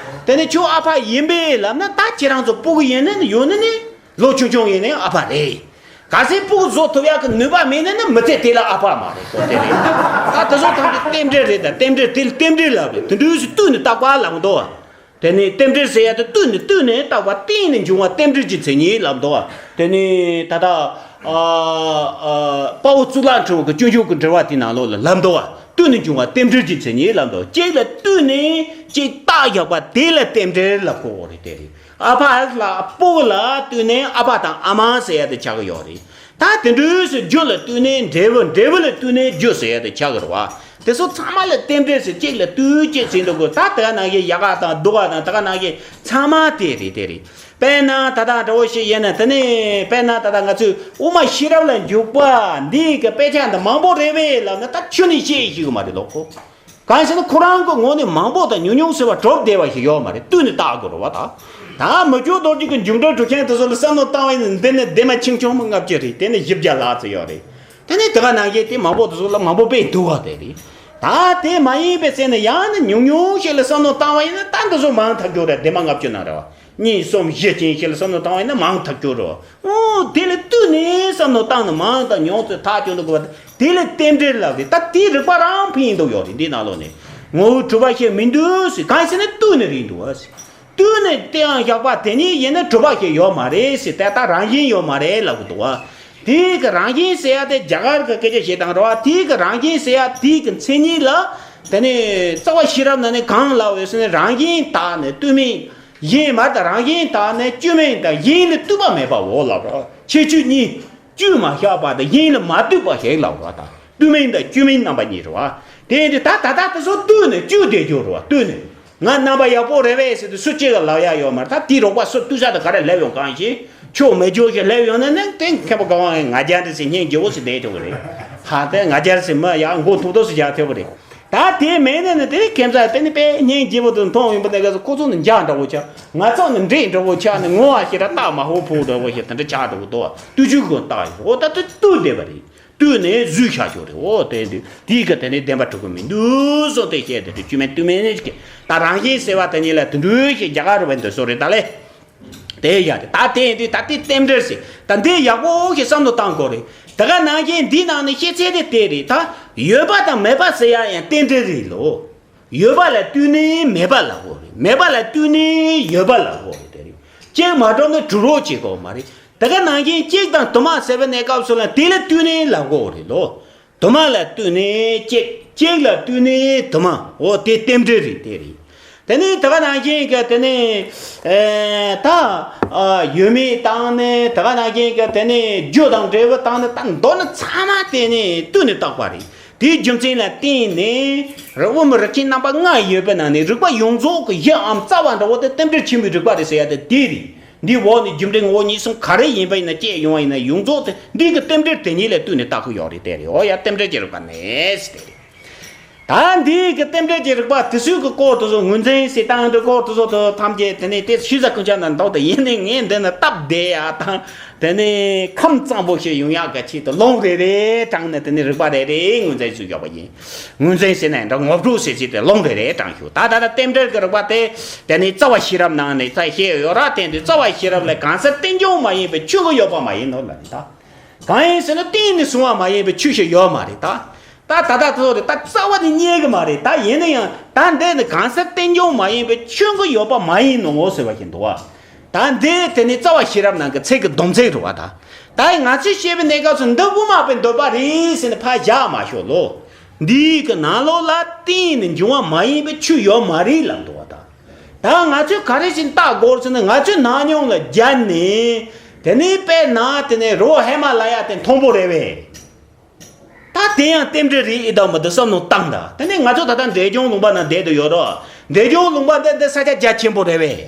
དེ་ནི་ཁྱོད་ཨ་ཕ་ཡིན་པས་ལབ་ན་ད་ཁྱེད་རང་ཚོ་སྤུ་གུ་ཡིན་ན་ནི་ཡོད་ན་ནི་ལོ་ཆུང་ཆུང་ཡིན་ན་ཡང་ཨ་ཕ་རེད། གལ་སྲིད་སྤུ་གུ་བཟོ་ཐུབ་ཡག་གི་ནུས་པ་མེད་ན་ནི་མི་ཚེ་དེ་ལ་ཨ་ཕ་མ་རེད་གོ། དེ་རེད། ད་དེ་ཚོ་ཐམས་ཅད་རྟེན་འབྲེལ་རེད། ད་རྟེན་འབྲེལ་དེ་ལ་རྟེན་འབྲེལ་ལབ་རེད། དེ་འདྲ་ཞིག་བསྟུན་ནས་བརྟག་པ་ལབ་འདུག་བ། དེ་ནས་རྟེན་འབྲེལ་ཟེར་ཡ་དེ་བསྟུན་ནས་བསྟུན་ནས་བརྟག་པ་བསྟུན་ནས་འབྱུང་བ་རྟེན་འབྲེལ་གྱི་མཚན་ཉིད་ལབ་འདུག་བ། དེ་ནས་ད་ལྟ་ཨ་ཨ་དཔའ་བོ་གཙུག་ལག་ཕྲེང་བ་གི་སྤྱོད་འཇུག་གི་འགྲེལ་པ་དེའི་ནང་ལོགས་ལ་ལབ་འདུག་བ། བསྟུན་ནས་འབྱུང་བ་རྟེན་འབྲེལ་གྱི་མཚན་ཉིད་ལབ་འདུག་གཅིག་ལ་བསྟུན་ནས་གཅིག་བཏགས་བཞག་པ་དེ་ལ་རྟེན་འབྲེལ་ལབ་གོ་རེད། དེ་རེད། ཨ་ཕ་ལ་སྤུ་གུ་ལ་བསྟུན་ནས་ཨ་ཕ་དང་ཨ་མ་ཟེར་ཡ་དེ་ཆགས་ཀྱི་ཡོད་རེད། ད་དེ་འདྲ་ཞིག་རྒྱུ་ལ་བསྟུན་ནས་འབྲས་བུ། འབྲས་བུ་ལ་བསྟུན་ནས་རྒྱུ་ཟེར་ཡ་དེ་ཆགས་ཀྱི་རེད་བ། དེ་ཚོ་ཚང་མ་ལ་རྟེན་འབྲེལ་ཟེར། གཅིག་ལ་བསྟུན་གཅིག་ཟེར་འདུག་གོ། ད་དེ་ག་ནང་བཞིན་ཡག་ག་དང་སྡུག་ག་དང་དེ་ག་ནང་བཞིན་ཚང་མ་དེ་རེད། དེ་རེད། དཔེར་ན་ད་ལྟ་འདྲ་བོ་ཞིག་ཡིན་ན་དེ་ནི་དཔེར་ན་ད་ལྟ་ང་ཚོས་དབུ་མ་ཤེས་རབ་ལ་འཇུག་པ་འདི་གི་དཔེ་ཆ་འདི་མང་པོ་རེད་པས་ལབ་ན་ད་ཁྱོན་ནས་བཤད་ཤེས་ཀྱི་མ་རེད་ལོ་ཁོ། གང་ཡིན་ཟེར་ན་ཁོ་རང་གི་ངོས་ནས་མང་པོ་དང་ཉུང་ཉུང་ཟེར་བ་གྲུབ་བསྡད་པ་ཞིག་ཡོད་མ་རེད། བསྟུན་ནས་བཏགས་དགོས་རེད་བ། ད་ད་མི་བསྐྱོད་རྡོ་རྗེ་གི་འཇུག་འགྲེལ་གྲུབ་ཆེན་དེ་ཚོ་ལ་བསམ་བློ་བཏང་བ་ཡིན་ན་འདི་ནི་ལྡེབ་མ་ཆུང་ཆུང་མ་ལྔ་བཅུ་རེད། དེ་ནི་བཞི་བརྒྱ་ལྷག་ཙམ་ཡོད་རེད། དེ་ནི་དེ་ག་ནང་བཞིན་དེ་མང་པོ་དེ་ཚོ་ལ་མང་པོ་དཔེ་འདུག་བ་དེ་རེད། ད་དེ་མ་ཡིན་པའི་ཚེ་ན་ཡང་ནི་ཉུང་ཉུང་ཞིག་ལ་བསམ་བློ་བཏང་བ་ཡིན་ན་ད་འདི་ཚོ་མང་ཐག་ཆོད་རེད། ལྡེབ་མ་ལྔ་བཅུ་ནང་རེད་བ། གཉིས་གསུམ་བཞི་ཅན་ཞིག་ལ་བསམ་བློ་བཏང་བ་ཡིན་ན་མང་ཐག་ཆོད་རེད་བ། ཨོ་དེ་ལ་བསྟུན་ནས་བསམ་བློ་བཏང་ན་མང་དང་ཉུང་ཚོད་ཐག་ཆོད་འདུག་གི་བ། དེ་ལ་རྟེན་འབྲེལ་ལབ་རེད། ད་དེའི་རིགས་པ་རང་ཕན་ཡིན་འདུག་ཡོད་རེད་འདི་ནང་ལོགས་ནས། ངོ་བོ་གྲུབ་པ་ཞིག་མི་འདུག་ཟེར། གང་ཡིན་ཟེར་ན་བསྟུན་ནས་རེད་འདུག་བ་ཟེར། བསྟུན་ནས་དེའང་བཞག་པ་དེ་ཉིད་ཡིན་ན་གྲུབ་པ་ཞིག་ཡོད་མ་རེད་ཟེར། དེ་ལྟར་རང་བཞིན་ཡོད་མ་རེད་ལབ་གི་འདུག་བ། དེའི་གི་རང་བཞིན་ཟེར་ཡ་དེ་རྒྱ་གར་གི་སྐད་ཆ་བཤད་སྟངས་རེད་བ། དེའི་གི་རང་བཞིན་ཟེར་ཡ་དེའི་གི་མཚན་ཉིད་ལ་དེ་ནས་རྩ་བ་ཤེས་རབ་ནང་ནས་གང་ལབ་ཡོད་ཟེར་ན། རང་བཞིན་དག་ནས་བསྟུན་མིན། གཞན་མ་དང་རང་བཞིན་དག་ནས་བསྐྱོད་མིན་དང་གཞན་ལ་ལྟོས་པ་མེད་པའོ་ལབ་རོ། ཁྱད་ཆོས་གཉིས། བསྐྱོད་མ་བཞག་པ་དང་གཞན་ལ་མ་ལྟོས་པ་ཞིག་ལབ་རོ། ད་ལྟོས་མིན་དང་བསྐྱོད་མིན་རྣམ་པ་གཉིས་རེད་བ། དེ་ཡིན་དུས་ད་ད་ལྟ་དེ་ཚོ་ལྟོས་ནས་བསྐྱོད་བསྡད་རྒྱུ་རེད་བ། ལྟོས་ནས་ང་རྣམ་པ་ཡག་པོ་རེད་པས་ཟེར་དུས་སུ་གཅིག་ལ་ལབ་ཡ་ཡོད་མ་རེད། ད་དེའི་རོགས་པ་སུ་ལྟོས་ས་དང་ག་རེ་སླེབས་ཡོང་གང་ཞིག་ཆོ་མེད་ཆོ་ཞིག་སླེབས་ཡོང་ན་ནི་དེ་མཁན་པོ་ག་བ་ང་རྒྱལ་འདི་ཟེར་སྙིང་རྗེ་བོ་ཟེར་བསྡད་ཆོག་གི་རེད། ཧ་དེ་ང་རྒྱལ་ཟེར་མི་ཡག་མགོ་ཐུག་ཐུག་ཟེར་བཞག་ཐུབ་གི་རེད། ད་དེ་མེད་ནས་ནི་དེ་ཁྱིམ་ཚང་དེ་ནི་དཔེ་སྙིང་རྗེ་པོ་དུ་མཐོང་ཡོང་པ་ནས་ག་ཚོད་ཁོ་ཚོ་ནི་འཇག་འདྲ་བོ་ཆགས། ང་ཚོ་ནི་འདྲེ་འདྲ་བོ་ཆགས་ནས་ངོ་བ་ཞིག་ར་སྟག་མ་ཧོ་ཕུག་འདྲ་བོ་ཞིག་དེ་འདྲ་ཆགས་འདྲ་བོ་འདུག་བ། ལྟོས་བཅུག་གོ་བཏགས་ཡོད། འོ་ད་དེ་ལྟོས་བསྡད་པ་རེད། ལྟོས་ནས་བཟོས་བཞག་ཆོག་རེད། འོ་དེ་འདི་དེའི་གི་དེ་ནི་བདེན་པ་གྲུབ་གི་མི་འདུག་བཟོ་དེ་བཤད་དེ་དུ་བཅུད་མེད་ལྟོས་མེད་ནས་ཀྱི་ད་རང་བཞིན་ཟེར་བ་དེ་ཉིད་ལ་དུད་འགྲོའི་ཞིག་རྒྱ་གར་རུ་བན་དུ་བཟོ་རེད་ད་ལེ། དེ་ཡ་རེད། ད་དེ་ཡིན་དུས་ད་དེ་རྟེན་འབྲེལ་ཟེར། ད་འདི་ཡག་པོ་ཞིག་བསམ་བློ་བཏང་དགོས་རེད། ད་ག་ནང་བཞིན་འདི་ནང་ནས་ཤེས་ཚད་དེ་དེ་རེད། ད་ཡོད་པ་དང་མེད་པ་ཟེར་ཡ་ཡང་རྟེན་འབྲེལ་རེད་ལོ། ཡོད་པ་ལ་ལྟོས་ནས་མེད་པ་ལ་གོ་རེད། མེད་པ་ལ་ལྟོས་ནས་ཡོད་པ་ལ་གོ་རེད། དེ་རེད། གཅིག་མ་གྲུབ་ན་གྲུབ་རོགས་བྱེད་དགོས་མ་རེད། ད་ག་ནང་བཞིན་གཅིག་དང་དུ་མ་ཟེར་བའི་གནས་སྐབས་སུ་ལ་དེ་ལ་ལྟོས་ནས་ལ་གོ་རེད་ལོ། དུ་མ་ལ་ལྟོས་ནས་གཅིག་གཅིག་ལ་ལྟོས་ནས་དུ་མ། འོ་དེ་རྟེན་འབྲེལ་རེད། དེ་རེད། དེ་ནས་ད་ག་ནང་བཞིན་གྱི་དེ་ནས་ཨེ་ད་ཨ་ཡོད་མེད་བཏང་ནས། ད་ག་ནང་བཞིན་གྱི་དེ་ནས་རྒྱུ་དང་འབྲས་བུ་བཏང་ནས། ད་མདོར་ན་ཚང་མ་དེ་ནས་བསྟུན་ནས་བཏགས་པ་རེད། དེའི་རྒྱུ་མཚན་ལ་བརྟེན་ནས་རི་བོ་མི་རིགས་ཆེན་རྣམ་པ་ལྔ་ཡོད་པའི་ནང་ནས་རིགས་པ་ཡོངས་རྫོགས་ཀྱི་གཞི་འམ་རྩ་བ་འདྲ་བོ་དེ་རྟེན་འབྲེལ་ཆེན་པོའི་རིགས་པ་རེད་ཟེར་ཡ་དེ་དེ་རེད། འདིའི་འོག་ནས་རྒྱུ་འབྲས་ངོ་བོ་ཉིད་གསུམ་ག་རེ་ཡིན་པ་ཡིན་ན་སྐྱེས་ཡོང་བ་ཡིན་ན་ཡོངས་རྫོགས་དེ་འདི་གི་རྟེན་འབྲེལ་དེ་ཉིད་ལ་བསྟུན་ནས་བཏགས་ཀྱི་ཡོད་རེད། དེ་རེད། འོ་ཡ་རྟེན་འབྲེལ་གྱི་རིགས་པ་ནས་དེ་རེད། ད་འདི་གི་རྟེན་འབྲེལ་གྱི་རིགས་པ་དེ་ཚོའི་གི་སྐོར་དེ་ཚོ་ངོས་འཛིན་ཟེར་སྟངས་དེ་སྐོར་དེ་ཚོ་དེ་ཐམས་ཅད་དེ་ནས་དེ་ཤེས་ས་ཀུན་ཆ་ན་འདུག་དེ་ཡིན་ནའི་ངས་འདི་ན་སྟབས་བདེ་ཡ་དང་དེ་ནས་ཁམས་གཙང་པོ་ཞིག་ཡོང་ཡག་གི་ཆེད་དུ་ལུང་རེ་རེ་དྲངས་ནས་དེ་ནས་རིགས་པ་རེ་རེ་ངོས་འཛིན་བྱས་ཡོད་པ་ཡིན། ངོས་འཛིན་ཟེར་ནའི་འདྲ་ངོ་སྤྲོད་ཟེར་ཚིག་དེ་ལུང་རེ་རེ་དྲངས་ཞུ། ད་ད་ལྟ་རྟེན་འབྲེལ་གྱི་རིགས་པ་དེ་དེ་ནས་རྩ་བ་ཤེས་རབ་ནང་ནས་ད་བཤད་ཡོད་ར། དེ་འདི་རྩ་བ་ཤེས་རབ་ལས་གང་ཟག་རྟེན་འབྱུང་མ་ཡིན་པའི་ཆོས་ཀྱི་ཡོད་པ་མ་ཡིན་ནོ་ལབ་ནི་ད། གང་ཡིན་ཟེར་ན་བརྟེན་ནས་བྱུང་བ་མ་ཡིན་པའི་ཆོས་ཤིག་ཡོད་མ་རེད་ད། ད་ད་ལྟ་དེ་ཚོ་རེད། ད་རྩ་བ་ནས་རྙེད་གི་མ་རེད་ད། ཡིན་ན་ཡང་ད་འདི་ནི་གང་ཟག་རྟེན་འབྱུང་མ་ཡིན་པའི་ཆོས་ཀྱི་ཡོད་པ་མ་ཡིན་ནོ་ཟེར་བ་ཞིག་འདུག་བ། ད་འདི་དེ་ནི་རྩ་བ་ཤེས་རབ་ནང་གི་ཚིག་གི་སྡོམ་ཚིག་རེད་བ་ད། ད་ང་ཚོས་བཤད་པའི་གནས་སྐབས་སུ་འདི་དབུ་མ་པའི་འདོད་པ་རེད་ཟེར་ནས་ཕར་བཞག་མ་ཤོག་ལོ། འདིའི་གི་ནང་ལོགས་ལ་བརྟེན་ནས་འབྱུང་བ་མ་ཡིན་པའི་ཆོས་ཡོད་མ་རེད་ལབ་འདུག་བ་ད། ད་ང་ཚོས་ག་རེ་བྱས་ནས་བརྟག་དགོས་ཟེར་ན། ང་ཚོས་ནམ་ཡང་ལ་སྦྱར་ནས་དེ་ནས་དཔེར་ན་དེ་ནས་རི་བོ་ཧི་མ་ལ་ཡ་དེ་མཐོན་པོ་རེད་པས། ད་དེ་ཡང་རྟེན་འབྲེལ་རེད་ཨེ་དང་མི་འདུག་བསམ་བློ་བཏང་ད། དེ་ནས་ང་ཚོ་ད་ལྟ་འབྲས་ལྗོངས་ལུང་པ་ན་བསྡད་དུ་ཡོད་རོ། འབྲས་ལྗོངས་ལུང་པ་འདི་འདི་ས་ཆ་རྒྱ་ཆེན་པོ་རེད་པས།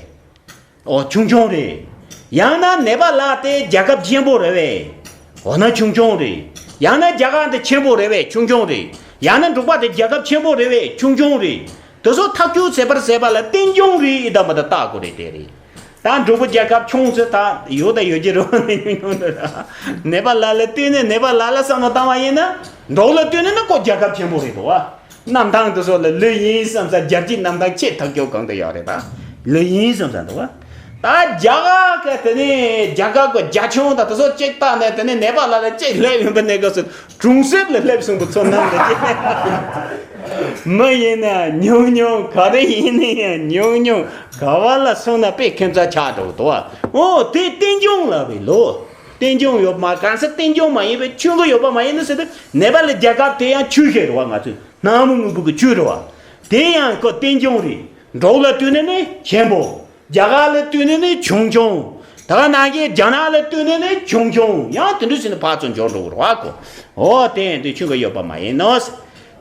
ཨོ་ཆུང་ཆུང་རེད། ཡང་ན་ནེ་པ་ལ་དེ་རྒྱལ་ཁབ་ཆེན་པོ་རེད་པས། འོ་ན་ཆུང་ཆུང་རེད། ཡང་ན་རྒྱ་གར་འདི་ཆེན་པོ་རེད་པས། ཆུང་ཆུང་རེད། ཡང་ན་འབྲུག་པ་དེ་རྒྱལ་ཁབ་ཆེན་པོ་རེད་པས། ཆུང་ཆུང་རེད། དེ་ཚོ་ཐག་གཅོད་བྱེད་པར་བྱེད་པ་ལ་རྟེན་འབྱུང་རེད་ཨེ་དང་མི་འདུག་བརྟག་དགོས་རེད། དེ་རེད། ད་འབྲུག་པ་རྒྱལ་ཁབ་ཆུང་ཙེ་ད་ཡོད་ད་ཡོད་ཀྱི་རེད་པ། ནེ་ཆུང་ཆུང་རེད། ནེ་པ་ལ་ལ་བལྟས་ནས་ནེ་པ་ལ་ལ་བསམ་བློ་བཏང་བ་ཡིན་ན་འབྲུག་ལ་བལྟས་ནས་ན་ཁོ་རྒྱལ་ཁབ་ཆེན་པོ་རེད་འདུག་བ། གནམ་ཐང་དེ་ཚོ་ལ་ལོས་ཡིན་བསམ་ས། རྒྱལ་སྤྱིའི་གནམ་ཐང་ཆེས་ཐག་གཅོད་གང་དུ་ཡོད་རེད་ད། ལོས་ཡིན་བསམ་ས་འདུག་བ། ད་རྒྱ་གར་གི་དེ་ནས་རྒྱ་གར་གི་རྒྱ་ཆུང་ད་དེ་ཚོ་གཅིག་བལྟས་ནས་དེ་ནས་ནེ་པ་ལ་ལ་གཅིག་སླེབས་ཡོང་པའི་གནས་སྐབས་སུ་གྲོང་གསེབ་ལ་སླེབས་སོང་གི་ཚོར་སྣང་འདི་སྐྱེས། མི་ཡིན་ན་ཉུང་ཉུང་། ག་རེ་ཡིན་ན་ཡང་ཉུང་ཉུང་། ག་བ་ལ་སོང་ན་དཔེ་ཁྱད་མཚར་ཆགས་འགྲོ་གི་འདུག་བ། འོ་དེ་རྟེན་འབྱུང་ལབ་པའི་ལོ། རྟེན་འབྱུང་ཡོད་མ། གང་ཟག་རྟེན་འབྱུང་མ་ཡིན་པའི་ཆོས་ཀྱི་ཡོད་པ་མ་ཡིན་ནོ་ཟེར་དུས་ནེ་པ་ལ་རྒྱལ་ཁབ་དེ་ཡང་ཆོས་ཤིག་རེད་བ། ང་ཚོས་སྣང་བ་དངོས་པོ་གི་ཆོས་རེད་བ། དེ་ཡང་ཁོ་རྟེན་འབྱུང་རེད། འབྲུག་ལ་ལྟོས་ནས་ནི་ཆེན་པོ། རྒྱ་གར་ལ་ལྟོས་ནས་ནི་ཆུང་ཆུང་། ད་ག་ནང་བཞིན་རྒྱ་ནག་ལ་ལྟོས་ནས་ནི་ཆུང་ཆུང་། ཡང་དེ་འདྲ་ཟེར་ནས་ཕར་ཚུར་འགྱུར་འགྲོ་གི་རེད་བ་ཁོ། འོ་དེ་ཡང་དེ་ཆོས་ཀྱི་ཡོད་པ་མ་ཡིན་ནོ།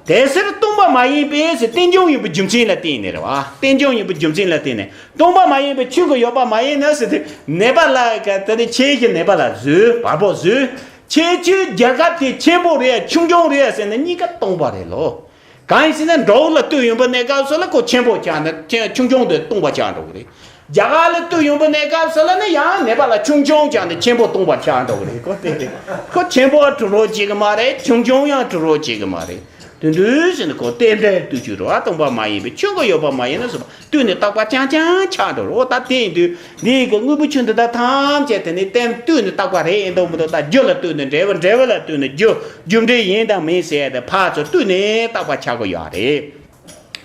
དེ་ཕྱིར་སྟོང་པ་མ་ཡིན་པའི་ཟེར། རྟེན་འབྱུང་ཡིན་པའི་རྒྱུ་མཚན་ལ་བརྟེན་ནས་རེད་བ། རྟེན་འབྱུང་ཡིན་པའི་རྒྱུ་མཚན་ལ་བརྟེན་ནས་སྟོང་པ་མ་ཡིན་པའི་ཆོས་ཀྱི་ཡོད་པ་མ་ཡིན་ནོ་ཟེར་དུས་ནེ་པ་ལ་ག་དེ་ནི་ཁྱེད་ཀྱིས་ནེ་པ་ལ་བཟོས། བར་པོ་བཟོས། ཁྱེད་ཆོས་རྒྱལ་ཁབ་དེ་ཆེན་པོ་རེད་ཆུང་ཆུང་རེད་ཟེར་ན་གཉིས་ཀ་སྟོང་པ་རེད་ལོ། གང་ཡིན་ཟེར་ན་འབྲོག་ལ་ལྟོས་ཡོང་པ་གནས་སྐབས་སུ་ལ་ཁོ་ཆེན་པོ་ཆགས་ནས་ཆེ་ཆུང་ཆུང་དུ་སྟོང་པ་ཆགས་འགྲོ་གི་རེད། རྒྱ་གར་ལ་ལྟོས་ཡོང་པ་གནས་སྐབས་སུ་ལ་ནི་ཡང་ནེ་པ་ལ་ཆུང་ཆུང་ཆགས་ནས་ཆེན་པོ་སྟོང་པ་ཆགས་འགྲོ་གི་རེད། ཁོ་དེ་རེད། ཁོ་ཆེན་པོ་གྲུབ་རོགས་བྱེད་གི་མ་རེད། ཆུང་ཆུང་ཡང་གྲུབ་རོགས་བྱེད་གི་མ་རེད། དེ་འདུག་ཟེར་ནས་ཁོ་རྟེན་འབྲེལ་ལྟོས་ཆོས་རོ་ཨ་སྟོང་པ་མ་ཡིན་པའི་ཆོས་ཀྱི་ཡོད་པ་མ་ཡིན་ན་ཟེར་བ་ལྟོས་ནས་རྟག་པ་རྐྱང་རྐྱང་ཆགས་འགྲོ་རོ། ད་དེ་ཡིན་དུས་འདི་ཡི་གི་དངོས་པོ་ཆོས་འདི་དག་ཐམས་ཅད་དེ་ནི་རྟེན་ལྟོས་ནས་རྟག་པ་རེད་ཡིན་དང་མི་འདུག་ད་རྒྱུ་ལ་ལྟོས་ནས་འབྲས་བུ། འབྲས་བུ་ལ་ལྟོས་ནས་རྒྱུ། རྒྱུ་འབྲས་ཡིན་དང་མིན་ཟེར་ཡ་དེ་ཕར་ཚུར་ལྟོས་ནས་རྟག་པ་ཆགས་ཀྱི་ཡོད་རེད།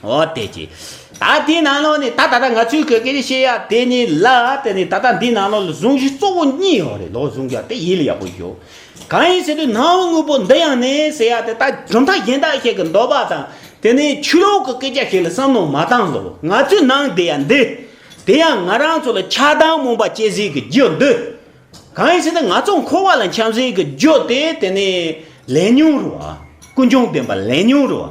འོ་དེ་ཅི། ད་དེའི་ནང་ལོགས་ནས་ད་ད་ལྟ་ང་ཚོའི་གི་སྐད་ཆ་བཤད་ཡ་དེ་ནི་ལ་དེ་ནི་ད་ལྟ་འདིའི་ནང་ལོགས་ལ་གཟུང་གཞི་གཙོ་བོ་གཉིས་ཡོད་རེད། ལོ་གཟུང་གཞི་དེ་ཡིད་ལ་ཡག་པོ་ཞོག་གང་ཡིན་ཟེར་དུས་སྣང་བ་དངོས་པོ་འདི་ཡང་ནི་ཟེར་ཡ་དེ་ད་གྲུབ་མཐའ་གཞན་དག་ཞིག་གི་འདོད་པ་དང་དེ་ནི་ཆོས་ལུགས་ཀྱི་སྐད་ཆ་ཞིག་ལ་བསམ་བློ་མ་བཏང་ལོ། ང་ཚོའི་ནང་དེ་ཡང་འདི། དེ་ཡང་ང་རང་ཚོ་ལ་ཆགས་སྡང་རྨོངས་པ་སྐྱེ་སའི་གི་རྒྱུ་འདི། གང་ཡིན་ཟེར་ན་ང་ཚོ་འཁོར་བ་ལ་འཁྱམས་སའི་གི་རྒྱུ་དེ་དེ་ནི་ལས་ཉོན་རེད་བ། ཀུན་འབྱུང་བདེན་པ་ལས་ཉོན་རེད་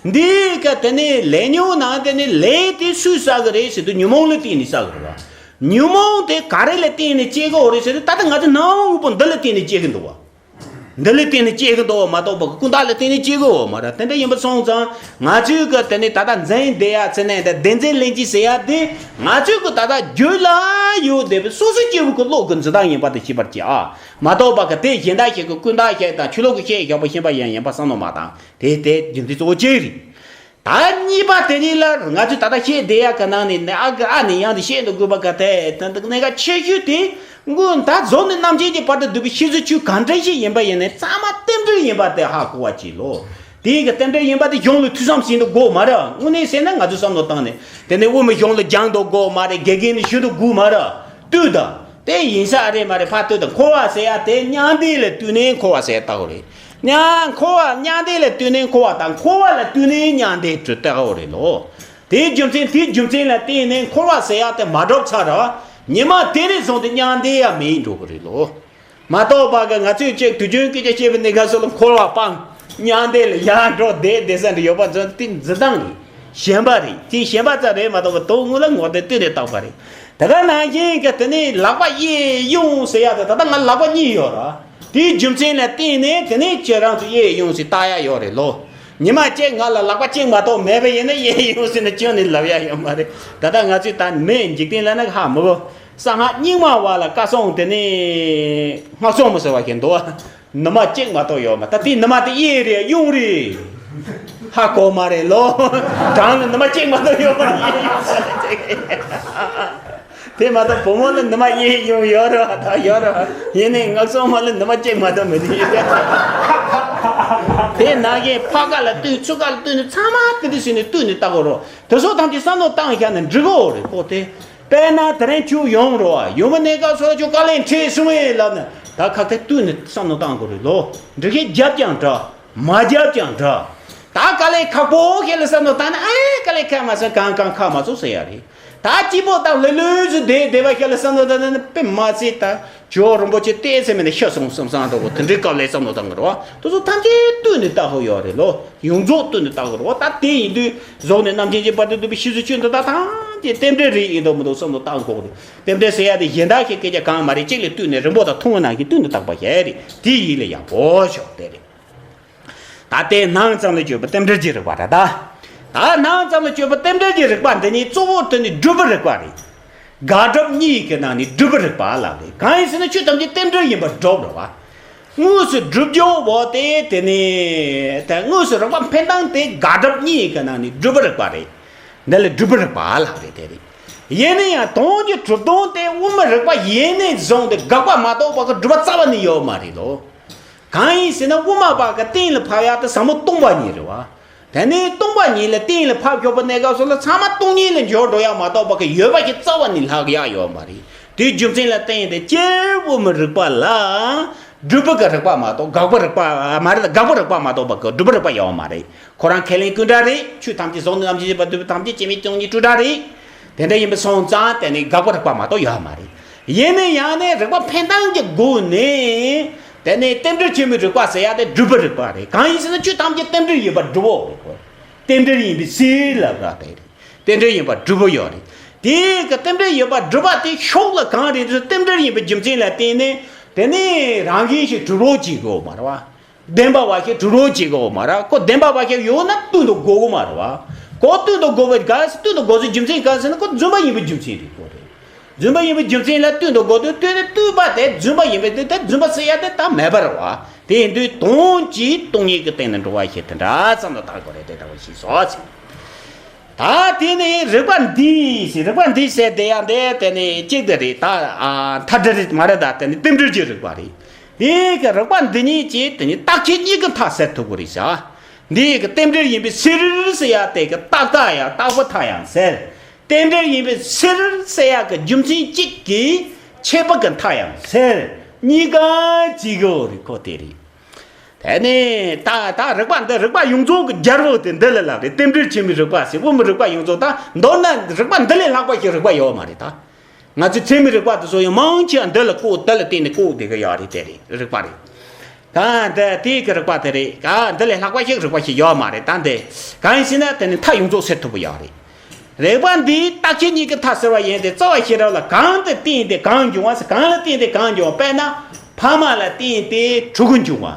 བ། འདི་ག་དེ་ནི་ལས་ཉོན་ནང་དེ་ནི་ལས་དེ་སུས་བསགས་གི་རེད་ཟེར་དུས་ཉོན་མོངས་ལ་བརྟེན་ནས་བསགས་གི་རེད་བ། ཉོན་མོངས་དེ་ག་རེ་ལ་བརྟེན་ནས་སྐྱེ་གི་ཡོད་རེད་ཟེར་དུས་ད་ལྟ་ང་ཚོ་སྣང་བ་དངོས་པོ་འདི་ལ་བརྟེན་ནས་སྐྱེ་གི་འདུག་བ། འདི་ལ་བརྟེན་ནས་སྐྱེ་གི་འདུག་མ་གཏོགས་པ་ཀུན་བརྟགས་ལ་བརྟེན་ནས་སྐྱེ་གི་ཡོད་མ་རེད། དེ་འདྲ་ཡིན་པ་སོང་ཙང་ང་ཚོས་གི་དེ་ནི་ད་ལྟ་འཛིན་བདེ་ཡ་ཚེ་ནས་དེ་བདེན་འཛིན་ལེན་གྱི་ཟེར་ཡ་དེ་ང་ཚོས་གི་ད་ལྟ་རྒྱུད་ལ་ཡོད་བསྡད་པའི་སོ་སོ་སྐྱེ་བོ་གི་བློ་གི་འཛིན་སྟངས་ཡིན་པ་དེ་ཤེས་པར་གྱིས་ཨ། མ་གཏོགས་པ་གི་དེ་གཞན་དག་ཞིག་གི་ཀུན་བརྟགས་ཤིག་དང་ཆོས་ལུགས་ཀྱི་བཤད་བཞག་པ་ཤེས་པ་ཡིན་ཡིན་པ་བསམ་བློ་མ་བཏང་། དེ་དེ་རྒྱུ་མཚན་གཙོ་བོ་གཅིག་རེད། ད་གཉིས་པ་དེ་རིང་ལ་ང་ཚོས་ད་ལྟ་བཤད་བསྡད་ཡག་གི་ནང་ནས་ནི་ཨ་གི་ཨ་ནི་ཡང་དེ་བཤད་འདུག་དགོས་པ་ག་དེ་ད་འདུག་གནད་འགག་ཆེ་ཤོས་དེ་མགོན་ད་གཟུགས་ནས་རྣམ་མཁྱེན་གྱི་བར་དུ་བསྡུས་པའི་ཤེས་ཚོད་ཆོས་གང་འདྲ་ཞིག་ཡིན་པ་ཡིན་ནའི་ཚང་མ་རྟེན་འབྲེལ་ཡིན་པ་དེ་ཧ་གོ་བ་གྱིས་ལོ། དེའི་གི་རྟེན་འབྲེལ་ཡིན་པ་དེ་གཞུང་ལ་ཐོས་བསམ་བྱེད་འདུག་དགོས་མ་རེད། དངོས་གནས་བཤད་ན་ང་ཚོས་བསམ་བློ་བཏང་ནས་དེ་ནས་དབུ་མའི་གཞུང་ལ་སྦྱང་འདུག་དགོས་མ་རེད། དགེ་རྒན་ནས་ཞུ་འདུག་དགོས་མ་རེད། ལྟོས་དང་། དེ་ཡིན་ས་རེད་མ་རེད། ཕར་ལྟོས་དང་། འཁོར་བ་ཟེར་ཡ་དེ་མྱང་འདས་ལ་ལྟོས་ནས་འཁོར་བ་ཟེར་ཡ་ལྟ་བུ་རེད། མྱང་འཁོར་བ་མྱང་འདས་ལ་ལྟོས་ནས་འཁོར་བ་དང་འཁོར་བ་ལ་ལྟོས་ནས་མྱང་འདས་གྲོལ་ལྟ་བུ་རེད་ལོ། དེའི་རྒྱུ་མཚན་དེའི་རྒྱུ་མཚན་ལ་བརྟེན་ནས་འཁོར་བ་ཟེར་ཡ་དེ་མ་གྲུབ་ཚར་ར། ཉི་མ་དེ་ནས་བཟུང་སྟེ་མྱང་འདས་ཡ་མེད་འགྲོ་གི་རེད་ལོ། མ་གཏོགས་པ་གི་ང་ཚོས་ཅིག་དུས་རྒྱུན་སྐད་ཆ་བཤད་པའི་གནས་སྐབས་སུ་ལ་འཁོར་བ་སྤངས། མྱང་འདས་ལ་ཡར་འགྲོ་བསྡད་བསྡད་ས་འདྲ་ཡོད་པ་ཚོ་དེ་འཛིན་སྟངས་རེད། ཞེན་པ་རེད། དེ་ཞེན་པ་ཙམ་རེད་མ་གཏོགས་པ་དོན་དངོས་ལ་ངོ་དེ་བསྟན་ནས་བཏགས་པ་རེད། དེ་ག་ནང་བཞིན་གྱི་དེ་ནས་ལག་པ་གཡས་གཡོན་ཟེར་ཡ་དེ་ད་ལྟ་ང་ལག་པ་གཉིས་ཡོད་ར། དེའི་རྒྱུ་མཚན་ལ་བརྟེན་ནས་དེ་ནས་ཁྱེད་རང་ཚོ་གཡས་གཡོན་ཟེར་བཏགས་ཡ་ཡོད་རེད་ལོ། ཉི་མ་གཅིག་ང་ལ་ལག་པ་གཅིག་མ་གཏོགས་མེད་པ་ཡིན་ན་གཡས་གཡོན་ཟེར་ནས་ཁྱོན་ནས་ལབ་ཡ་ཡོད་མ་རེད། ད་ལྟ་ང་ཚོས་ད་མི་འཇིག་རྟེན་ལ་ན་ཧ་མི་གོ། གསང་སྔགས་རྙིང་མ་བ་ལ་བཀའ་སྲུང་དེ་ནས་སྔགས་སྲུང་མི་ཟེར་བ་ཞིག་འདུག་བ། ནུ་མ་གཅིག་མ་གཏོགས་ཡོད་མ། ད་དེའི་ནུ་མ་དེ་གཡས་རེད་གཡོན་རེད། ཧ་གོ་མ་རེད་ལོ། བྲང་ལ་ནུ་མ་གཅིག་མ་གཏོགས་ཡོད་མ་རེད། དེ་མ་གཏོགས་བུ་མོ་ལ་ནུ་མ་གཡས་གཡོན་ཡོད་རེད་བ། ད་ཡོད་རེད་བ། ཡིན་ནའི་སྔགས་སྲུང་མ་ལ་ནུ་མ་གཅིག་མ་གཏོགས་མི་འདུག་དེ་ནང་བཞིན་ཕ་ཁ་ལ་ལྟོས་ཚུར་ཁ་ལ་ལྟོས་ནས་ཚང་མ་དེ་འདྲ་ཟེར་ནས་ལྟོས་ནས་ལྟ་དགོས་རེད། དེ་ཚོ་ཐམས་ཅད་བསམ་བློ་བཏང་བཞག་ན་འགྲིག་གོ་རེད་ཁོ་དེ། དཔེར་ན་དེ་རིང་ཁྱོད་ཡོང་རོགས་ཡོང་བ་གནས་སྐབས་སུ་ཁྱོད་དཀའ་ལས་འཕྲད་སོང་ངས་ལབ་ན་ད་ཁ་གཏད་བཏུད་ནས་བསམ་བློ་བཏང་དགོས་རེད་ལོ། འགྲིག་མཁན་རྒྱབ་ཀྱང་འདྲ། མ་རྒྱབ་ཀྱང་འདྲ། ད་དཀའ་ལས་ཁག་པོ་ཞིག་ལ་བསམ་བློ་བཏང་ན་ཨེ་དཀའ་ལས་ཁག་མ་སོང་གང་གང་ཁག་མ་སོང་ཟེར་ཡ་རེད། ད་སྐྱིད་པོ་དང་ལྷོད་ལྷོད་ཟེར་བསྡད་བསྡད་པ་ཞིག་ལ་བསམ་བློ་བཏང་ན་དཔེ་མ་སྲིད་ད། ཇོ་རིན་པོ་ཆེ་བལྟས་ཚེ་མིན་ན་ཤི་སོང་བསམ་བསམ་འདྲ་བོ་དེ་འདྲའི་སྐབས་ལ་བསམ་བློ་བཏང་གི་རེད་བ། དེ་ཚོ་ཐམས་ཅད་བཏུད་ནས་བལྟ་དགོས་ཡོད་རེད་ལོ། ཡོངས་རྫོགས་བཏུད་ནས་བལྟ་དགོས་རེད་བ། ད་དེ་ཡིན་དུས་གཟུགས་ནས་རྣམ་མཁྱེན་གྱི་བར་དུ་འདུས་པའི་ཤེས་ཚོད་ཆོས་འདི་དག་ཐམས་ཅད་རྟེན་འབྲེལ་རེད་ཡིན་དང་མི་འདུག་བསམ་བློ་བཏང་དགོས་རེད། རྟེན་འབྲེལ་ཟེར་ཡ་དེ་གཞན་དག་གི་སྐད་ཆ་གང་མ་རེད། གཅིག་ལ་བཏུད་ནས་རིང་པོ་དང་ཐུང་བ་ནང་བཞིན་བཏུད་ནས་བལྟ་དགོས་པ་ཞིག་རེད། དེ་ཡིད་ལ་ཡག་པོ་ཞོག་དེ་རེད། ད་ལྟའི་སྣང་ཙམ་ལ་དཔྱོད་པ་རྟེན་འབྲེལ་གྱི་རིགས་པ་རེད་ད། ད་སྣང་ཙམ་ལ་དཔྱོད་པ་རྟེན་འབྲེལ་གྱི་རིགས་པ་འདི་ནི་གཙོ་བོ་དེ་ནི་སྒྲུབ་པའི་རིགས་པ་རེད། དགག་སྒྲུབ་གཉིས་ཀྱི་ནང་ནས་སྒྲུབ་པའི་རིགས་པ་ལབ་རེད། གང་ཡིན་ཟེར་ན་ཆོས་ཐམས་ཅད་རྟེན་འབྲེལ་ཡིན་པར་སྒྲུབ་རེད་བ། དངོས་སུ་སྒྲུབ་རྒྱུ་བོ་དེ་དེ་ནི་དེ་དངོས་སུ་རིགས་པ་འཕེན་སྟངས་དེ་དགག་སྒྲུབ་གཉིས་ཀྱི་ནང་ནས་སྒྲུབ་པའི་རིགས་པ་རེད། འདི་ལ་སྒྲུབ་པའི་རིགས་པ་ལབ་རེད་དེ་རེད། ཡིན་ན་ཡང་དོན་གྱི་གྲུབ་དོན་དེ་དབུ་མའི་རིགས་པ་ཡེ་ནས་བཟུང་སྟེ་དགག་པ་མ་གཏོགས་པ་གི་སྒྲུབ་པ་རྩ་བ་ནས་ཡོད་མ་རེད་ལོ། གང་ཡིན་ཟེར་ན་དབུ་མ་པ་གི་གཏན་ལ་ཕབ་ཡག་དེ་ཟབ་མོ་སྟོང་པ་ཉིད་རེད་བ། དེ་ནས་སྟོང་པ་ཉིད་ལ་གཏན་ལ་ཕབ་ཆོག་པ་གནས་སྐབས་སུ་ལ་ཚང་མ་སྟོང་ཉིད་ལ་འགྱུར་འགྲོ་ཡག་མ་གཏོགས་པ་གི་ཡོད་པ་ཞིག་རྩ་བ་ནས་ལྷག་ཡག་ཡོད་མ་རེད། དེའི་རྒྱུ་མཚན་ལ་བརྟེན་ཏེ་སྤྱིར་དབུ་མའི་རིགས་པ་ལ་སྒྲུབ་པ་གི་རིགས་པ་མ་གཏོགས་དགག་པའི་རིགས་པ་མ་རེད། དགག་པའི་རིགས་པ་མ་གཏོགས་པ་གི་སྒྲུབ་པའི་རིགས་པ་ཡོད་མ་རེད། ཁོ་རང་ཁས་ལེན་ཀུན་བྲལ་རེད། ཆོས་ཐམས་ཅད་གཟུགས་ནས་རྣམ་མཁྱེན་གྱི་བར་དུ་ཐམས་ཅད་སྐྱེ་མེད་སྟོང་ཉིད་སྤྲོས་བྲལ་རེད། དེ་འདྲ་ཡིན་པ་སོང་ཙང་དེ་ནི་དགག་པའི་རིགས་པ་མ་གཏོགས་ཡོད་མ་རེད། ཡིན་ན་ཡང་ནི་རིགས་པ་འཕེན་སྟངས་ཀྱི་སྒོ་ནས་དེ་ནི་རྟེན་འབྲེལ་ཆེན་པོའི་རིགས་པ་ཟེར་ཡ་དེ་སྒྲུབ་པའི་རིགས་པ་རེད། གང་ཡིན་ཟེར་ན་ཆོས་ཐམས་ཅད་རྟེན་འབྲེལ་ཡོད་པར་སྒྲུབ་པོ་རེད། ཁོ་རྟེན་འབྲེལ་ཡིན་པའི་ཕྱིར་ལབ་ར་དེ་རེད། རྟེན་འབྲེལ་ཡིན་པར་སྒྲུབ་པོ་ཡོད་རེད། དེ་གི་རྟེན་འབྲེལ་ཡོད་པར་སྒྲུབ་པ་དེ་ཕྱོགས་ལ་གང་རེད་ཟེར་རྟེན་འབྲེལ་ཡིན་པའི་རྒྱུ་མཚན་ལ་བརྟེན་ནས་དེ་ནི་རང་བཞིན་ཞིག་གྲུབ་རོགས་བྱེད་དགོས་མ་རེད་བ། བདེན་པ་བ་ཞིག་གྲུབ་རོགས་བྱེད་དགོས་མ་རེད། ཁོ་བདེན་པ་བ་ཞིག་ཡོད་ན་བསྟུན་དུ་དགོས་གི་མ་རེད་བ། ཁོ་བསྟུན་དུ་དགོས་པའི་ག་ཟེར་བསྟུན་དུ་དགོས་ཚུལ་རྒྱུ་མཚན་ག་ཟེར་ན་ཁོ་རྫུན་པ་ཡིན་པའི་རྒྱུ་མཚན་རེད་ཁོ་རེད། རྫུན་པ་ཡིན་པའི་རྒྱུ་མཚན་ལ་བསྟུན་དུ་དགོས་དུས་བསྟུན་ནས་བསྟུན་པ་དེ་རྫུན་པ་ཡིན་པའི་དུས་དེ་རྫུན་པ་ཟེར་ཡ་དེ་ད་མེད་པ་རེད་བ། དེ་ཡིན་དུས་དོན་གཅིག་སྟོང་ཉིད་ཀྱི་སྟེང་ནས་འགྲོ་བ་ཞིག་དེ་འདྲ་ཙམ་དུ་བཏགས་དགོས་རེད་དེ་ལྟ་བུ་ཞིག་སོ་ཟེར། ད་དེ་ནི་རིགས་པ་འདི་ཟེར་རིགས་པ་འདི་ཟེར་དེ་ཡང་དེ་དེ་ནི་གཅིག་དེ་རེད་ད། མཐའ་འབྲས་མ་རེད་ད། དེ་ནི་རྟེན་འབྲེལ་གྱི་རིགས་པ་རེད། དེ་གི་རིགས་པ་འདི་གཉིས་ཀྱིས་དེ་ནི་རྟག་ཆད་གཉིས་ཀྱི་མཐའ་སེལ་ཐུབ་ཀྱི་རེད་ཤག་འདི་གི་རྟེན་འབྲེལ་ཡིན་པའི་ཕྱིར་ཟེར་ཡ་དེ་གི་རྟག་མཐའ་ཡང་རྟག་པའི་མཐའ་ཡང་སེལ། རྟེན་འབྲེལ་ཡིན་པའི་ཕྱིར་ཟེར་ཡ་གི་རྒྱུ་མཚན་གཅིག་གིས་ཁྱད་པར་གྱི་མཐའ་ཡང་སེལ། གཉིས་ཀ་གཅིག་གི་རེད་ཁོ་དེ་རེད། དེ་ནས་ད་ད་རིགས་པ་འདི་རིགས་པ་ཡོངས་རྫོགས་ཀྱི་རྒྱལ་པོ་དེ་འདི་ལ་ལབ་རེད། རྟེན་འབྲེལ་ཆེན་པོའི་རིགས་པ་ཟེར་དབུ་མའི་རིགས་པ་ཡོངས་རྫོགས་ད་མདོར་ན་རིགས་པ་འདི་ལས་ལྷག་པ་ཞིག་རིགས་པ་ཡོད་མ་རེད་ད། ང་ཚོའི་ཚད་མའི་རིགས་པ་དེ་ཚོ་ཡང་མང་ཆེ་བ་འདི་ལ་བཀོད་འདི་ལ་བརྟེན་ནས་བཀོད་བསྡད་ཀྱི་ཡོད་རེད། དེ་རེད་རིགས་པ་རེད། ད་འདི་དེའི་གི་རིགས་པ་དེ་རེད། ག་འདི་ལས་ལྷག་པ་ཞིག་རིགས་པ་ཞིག་ཡོད་མ་རེད། ད་འདི་གང་ཡིན་ཟེར་ན་དེ་ནི་མཐའ་ཡོངས་རྫོགས་སེལ་ཐུབ་པ་ཡོད་རེད། རིགས་པ་འདིས་རྟག་ཆད་གཉིས་ཀྱི་མཐའ་སེལ་བ་ཡིན་ཏེ་རྩ་བ་ཤེས་རབ་ལ་གང་དུ་བརྟེན་ཏེ་གང་འབྱུང་བ་ཟེར། གང་ལ་བརྟེན་ཏེ་གང་འབྱུང་བ། དཔེར་ན་ཕ་མ་ལ་བརྟེན་ཏེ་ཕྲུ་གུ་འབྱུང་བ།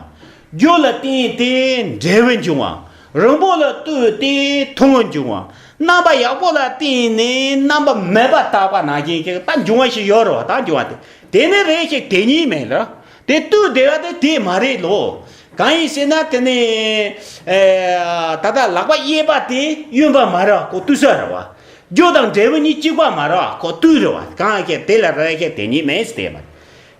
རྒྱུ་ལ་བརྟེན་ཏེ་འབྲས་བུ་འབྱུང་བ། རིང་པོ་ལ་ལྟོས་ཏེ་ཐུང་ངུ་འབྱུང་བ། རྣམ་པ་ཡག་པོ་ལ་བརྟེན་ནས་རྣམ་པ་མེད་པ་བཏགས་པ་ནང་བཞིན་ཞིག་ད་འབྱུང་བ་ཞིག་ཡོད་རེད་བ། ད་འབྱུང་བ་དེ་དེ་ནི་རེད་ཞིག་དེ་ཉིད་མེད་ལ། དེ་ལྟོས་བསྡད་པ་དེ་དེ་མ་རེད་ལོ། གང་ཡིན་ཟེར་ན་དེ་ནི་ཨེ་ད་ལྟ་ལག་པ་གཡས་པ་དེ་གཡོན་པ་མ་རེད་བ། ཁོ་ལྟོས་ས་རེད་བ། རྒྱུ་དང་འབྲས་བུ་གཉིས་གཅིག་པ་མ་རེད་བ། ཁོ་ལྟོས་རེད་བ། གང་ཞིག་དེ་ལ་རེད་ཞིག་དེ་ཉིད་མེད་ཟེར་དེ་མ་རེད།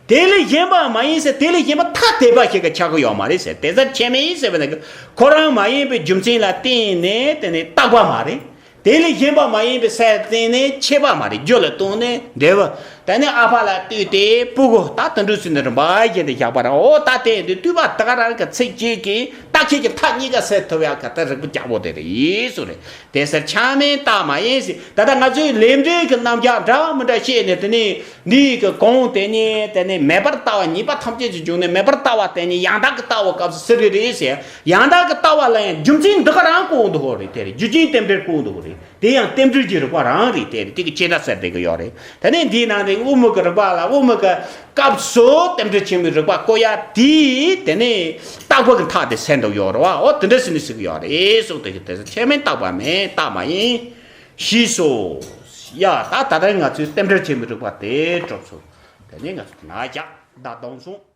དེ་ལས་གཞན་པ་མ་ཡིན་ཟེར། དེ་ལས་གཞན་པ་ཐ་དད་པ་ཞིག་གི་ཆགས་ཀྱི་ཡོད་མ་རེད་ཟེར། དེ་ཟེར་ཆེ་མེད་ཟེར་བ་ནི་ཁོ་རང་མ་ཡིན་པའི་རྒྱུ་མཚན་ལ་བརྟེན་ནས་དེ་ནི་རྟག་པ་མ་རེད། དེ་ལས་གཞན་པ་མ་ཡིན་པའི་སར་བརྟེན་ནས་ཁྱད་པར་མ་རེད། རྒྱུ་ལ་ལྟོས་ནས་འབྲས་བུ། དེ་ནས་ཨ་ཕ་ལ་ལྟོས་ཏེ་སྤུ་གུ། ད་དེ་འདྲ་ཟེར་ནས་རིམ་པ་བཞིན་དུ་བཞག་པ་རེད། འོ་ད་དེ་འདི་ལྟོས་པ་ད་ག་རང་གི་ཚིག་གཅིག་གིས་རྟག་ཆད་ཀྱི་མཐའ་གཉིས་ཀ་སེལ་ཐུབ་ཡག་གི་ད་རིག་པ་རྒྱག་པོ་དེ་རེད་ཟེར་རེད། དེ་ཟེར་ཆ་མེད་རྟགས་མ་ཡིན་ཟེར། ད་ལྟ་ང་ཚོའི་ལས་འབྲས་ཀྱི་རྣམ་གཞག་འདྲ་མི་འདྲ་བཤད་ནས་དེ་ནས་འདི་ཡི་གི་གོང་དེ་ནས་དེ་ནས་མེད་པར་ལྟ་བ། ཉེས་པ་ཐམས་ཅད་ཀྱི་འབྱུང་གནས་མེད་པར་ལྟ་བ་དེ་ནས་ཡང་དག་གི་ལྟ་བ་སྐབས་སུ་ཟེར་གི་རེད་ཟེར། ཡང་དག་གི་ལྟ་བ་ལ་ཡང་རྒྱུ་མཚན་འདི་ག་རང་བཀོད་འདུག་གོ་རེད། དེ་རེད། རྒྱུ་རྐྱེན་རྟེན་འབྲེལ་བཀོད་འདུག་གོ་རེད། དེ་ཡང་རྟེན་འབྲེལ་གྱི་རིགས་པ་རང་རེད། དེ་རེད། དེ་གི་བྱེ་བྲག་སེལ་བསྡད་གི་ཡོད་རེད། དེ་ནས་འདིའི་ནང་དེ་དབུ་མའི་གི་རིགས་པ་ལ་དབུ་མའི་གི་སྐབས་སུ་རྟེན་འབྲེལ་ཆེན་མོའི་རིགས་པ་བཀོད་ཡ་དེ་དེ་ནས་རྟག་པ་གི་མཐའ་དེ་སེལ་འདུག་ཡོད་རེད་བ། འོ་དེ་འདྲ་ཟེར་ནས་ཟེར་གི་ཡོད་རེད་གསུངས། དེ་གི་དེ་ཆ་མེད་རྟགས་མ་མེད་རྟགས་མ་ཡིན། ཞེས་སོ། ཡ་ད་ད་ལྟ་ང་ཚོའི་རྟེན་འབྲེལ་ཆེན་མོའི་རིགས་པ་དེ་གྲུབ་སོང་། དེ་ནས་ང་ཚོ་ན་རྒྱ་ད་དོན་སོང་